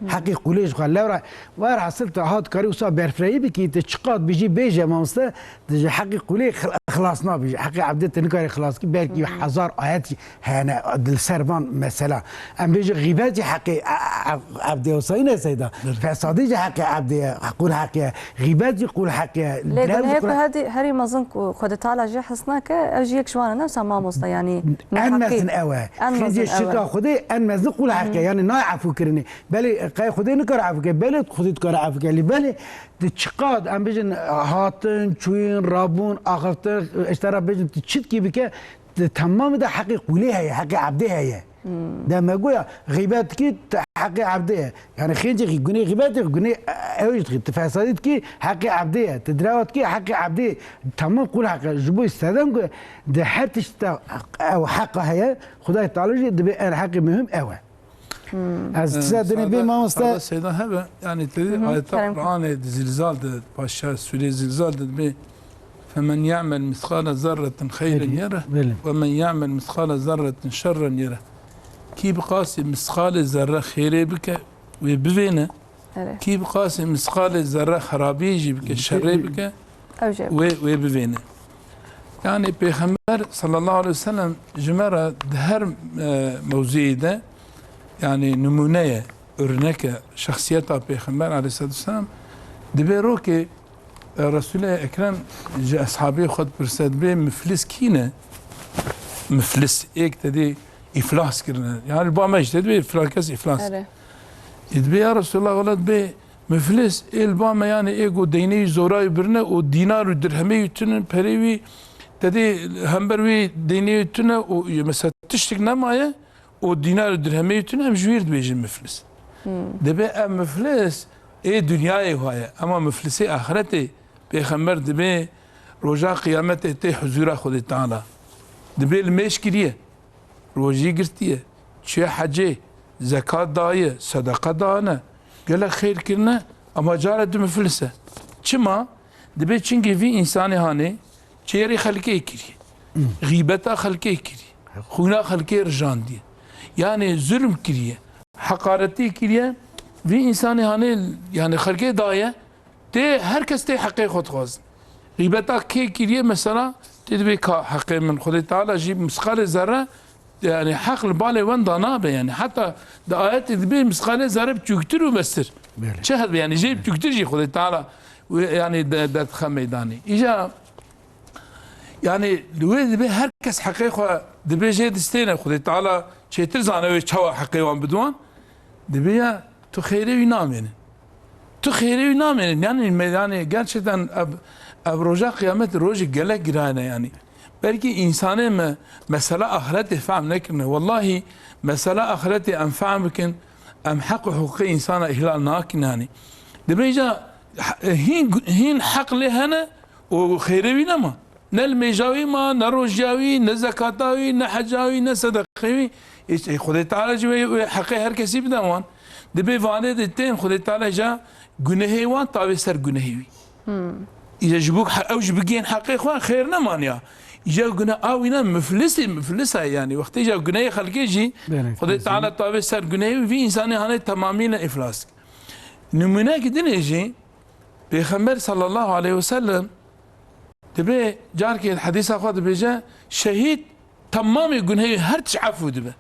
Heqî qûlê ji xwe lewra. Werhasil tu hat karî wisa berfirehî bikî, tu çiqat bijî bêje mamoste, tu ji heqî qûlê xil-, xilas nabî. Ji heqî ebdê tu nikarî xilas kî, belkî hezar ayet jî hene li ser van mesela. Em bêjin xîbet jî heqê e-, e-, ebdê wisa yine Seyda. Fesadî jî heqê ebdê ye, qûl heqê ye. Xîbet jî qûl heqê ye. Lê gunehê ku herî, herî mezin ku Xwedê Teala jê hez nake, ew jî yek ji wan e, ne wisa mamoste, yanî en mezin ew e. En mezin ew e. Xêncê şirka Xwedê en mezin qûl heqê ye, yanî nayê efûkirinê. Belê, qey Xwedê nikare efû ke, belê Xwedê dikare efû ke, lê belê tu çiqad, em bêjin, hatin, çûyîn, rabûn, axiftin, ji te re bêjin, tu çi dikî bike, di temamî de heqê qûlê heye, heqê ebdê heye. De me goya, xîbet dikî, tu heqê ebdê ye. Yani xêncê xî, gunê xîbetê, gunê ew jî dikî, tu fesadî dikî, heqê ebdê ye. Tu direwa dikî, heqê ebdê ye. Temam qûl heqe. Ji bo sedem ku di her tişt de ew heqa heye, Xwedayê Teala jî dibê en heqê muhim ew e. Ez tişta dinê bê mamoste. Seyda hebe, yani te dî ayeta Qur'anê di Zilzal de, başa sûrê Zilzal de dibê, "Femen ya'mel misqale zerretin xeyren yere, ve men ya'mel misqale zerretin şerren yere." Kî bi qasî misqalê zerre xêrê bike, wê bivêne. Kî bi qasî misqalê zerre xerabiyê jî bike, şerê bike, wê, wê bivêne. Yani Pêxember sallallahu aleyhi ve sellem ji me re di her, e, mewzuyê de, yani nimûne ye, örnek e, şexsiyeta Pêxember aleyhissalatu vesselam. Dibê rokê, e, Resulê Ekrem ji eshabê xwe dipirse, dibê miflis kî ne? Miflis, êk te dê îflas kirine. Yani li ba me jî te dibê filan kes îflas. Ê dibê ya Resulallah, wela dibê miflis, ê li ba me, yani ê ku deynê wî zora wî birine û dînar û dirhemê wî tune, perê wî, te dê hember wî deynê wî tune û mesela tiştik nemaye û dînar û dirhemê wî tune, em ji wî dibêjin miflis. Dibê ev miflis ê dinyayê xwe ye, ema miflisê axiretê, Pêxember dibê roja qiyametê tê huzura Xwedê Teala. Dibê limêj kiriye. Rojî girtiye, çûye hecê, zekat daye, sedeqa dane, gelek xêr kirine, ama cara du miflis e. Çima? Dibê çinkî vî însanê hanê şêrê xelkê kiriye. Xîbeta xelkê kiriye. Xwîna xelkê rijandiye. Yani zulm kiriye. Heqaretê kiriye. Vî însanê hanê, yani xelkê daye. Tê her kes tê heqê xwe dixwazin. Xîbeta kê kiriye mesela, tê dibê ka heqê min. Xwedê Teala jî misqalê zerre, yani heq li balê wen da nabe yani. Heta di ayetê dibê misqalê zerre biçûktir û mestir. Belê. Çi hebe yani jê biçûktir jî Xwedê Teala wê yani de-, derdixe meydanê. Îja yani li wê dibê her kes heqê xwe dibê jê distêne. Xwedê Teala çêtir zane wê çawa heqê wan bidiwan. Dibê ya tu xêrê wî namêne. Tu xêrê wî namêne. Yani me-, yani gerçekten ev, ev roja qiyameti rojê gelek girayne yani. Belkî însanê me mesela axiretê fehm nekirine. Wellahî mesela axiretê em fehm bikin, em heq û huquqê însana îhlal nakin yani. Dibêja hîn, hîn heq lê hene û xêrê wî nema. Ne limêja wî ma, ne rojiya wî, ne zekata wî, ne heca wî, ne sedeqê wî. Îşte Xwedê Teala jî wê, wê heqê her kesî bide wan. Dibê vanê de tên Xwedê Teala ja gunehê wan tavê ser gunehê wî. Îja ji bo he-, ew ji bigihên heqê xwe xêr nemaniya. Îja guneh a wî ne miflisî, miflisa yani. Wextê ja gunehê xelkê jî Belê, Xwedê Teala tavê ser gunehê wî, vî însanê hanê temamî ne îflas. Nimûneyekî dinê jî Pêxember sallallahu aleyhi ve sellem dibê carkê hedîsa xwe dibêje, şehîd temamê gunehê her tişt efû dibe.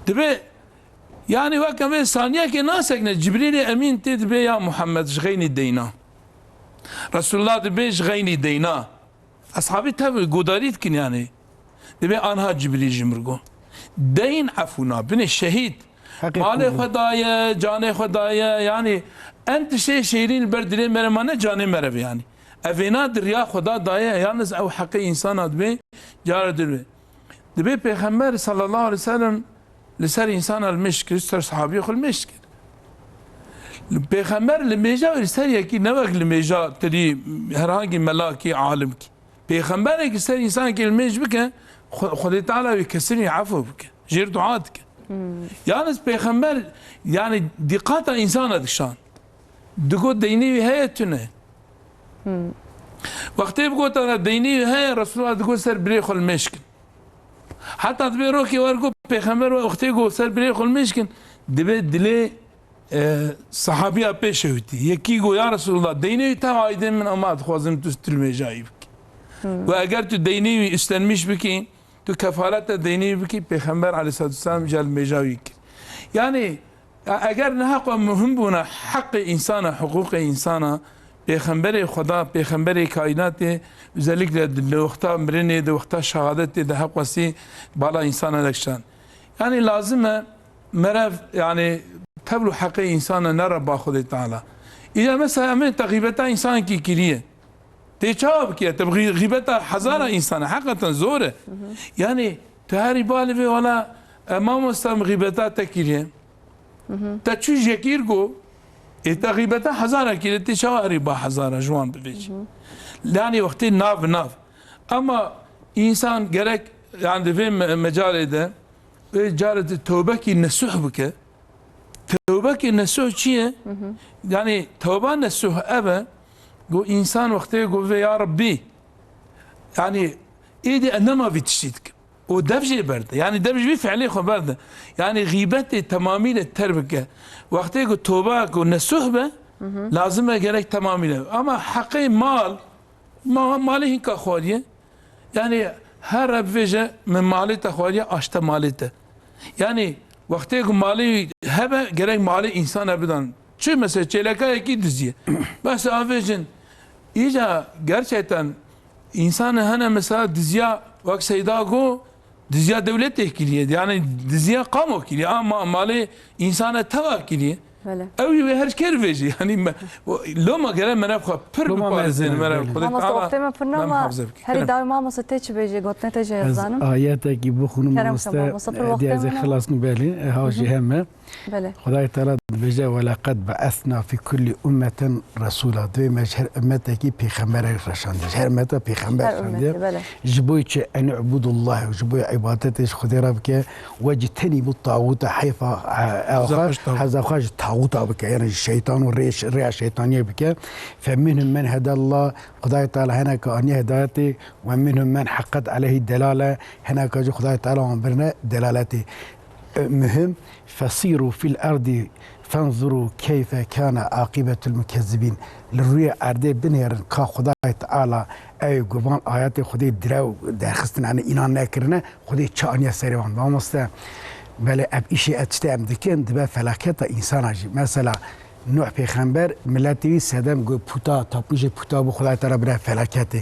Dibê, yani weke vê saniyekê nasekne, Cibrîlê Emîn tê dibê ya Muhammed ji xeynî deyna. Resulullah dibê ji xeynî deyna. Eshabî tev godarî dikin yani. Dibê anha Cibrîl ji mir got. Deyn efûna, binê şehîd. Heqê Malê xwe daye, canê xwe daye, yani en tiştê şêrîn li ber dilê mere mane canê mere ve yani. Evêna di riya Xweda daye, yalnız ew heqê însana dibê, cara dibê. Dibê Pêxember sallallahu aleyhi ve sellem li ser însana limêj kir, ser sahabiyê xwe limêj kir. Pêxember limêja wî li ser yekî ne wek limêja tirî herhangî melakî, alimkî. Pêxemberekî ser însanekî limêj bike, Xwe-, Xwedê Teala wî kesinî efû bike. Jêr dua dike. Yalnız Pêxember, yani dîqata însana dikişand. Digot deynê wî heye tune. Wextê bigotana deynê wî heye, Resulullah digot ser birê xwe limêj kin. Heta dibê rokê wer got Pêxember wextê got ser birê xwe limêj kin, dibê dilê, e, sahabiya pê şewitî. Yekî got, ya Resulullah, deynê wî tev aydê min ama dixwazim tu, tu limêjayî bikî. Ve eger tu deynê wî üstlenmiş bikî, tu kefareta deynê wî bikî, Pêxember aleyhissalatu vesselam îcar limêja wî kir. Yani, Ya eger niha xwe muhim bûna heqê însana, hiqûqê însana, pêxemberê Xweda, pêxemberê kaînatê, özellikle di wexta mirinê, di wexta şehadetê de heq wesî bala însana dekişan. Yani lazim e merev, yani tevlû heqê însana nere ba Xwedê Teala. Îca mesela em ê te xîbeta însankî kiriye. Tê çawa bikî? Te bi xî-, xîbeta hezara însan e. Heqeten zor e. Yani tu herî balê vê wala, e, mamosta min xîbeta te kiriye. Te çû jekîr go, ê te xîbeta hezara kiriye, tê çawa herî ba hezara ji wan bivêjî? Yani wextê nav bi nav. Ama însan gerek, yani di vê me-, mecalê de, vê carê de tewbekî nesuh bike. Tewbekê nesuh çi ye? Yani tewba nesuh ev e, ku însan wextê ku vê ya Rabbî, yani êdî ez nema vî tiştî dikim. Û dev jê berde. Yani dev ji vî fiilê xwe berde. Yani xîbetê temamî de ter bike. Wextê ku toba ku nesuh be, lazim e gerek temamî de. Ama heqê mal, Ma-, malê hinka xwariye. Yani her re bivêje min malê te xwariye, aşte malê te. Yani wextê ku malê wî hebe, gerek malê însana bidan. Çi mesela çêleka yekî diziye. Bes avêjin, îca gerçekten însanê hene mesela diziya, wek Seyda go, diziya dewletê kiriye. Yani diziya qamo kiriye. Ama malê însana teva kiriye. Belê. Ew yê wê her kêr vêjî. Yanî me, loma gere merev xwe pir biparêzin, merev Xwedê Teala. Mamoste, wextê me pir nema, herî dawî mamoste tê çi bêjî, gotinê te jê ez zanim. Ayetekî bixwînim mamoste, mamoste, pir wextê me nema. Xilas nû belî, e, ha jî heme. Belê. Xwedayê Teala dibêje, "Weleqed be'esna fî kullî ummetin resûla." Divê me ji her ummetekî pêxemberek reşandiye. Ji her ummeta pêxember Her reşandiye. Ummetê, belê. Ji bo çi? "En i'budullah", ji bo îbadetê ji Xwedê re bike, "Wectenîbu tağûta", heyfa, e, e, Hevza xwe, xwe ji tağût. hevza xwe ji tağûta bike. Yani ji şeytan û rê, rêya şeytaniyê bike. "Fe minhum men hedallah", Xwedayê Teala hineka aniye hidayetê, "Ve minhum men haqqet aleyhi delale", hineka jî Xwedayê Teala wan birine delaletê. E, muhim, "Fesîrû fîl erdî fenzurû keyfe kâne aqîbetul mukezzibîn." Li rûyê erdê binêrin ka Xwedayê Teala ew ku van ayetê Xwedê direw derxistin, yani înan nekirine, Xwedê çi aniye serê wan. Mamoste, belê ev îşê ev tiştê em dikin, dibe felaketa însana jî. Mesela, Nuh pêxember, miletê wî sedem got puta, tapûjê puta bû, Xwedayê Teala bire felaketê.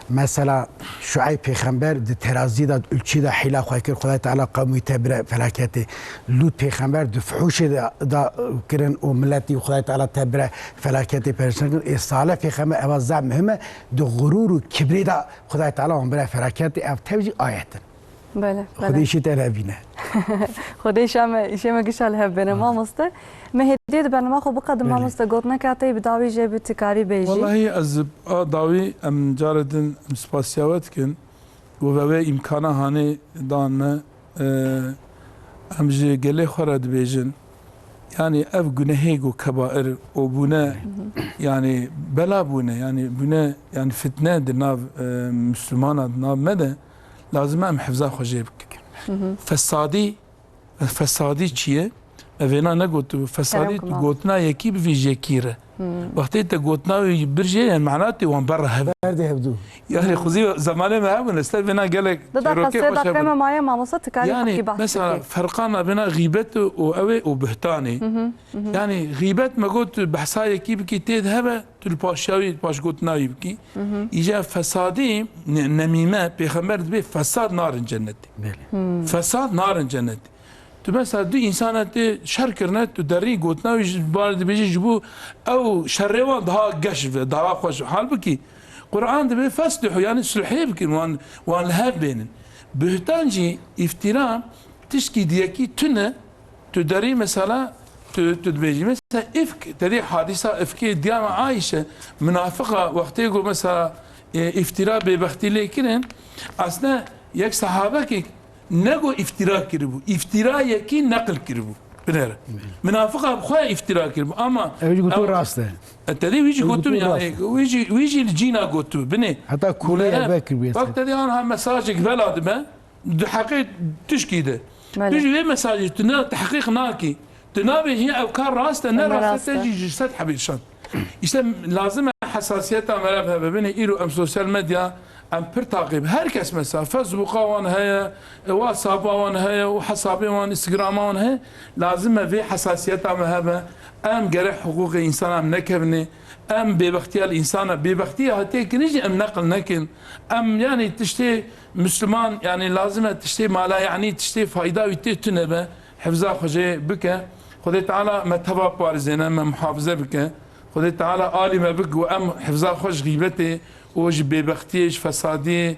Mesela, Şueyb pêxember di terazî de, di ulçî de hîla xwe kir, Xwedayê Teala qewmî te bire felaketê. Lût pêxember di fuhuşê de, de kirin û miletî Xwedayê Teala te bire felaketê perişan kir. Ê Salih pêxember, eva zaf muhim e, di xurûr û kibrê de Xwedayê Teala wan bire felaketê, ev tev jî ayet in. Belê, Xwedê belê. Îşê te lihevîne. Xwedê îşa me, îşê me gişa li hev bêne, Amin. Mamoste. Me hêdî di bernama xwe biqedin, Belê. Mamoste, gotineke te yî bi dawî jê bi tu karî bêjî. Wellahî ez a dawî em care din em spasiya we dikin. Û ve wê îmkana hanê dan me, e, em ji gelê xwe re dibêjin. Yanî ev gunehê ku kebair û bûne, Hı hı. yanî bela bûne, yanî bûne, yanî fitne di nav, e, Müslümana di nav me de, lazim e em hifza xwe jê bikin. Hı hı. Fesadî, fesadî çi ye? Ev vêna negotibu. Fesadî Kerem tu kullan. gotina yekî bivî jekî re. Hı. Wextê te gotina wî bir jê, yani mana tê wan ber hev. Berdê hevdû. Yani xuzî zemanê me hebûn, ez te vêna gelek Dida çêrokê qesê xweş da hebûn. qeme maye mamosa tikarî Yani, heqî behs mesela, bikî. ferqa nabêna xîbet û ew ê û buhtanê. Hı hı, hı hı. Yani xîbet me got tu behsa yekî bikî tê de hebe, tu li paşiya wî, paşgotina wî bikî. Hı hı. Îca fesadî, ne-, nemîme, pêxember dibê fesad narin cennetê. Belê. Hmm. Fesad narin cennetê. Tu mesela du însana tê şer kirine, tu derî gotina wî ji bar dibêjî ji bo ew şerê wan daha geş ve, daha xweş. Halbukî Quran dibê feslihu, yani sulhê bikin, wan, wan li hev bênin. Buhtan jî, îftira, tişkî diyekî tune, tu derî mesela, tu, tu dibêjî. Mesela îfk, te dî hadîsa îfkê diya me Ayşe, munafiqa wextê ku mesela, e, îftira bêbextî lê kirin, aslında yek sahabekê ne ku îftira kiribû, îftira yekî neqil kiribû. Binêre. Munafiqa bi xwe îftira kiribû. Ama Ew jî gotu ew rast e. E, te dî wî jî Ew gotu gotu yani, rast e. wî jî, wî jî li cîna gotu. Binê. Heta kûlê Binêre. Ev kiribû. Bak, te dî anha mesajek vela dibe. Di heqê tişkî de. Belê. Tu ji vê mesajê tu ne tehqîq nakî. Tu nabêjî ev kar rast e, ne Ev rast e, rast te e. jî ji sed hebî şand. Îşte lazim e hesasiyeta me re hebe. Binê îro em sosyal medya, em pir taqîb. Her kes mesela Facebooka wan heye, WhatsAppa wan heye û hesabê wan, Instagrama wan heye. Lazim e vê hesasiyeta me hebe. Em gerek hiqûqê însanan em nekevnê. Em bêbextiya li însana, bêbextiya hatiye kirin jî em neqil nekin. Em, yani, tiştê Müslüman, yani, lazim e tiştê mala, yani, tiştê fayda wî tê tune be. Hifza xwe jê bike. Xwedê Teala me teva biparêzêne, me muhafize bike. Xwedê Teala alî me bik û em hifza xwe ji xîbetê û ji bêbextiyê, ji fesadiyê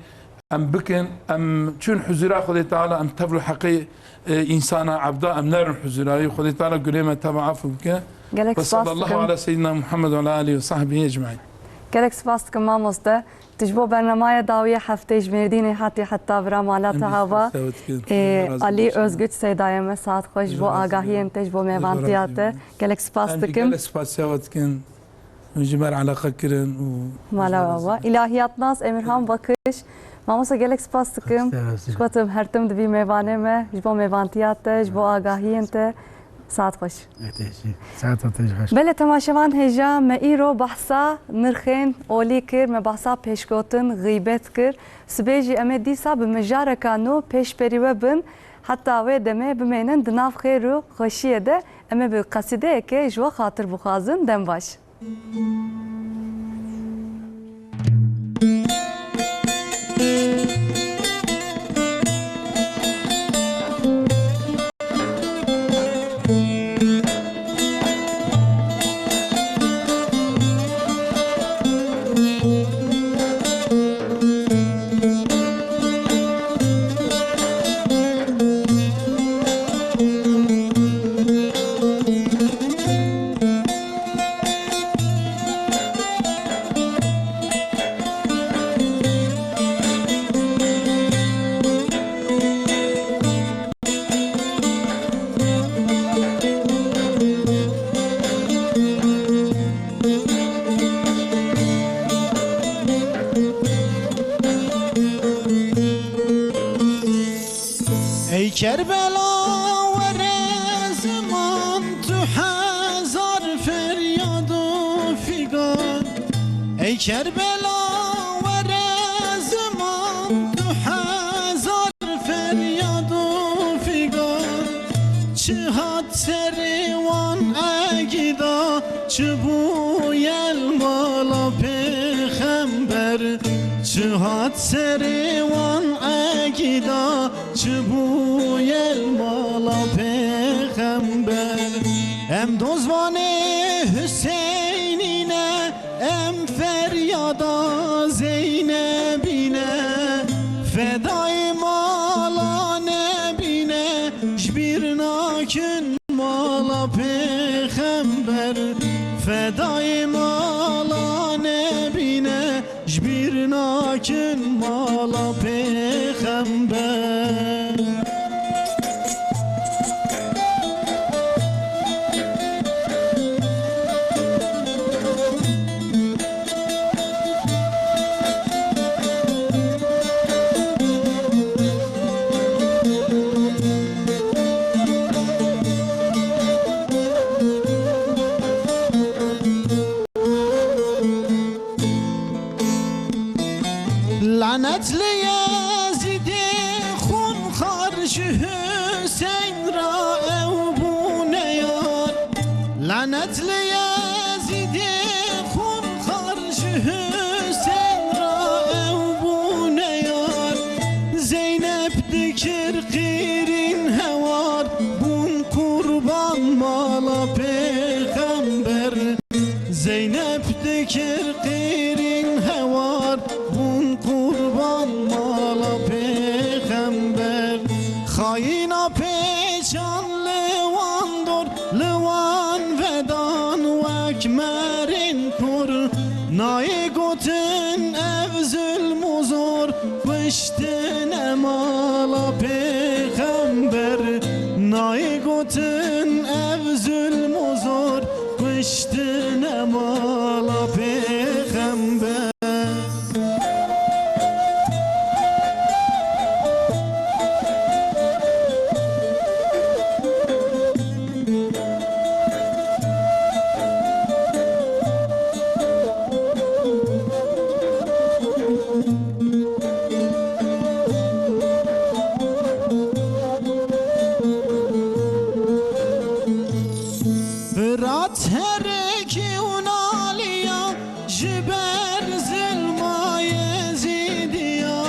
em bikin. Em çûn huzura Xwedê Teala, em tevlo heqê, e, însana, ebda, em nerin huzura wî. Xwedê Teala gunê me teva afû bike. Gelek Ve spas sallallahu dikim. ala seyyidina Muhammed ve ala alihi ve sahbihi ecmaîn. Gelek spas dikim mamoste. Tu ji bo bernamaya dawî ya heftê ji Mêrdînê hatî heta vira mala Em te jî hava. spas dikin. Ê, Allah razı Alî olsun. Özgüç seydaye me, saet xweş ji bo Allah razı olsun. agahiyên te, ji bo Allah razı mêvantiya te. olsun. Gelek spas Em jî dikim. gelek spasiya we dikin. Hûn ji me re eleqe kirin û Mala we ava. Îlahiyatnas Emirhan Bakış. Mamoste gelek spas dikim. Spas, spas. Ji ku tu her tim dibî mêvanê me, ji bo mêvantiya te, ji bo agahiyên te. Saet xweş. Saeta te jî xweş. Belê temaşevan hêja me îro behsa nirxên olî kir, me behsa pêşgotin, xîbet kir. Sibê jî em ê dîsa bi mijareka nû pêşberî we bin. Heta wê demê bimênin di nav xêr û xweşiyê de. Em ê bi qesîdeyekê ji we xatir bixwazin. Dem baş. Kerbela were ziman tu hezar feryad û figan. Ey Kerbela were ziman tu hezar feryad û figan. Çi hat serê wan egîda, çi bû yel mala pêxember. Çi hat serê wan egîda, çi bû yel mala pêxember. Em dozvanê Hüseynî ne, em feryada Zeynebî ne, fedayê mala Nebî ne, ji bîr nakin mala pêxember, fedayê mala Nebî ne, ji bîr nakin mala pêxember. Lanetli Yezîdê xûnxar ji Hüseyn re ew bûne yar. Lanetli Yezîdê xûnxar ji Hüseyn re ew bûne yar. Zeynep dikir qîrîn hewar, bûn qurban mala pêxember. Zeynep dikir qîrîn hewar, bûn qurban mala pêxember. Xayîna pêçan li wan dor, li wan vedan wek merên kor. Nayê gotin ev zulm û zor, kuştine mala pêxember. Nayê gotin ev zulm û zor, kuştine mala pêxember. Firat herikî û naliya ji ber zilma Yezîdiya.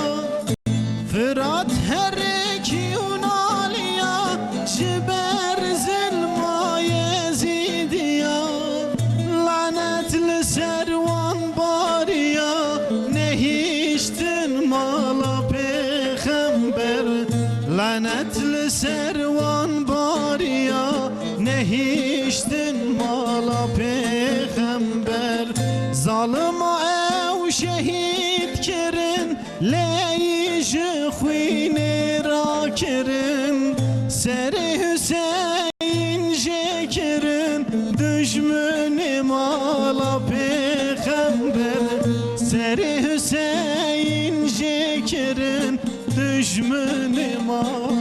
Firat herikî û naliya ji ber zilma Yezîdiya. Lanet li ser wan bariya, nehiştin mala pêxember. Lanet li ser wan bariya, nehiştin mala pêxember. Zalima ew şehîd kirin, lê yî ji xwînê rakirin. Serê Hüseyin jê kirin, dijminê mala pêxember. Serê Hüseyin jê kirin, dijminê mala